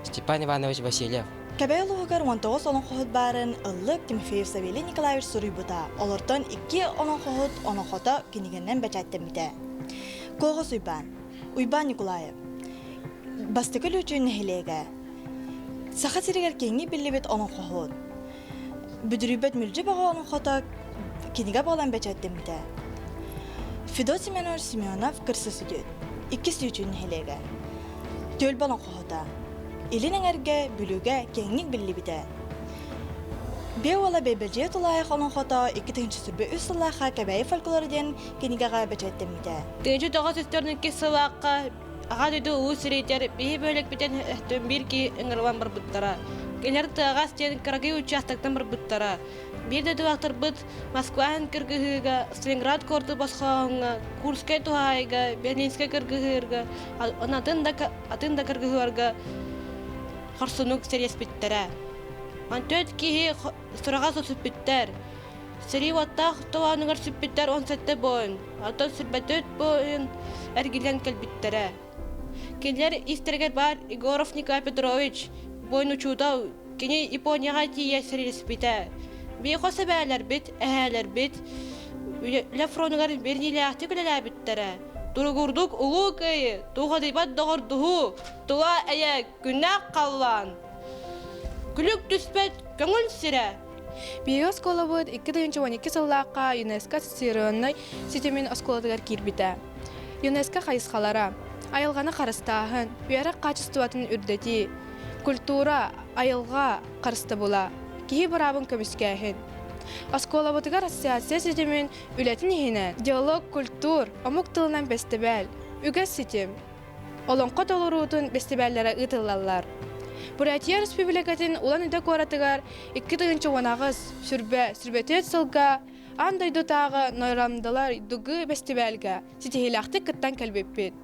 Степан Иванович Васильев. Кэбэй улууһугар 19 олоҥхоһут баарын Ыллык Тимофеев Савелий Николаевич суруйбута. Олортон икки олоҥхоһут олоҥхото кинигэнэн бэчээттэммитэ. Куоҕас Уйбаан. Уйбаан Николаев. Бастакы Лүүчүн нэһилиэгэ. Саха сиригэр киэҥник биллибит олоҥхоһут. Бүдүрүйбэт мүлдьү бөҕө олоҥхото кинигэ буолан бэчээттэммитэ. Федот Семенович Семенов кырса сүдүт. Иккис Лүүчүн нэһилиэгэ. Түөлбэ олоҥхоһута. Илин эҥэргэ, Бүлүүгэ киэҥник биллибитэ. Биэ уола Бэйбэлдьийэ Тулаайах олоҥхото 2023 сыллаахха Кэбээйи фольклора диэн кинигэҕэ бэчээттэммитэ. Тыынчы тоҕус үстөрүн иккис сылаахха Аҕа дойду улуу сэриитигэр биһи бөһүөлэкпитин өттүн биир киһи ыҥырыллан барбыттара. Кинилэр тыаҕас диэн кыракый участоктан барбыттара. Биир дойдулаахтарбыт Москва иһин кыргыһыыга, Сталинград куораты босхооһуҥҥа, Курскай туһаайыга, Берлинскэй кыргыһыырга, атын да, атын да кыргыһыыларга хорсуннук сэриэспиттэрэ. Онтон киһи сураҕа сүппүттэр. Сэрии уоттаах толоонугар сүппүттэр 17 буойун, оттон сүрбэтөт буойун эргиллэн кэлбиттэрэ. Кинилэр истэригэр баар Егоров Николай Петрович, буойун учуутал, кини Японияҕа тиийэ сэриилэспитэ. Биир хос эбээлэрбит, эһээлэрбит үлэ фронугар бэриниилээхтик үлэлээбиттэрэ. Туругурдук улуу кыайыы, туохадыйбат доҕордуһуу, тула эйэ, күннээх халлаан. Күлүк түспэт көҥүл сирэ. Биһиги оскуолабыт 2012 сыллаахха ЮНЕСКО ассоциированнай ситимин оскуолатыгар киирбитэ. ЮНЕСКО хайысхалара айылҕаны харыстааһын, үөрэх хаачыстыбатын үрдэтии, культура, айылҕа харыстабыла, киһи быраабын көмүскээһин. Оскуолабытыгар ассоциация ситимин үлэтин иһинэн диалог культур, омук тылынан бэстибээл, үгэс ситим, Олоҥхо толоруутун бэстибээллэрэ ыытыллаллар. Бурятия Республикатын Улан-Удэ куоратыгар 2018 сүрбэ сүрбэтиэт сылга аан дойдутааҕы Нойрамдалар Дугы бэстибээлгэ ситиһиилээхтик кыттан кэлбиппит.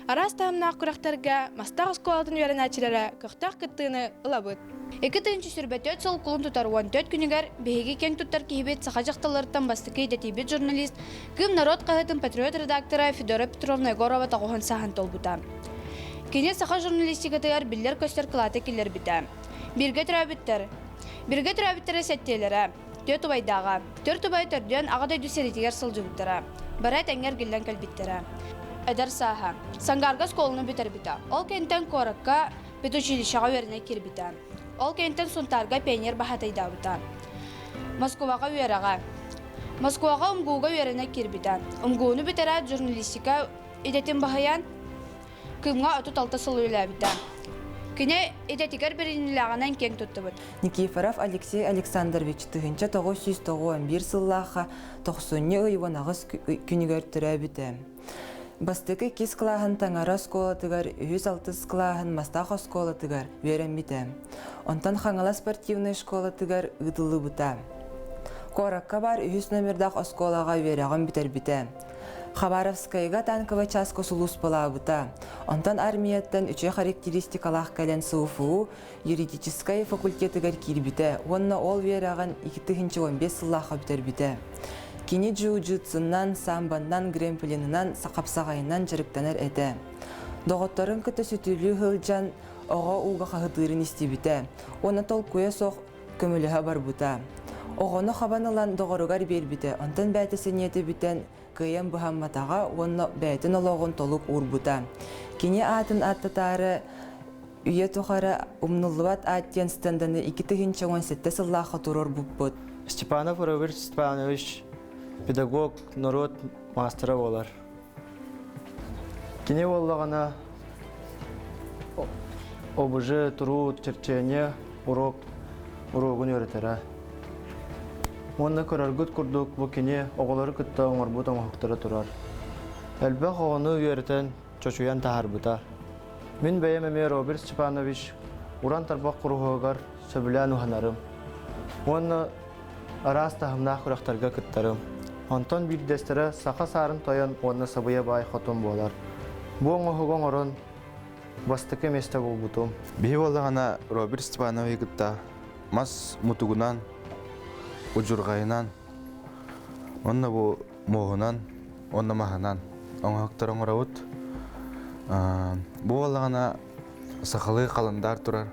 Араас таһымнаах күрэхтэргэ Мастаах оскуолатын үөрэнээччилэрэ көхтөөх кыттыыны ылабыт. 2024 сыл кулун тутар 14 күнүгэр биһиги киэҥ туттар киһибит саха дьахталларыттан бастакы идэтийбит журналист Кыым норуот хаһыатын патриот редактора Федора Петровна Егорова тоҕуһун сааһын толбута. Кини саха журналистикатыгар биллэр-көстөр кылааты киллэрбитэ. Бииргэ төрөөбүттэр. Бииргэ төрөөбүттэрэ сэттиэлэрэ, түөрт убайдааҕа. Түөрт убайа төрдүөн Аҕа дойду сэриитигэр сылдьыбыттара. Бары этэҥҥэ эргиллэн кэлбиттэрэ. Эдэр сааһа. Сангарга оскуоланы бүтэрбитэ. Ол кэнниттэн куоракка педучилищеҕа үөрэнэ киирбитэ. Ол кэнниттэн Сунтаарга пионер баһаатайдаабыта. Москваҕа үөрэҕэ. Москваҕа УМГУга үөрэнэ киирбитэ. УМГУну бүтэрээт журналистика идэтин баһыйан, Кыымҥа 36 сыл үлэлээбитэ. Кини идэтигэр бэриниилээҕинэн киэҥ туттубут. Никифоров Алексей Александрович 1991 сыллаахха тохсунньу ый 18 күнүгэр төрөөбүтэ. Бастакы иккис кылааһын Таҥара оскуолатыгар, үһүс алтыс кылааһын Мастаах оскуолатыгар үөрэммитэ. Онтон Хаҥалас спортивнай школатыгар ыытыллыбыта. Куоракка баар үһүс номердаах оскуолаҕа үөрэҕин бүтэрбитэ. Хабаровскайга танковай чааска сулууспалаабыта. Онтон армияттан үчүгэй характеристикалаах кэлэн СУФУ юридическай факультетыгар киирбитэ уонна ол үөрэҕин 2015 сыллаахха бүтэрбитэ. Кини джиу-джитсунан, самбаннан, грэмплинынан, хапсаҕайынан дьарыктанар этэ. Доҕотторун кытта сүтүлүү сылдьан оҕо ууга хаһытыырын истибитэ уонна толкуйа суох көмөлөһө барбыта. Оҕону хабан ылан доҕоругар биэрбитэ, онтон бэйэтэ сэниэтэ бүтэн кыайан быһамматаҕа уонна бэйэтин олоҕун толук уурбута. Кини аатын ааттатаары Үйэ тухары умнуллубат аат диэн стенданы 2017 сыллаахха туруорбуппут. Степанов Роберт Степанович педагог, норуот маастара буолар. Кини буоллаҕына ОБЖ туруу черчение урок уруогун үөрэтэрэ. Уонна көрөргүт курдук бу кини оҕолору кытта оҥорбут оҥоһуктара турар. Элбэх оҕону үөрэтэн чочуйан таһаарбыта. Мин бэйэм эмиэ Роберт Степанович уран тарбах куруһуогар сөбүлээн уһанарым. Уонна араас таһымнаах күрэхтэргэ кыттарым. Онтон биирдэстэрэ саха саарын тойон уонна сабыйа баай хотун буолар. Бу оҥоһугу оҥорон бастакы миэстэ буолбутум. Биһи буоллаҕына Роберт Степановиһы кытта мас мутугунан, удьурҕайынан уонна бу муоһунан уонна маһынан оҥоһуктар оҥоробут. Бу буоллаҕына сахалыы халандаар турар.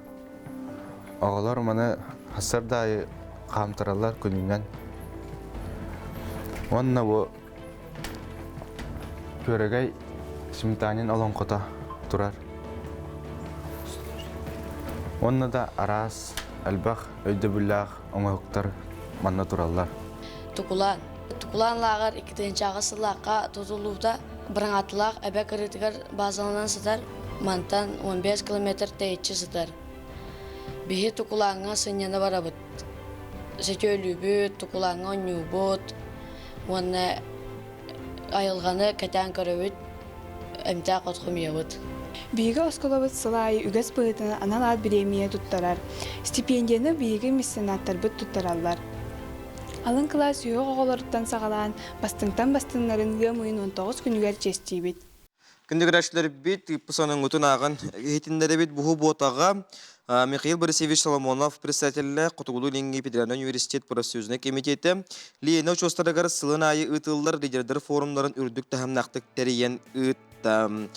Оҕолор маны сарсыарда аайы хаамтараллар күнүнэн. Уонна бу Күөрэгэй Сметанин олоҥхото турар. Уонна да араас элбэх өйдөбүллээх оҥоһуктар манна тураллар. Тукулаан. Тукулаан лааҕыр 2008 сыллаахха тутуллубута Быраҥаатталаах эбэ кырыытыгар базаланан сытар, мантан 15 километр тэйиччи сытар. Биһи Тукулааҥҥа сынньана барабыт. Сөтүөлүүбүт, Тукулааҥҥа оонньуубут уонна айылҕаны кэтээн көрөбүт, эмтээх от хомуйабыт. Биһиги оскуолабыт сыл аайы үгэс быһыытынан анал аат бириэмийэ туттарар. Стипендияны биһиги меценаттарбыт туттараллар. Алын кылаас сүһүөх оҕолоруттан саҕалаан бастыҥтан бастыҥнарын ыам ыйын 19 күнүгэр чиэстиибит. Күндү көрөөччүлэрбит, ыыппы ааҕан иһитиннэрэбит буһу буотаҕа Михаил Борисевич Соломонов председателлээх Хотугулуу-Илиҥҥи федеральнай университет профсоюзнай комитета Лена учуостарыгар сылын аайы ыытыллар лидердэр форумнарын үрдүк таһымнаахтык тэрийэн ыытта.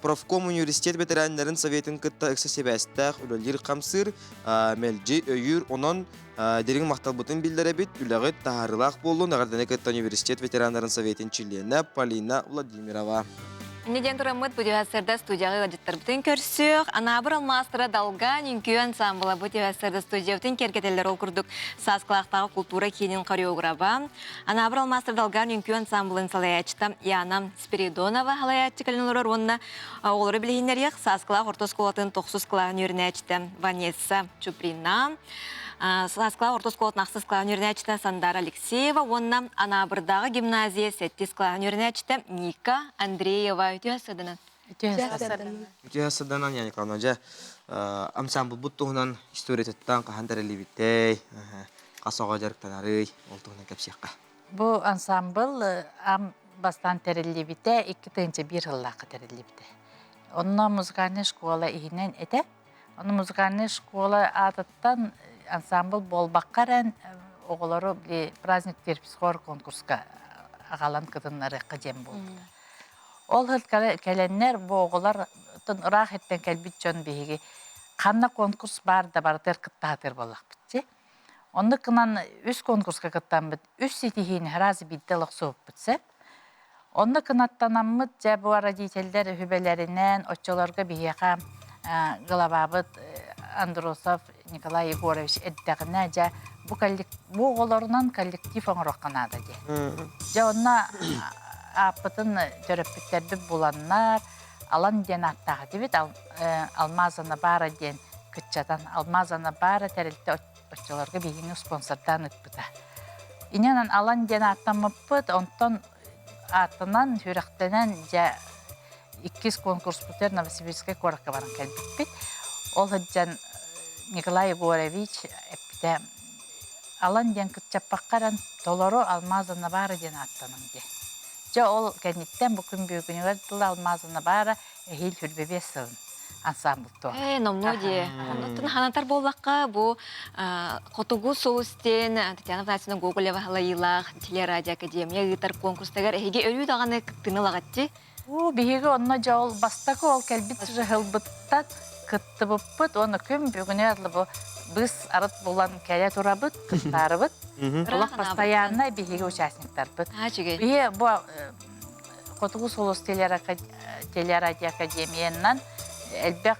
Профком университет бэтэрээннэрин советын кытта ыкса сибээстээх үлэлиир-хамсыыр, мэлдьи өйүүр, онон Дириҥ махталбытын биллэрэбит, үлэҕит таһаарыылаах буоллун, эҕэрдэни кытта университет ветераннарын советын чилиэнэ Полина Владимирова. Инне диэн тураммыт бу түһэсэрдэ студияҕа ыалдьыттарбытын көрсүөх. Анаабыр алмаастара Далга үҥкүү ансамбла бу түһэсэрдэ студиябытын киэргэтэллэр ол курдук Сааскылаахтааҕы култуура киинин хореограба. Анаабыр алмаастара Далгаан үҥкүү ансамблын салайааччыта Яна Спиридонова салайааччы кэлэн олорор уонна оҕолору билиһиннэриэх Сааскылаах орто оскуолатын тохсус кылааһын үөрэнээччитэ Ванесса Чуприна. Сааскылаах орто оскуолатын ахсыс кылааһын үөрэнээччитэ Сандара Алексеева уонна Анаабырдааҕы гимназия сэттис кылааһын үөрэнээччитэ Ника Андреева. Үтүө саданан. Үтүө саданан, Яна Николаевна, дьэ, ансамблбут туһунан историятыттан хаһан тэриллибитэй, хас оҕо дьарыктанарый, ол туһунан кэпсиэххэ. Бу ансамбл ам бастаан тэриллибитэ 2001 сыллаахха тэриллибитэ. Онно музыкальная школа иһинэн этэ. Ону музыкальная школа аатыттан ансамбль буолбакка эрэн оҕолору били праздник терпсихор конкурска аҕалан кытыннарыахха диэн буолбута. Ол кэлэннэр бу оҕолор ыраах иттэн кэлбит дьон биһиги ханна конкурс баар да барытыгар кыттаһатыыр буоллахпыт дии. Оннук гынан үс конкурска кыттаммыт үс ситиһиини сразу биирдэ олохсуһуппут сөп. Онно кынаттанаммыт дьэ бу родителлэр үһүбэлэринэн оччолорго биһиэхэ главабыт Андросов Николай Егорович эрдэҕинэ дьэ бу бу оҕолорунан коллектив оҥоруохха наада диэн. Дьэ онно ааппытын төрөппүттэрбит буланнар Алан диэн ааттаах этибит Алмазана Бара диэн кыччатан Алмазана Бара тэрилтэ оччолорго биһигини спонсордаан ыыппыта. Инэн Алан диэн ааттаммыппыт, онтон ааттанан, сүрэхтэнэн, дьэ иккис конкурспутугар Новосибирскай куоракка баран кэлбиппит. Ол сылдьан Николай Егорович эппитэ Алан диэн кыччаппакка эрэн толору Алмаза Навара диэн ааттаныҥ диэн. Дьэ ол кэнниттэн бу күн бүгүнүгэр дылы Алмаза Навара эһиил 25 сылын ансамбль туолар. Ээ, номнуо дии. Оннуттан ханатар буоллахха, бу Хотугу сулус диэн Татьяна Афанасьевна Гоголева халайыылаах телерадиоакадемия ыытар конкурстарыгар эһиги өрүү даҕаны кыттыыны ылаҕытчы. Уу, биһиги онно дьэ ол бастакы ол кэлбит сыһылбыттан кыттыбыппыт уонна күн бүгүнү бу быыс арыт булан кэлэ турабыт, кыттаарыбыт. Олох постоянно биһиги участниктарбыт. Биһи бу Хотугу сулус телерадиоакадемиянан Элбэх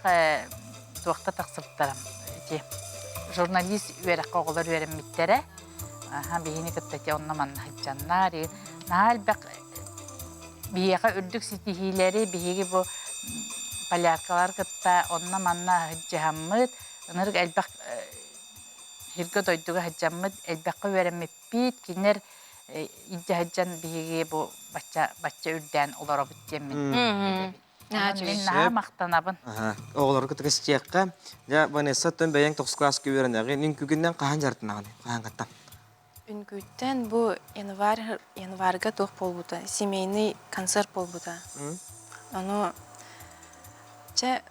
туохта тахсыбыттара. Ити журналист үөрэххэ оҕолор үөрэммиттэрэ. Аха биһини кытта ити онно манна сылдьаннар. Наһаа элбэх биһиэхэ үрдүк ситиһиилэри биһиги бу поляркалар кытта онно-манна сылдьыһаммыт, ынырык элбэх сиргэ-дойдуга сылдьаммыт, элбэххэ үөрэммиппит, кинилэр илдьэ сылдьан биһиги бу бачча бачча үрдээн олоробут диэммин этэбин. Мин наһаа махтанабын. Оҕолорго кытта кэстиэххэ, дьэ Ванесса оттон бэйэҥ тохсус кылааска үөрэнэҕин, үҥкүүгүнэн хаһан дьарыктанаҕын, хаһан кыттан? Үҥкүүттэн бу январь январьга туох буолбута, семейный концерт буолбута. Ону чэ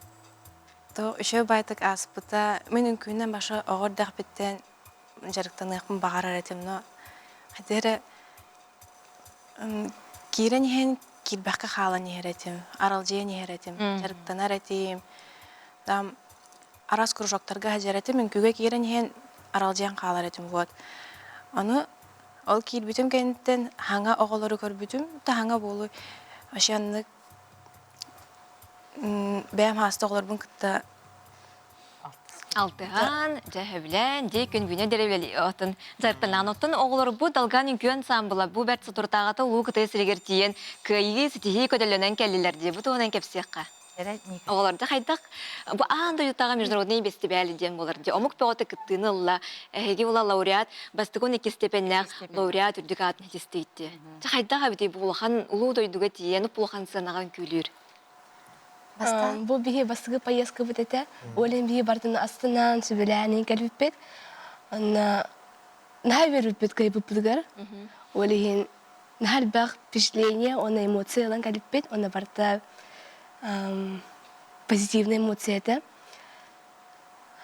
то үчүгэй баайтык ааспыта. Мин үҥкүүнэн баша оҕо эрдэхпиттэн дьарыктаныахпын баҕарар этим, но хата эрэ киирэн иһэн киирбэххэ хаалан иһэр этим, аралдьыйан иһэр этим, дьарыктанар этим. Там араас кружоктарга сылдьар этим, үҥкүүгэ киирэн иһэн аралдьыйан хаалар этим вот. Ону ол киирбитим кэнниттэн хаҥа оҕолору көрбүтүм, да хаҥа буолуй, вообще аннык бэйэм хааста оҕолорбун кытта Алтыһан, дьэ сөбүлээн, дьиэ күн бүнэ дэрэ оттон дьарыктанаан оттон оҕолорбут Далган үҥкүү ансаамбыла бу бэрт соторутааҕыта Улуу Кытай сиригэр тиийэн кыайыы, ситиһии көтөллөнөн кэллилэр дии. Бу туһунан кэпсиэххэ. Оҕолорго хайдах бу аан дойдутааҕы международный бэстибээл диэн буолар дии. Омук бөҕөтө кыттыыны ылла. Эһиги була лауреат, бастакы 12 степеннээх лауреат үрдүк аатын ситистийтти. Дьэ хайдах эбитий бу улахан улуу дойдуга тиийэн улахан сыанаҕа үҥкүүлүүр? Бу биһи бастакы поездкабыт этэ. Ол биһи бардын астынаан, сүбэлээн кэлбиппит. Онно наһаа үөрбүппүт кыайбыппытыгар. Ол иһин наһаа элбэх впечатление уонна эмоция ылан кэлбиппит. Онно барыта позитивная эмоция этэ.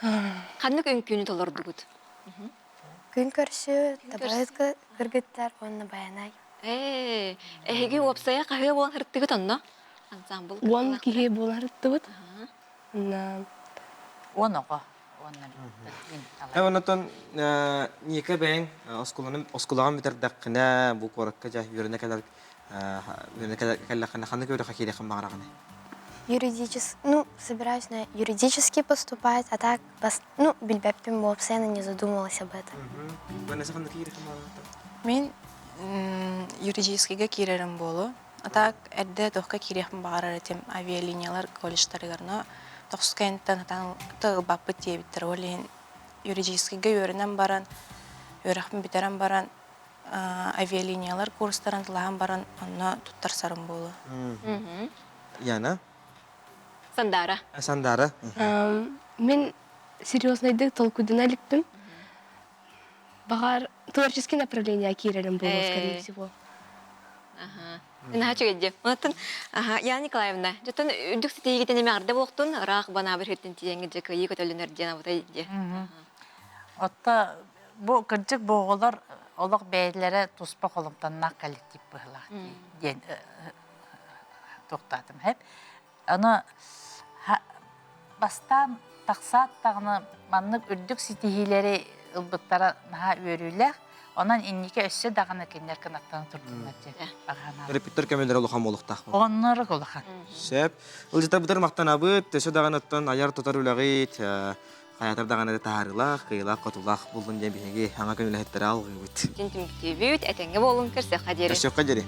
Ханнык үҥкүүнү толордугут? Күн көрсүү, табаһыт кыргыттар уонна баянай. Ээ, эһиги уопсайа хаһыа буолан ырыттыгыт онно? Ансамбл Уон киһи буолан ырыттыбыт. Уон оҕо. Онотон Ника бэйэҥ оскуоланы оскуолаҕын бүтэрдэххинэ бу куоракка дьэ үөрэнэ кэлэр үөрэнэ кэллэххинэ ханнык үөрэххэ киириэххин баҕараҕыный? Юридически, ну, собираюсь на юридический поступать, а так, ну, билбэппин уопсайынан не задумывалась об этом. Ванесса ханнык киириэххин баҕараҕын? Мин юридическийга киирэрим буолуо. А так эрдэ туохха киириэхпин баҕарар этим авиалиниялар колледжтарыгар, но тохсус кэнниттэн сатаан ылбаппыт диэбиттэр. Ол иһин юридическийга үөрэнэн баран, үөрэхпин бүтэрэн баран авиалиниялар курстарын тылаһан баран онно туттарсарым буолуо. Яна? Сандара. Сандара. Мин серьезнайдык толкуйдана иликпин. Баҕар, творческий направление киирэрим буолуо, скорее всего. Наһаа үчүгэй Онтон Яна Николаевна, дьоттон үрдүк ситиһиигитин эми арда буолуохтун, ыраах банаабыр хүртүн тиийэҥҥит дьэ кыайыы көтөллөнөр диэн абытай дии. Отто бу кырдьык бу оҕолор олох бэйэлэрэ туспа холумтаннаах коллектив быһылаах диэн туохтаатым хэп. Аны бастаан тахсаат даҕаны маннык үрдүк ситиһиилэри ылбыттара наһаа үөрүүлээх. Онон инники өссө даҕаны кинилэр кынаттана турдуннар диэн баҕа Төрөппүттэр көмөлөрө улахан буолуохтаах. Оннору улахан. Сөп. Ылдьытарбытар махтанабыт. Өссө даҕаны оттон айар-тутар үлэҕит хайатар даҕаны таһаарыылаах, кыайыылаах-хотуулаах буллун диэн биһиги аҥа күн үлэһиттэрэ алҕыыбыт. Дьин түмүктүүбүт, этэҥҥэ буолуҥ, көрсөххө диэри. Көрсөххө диэри.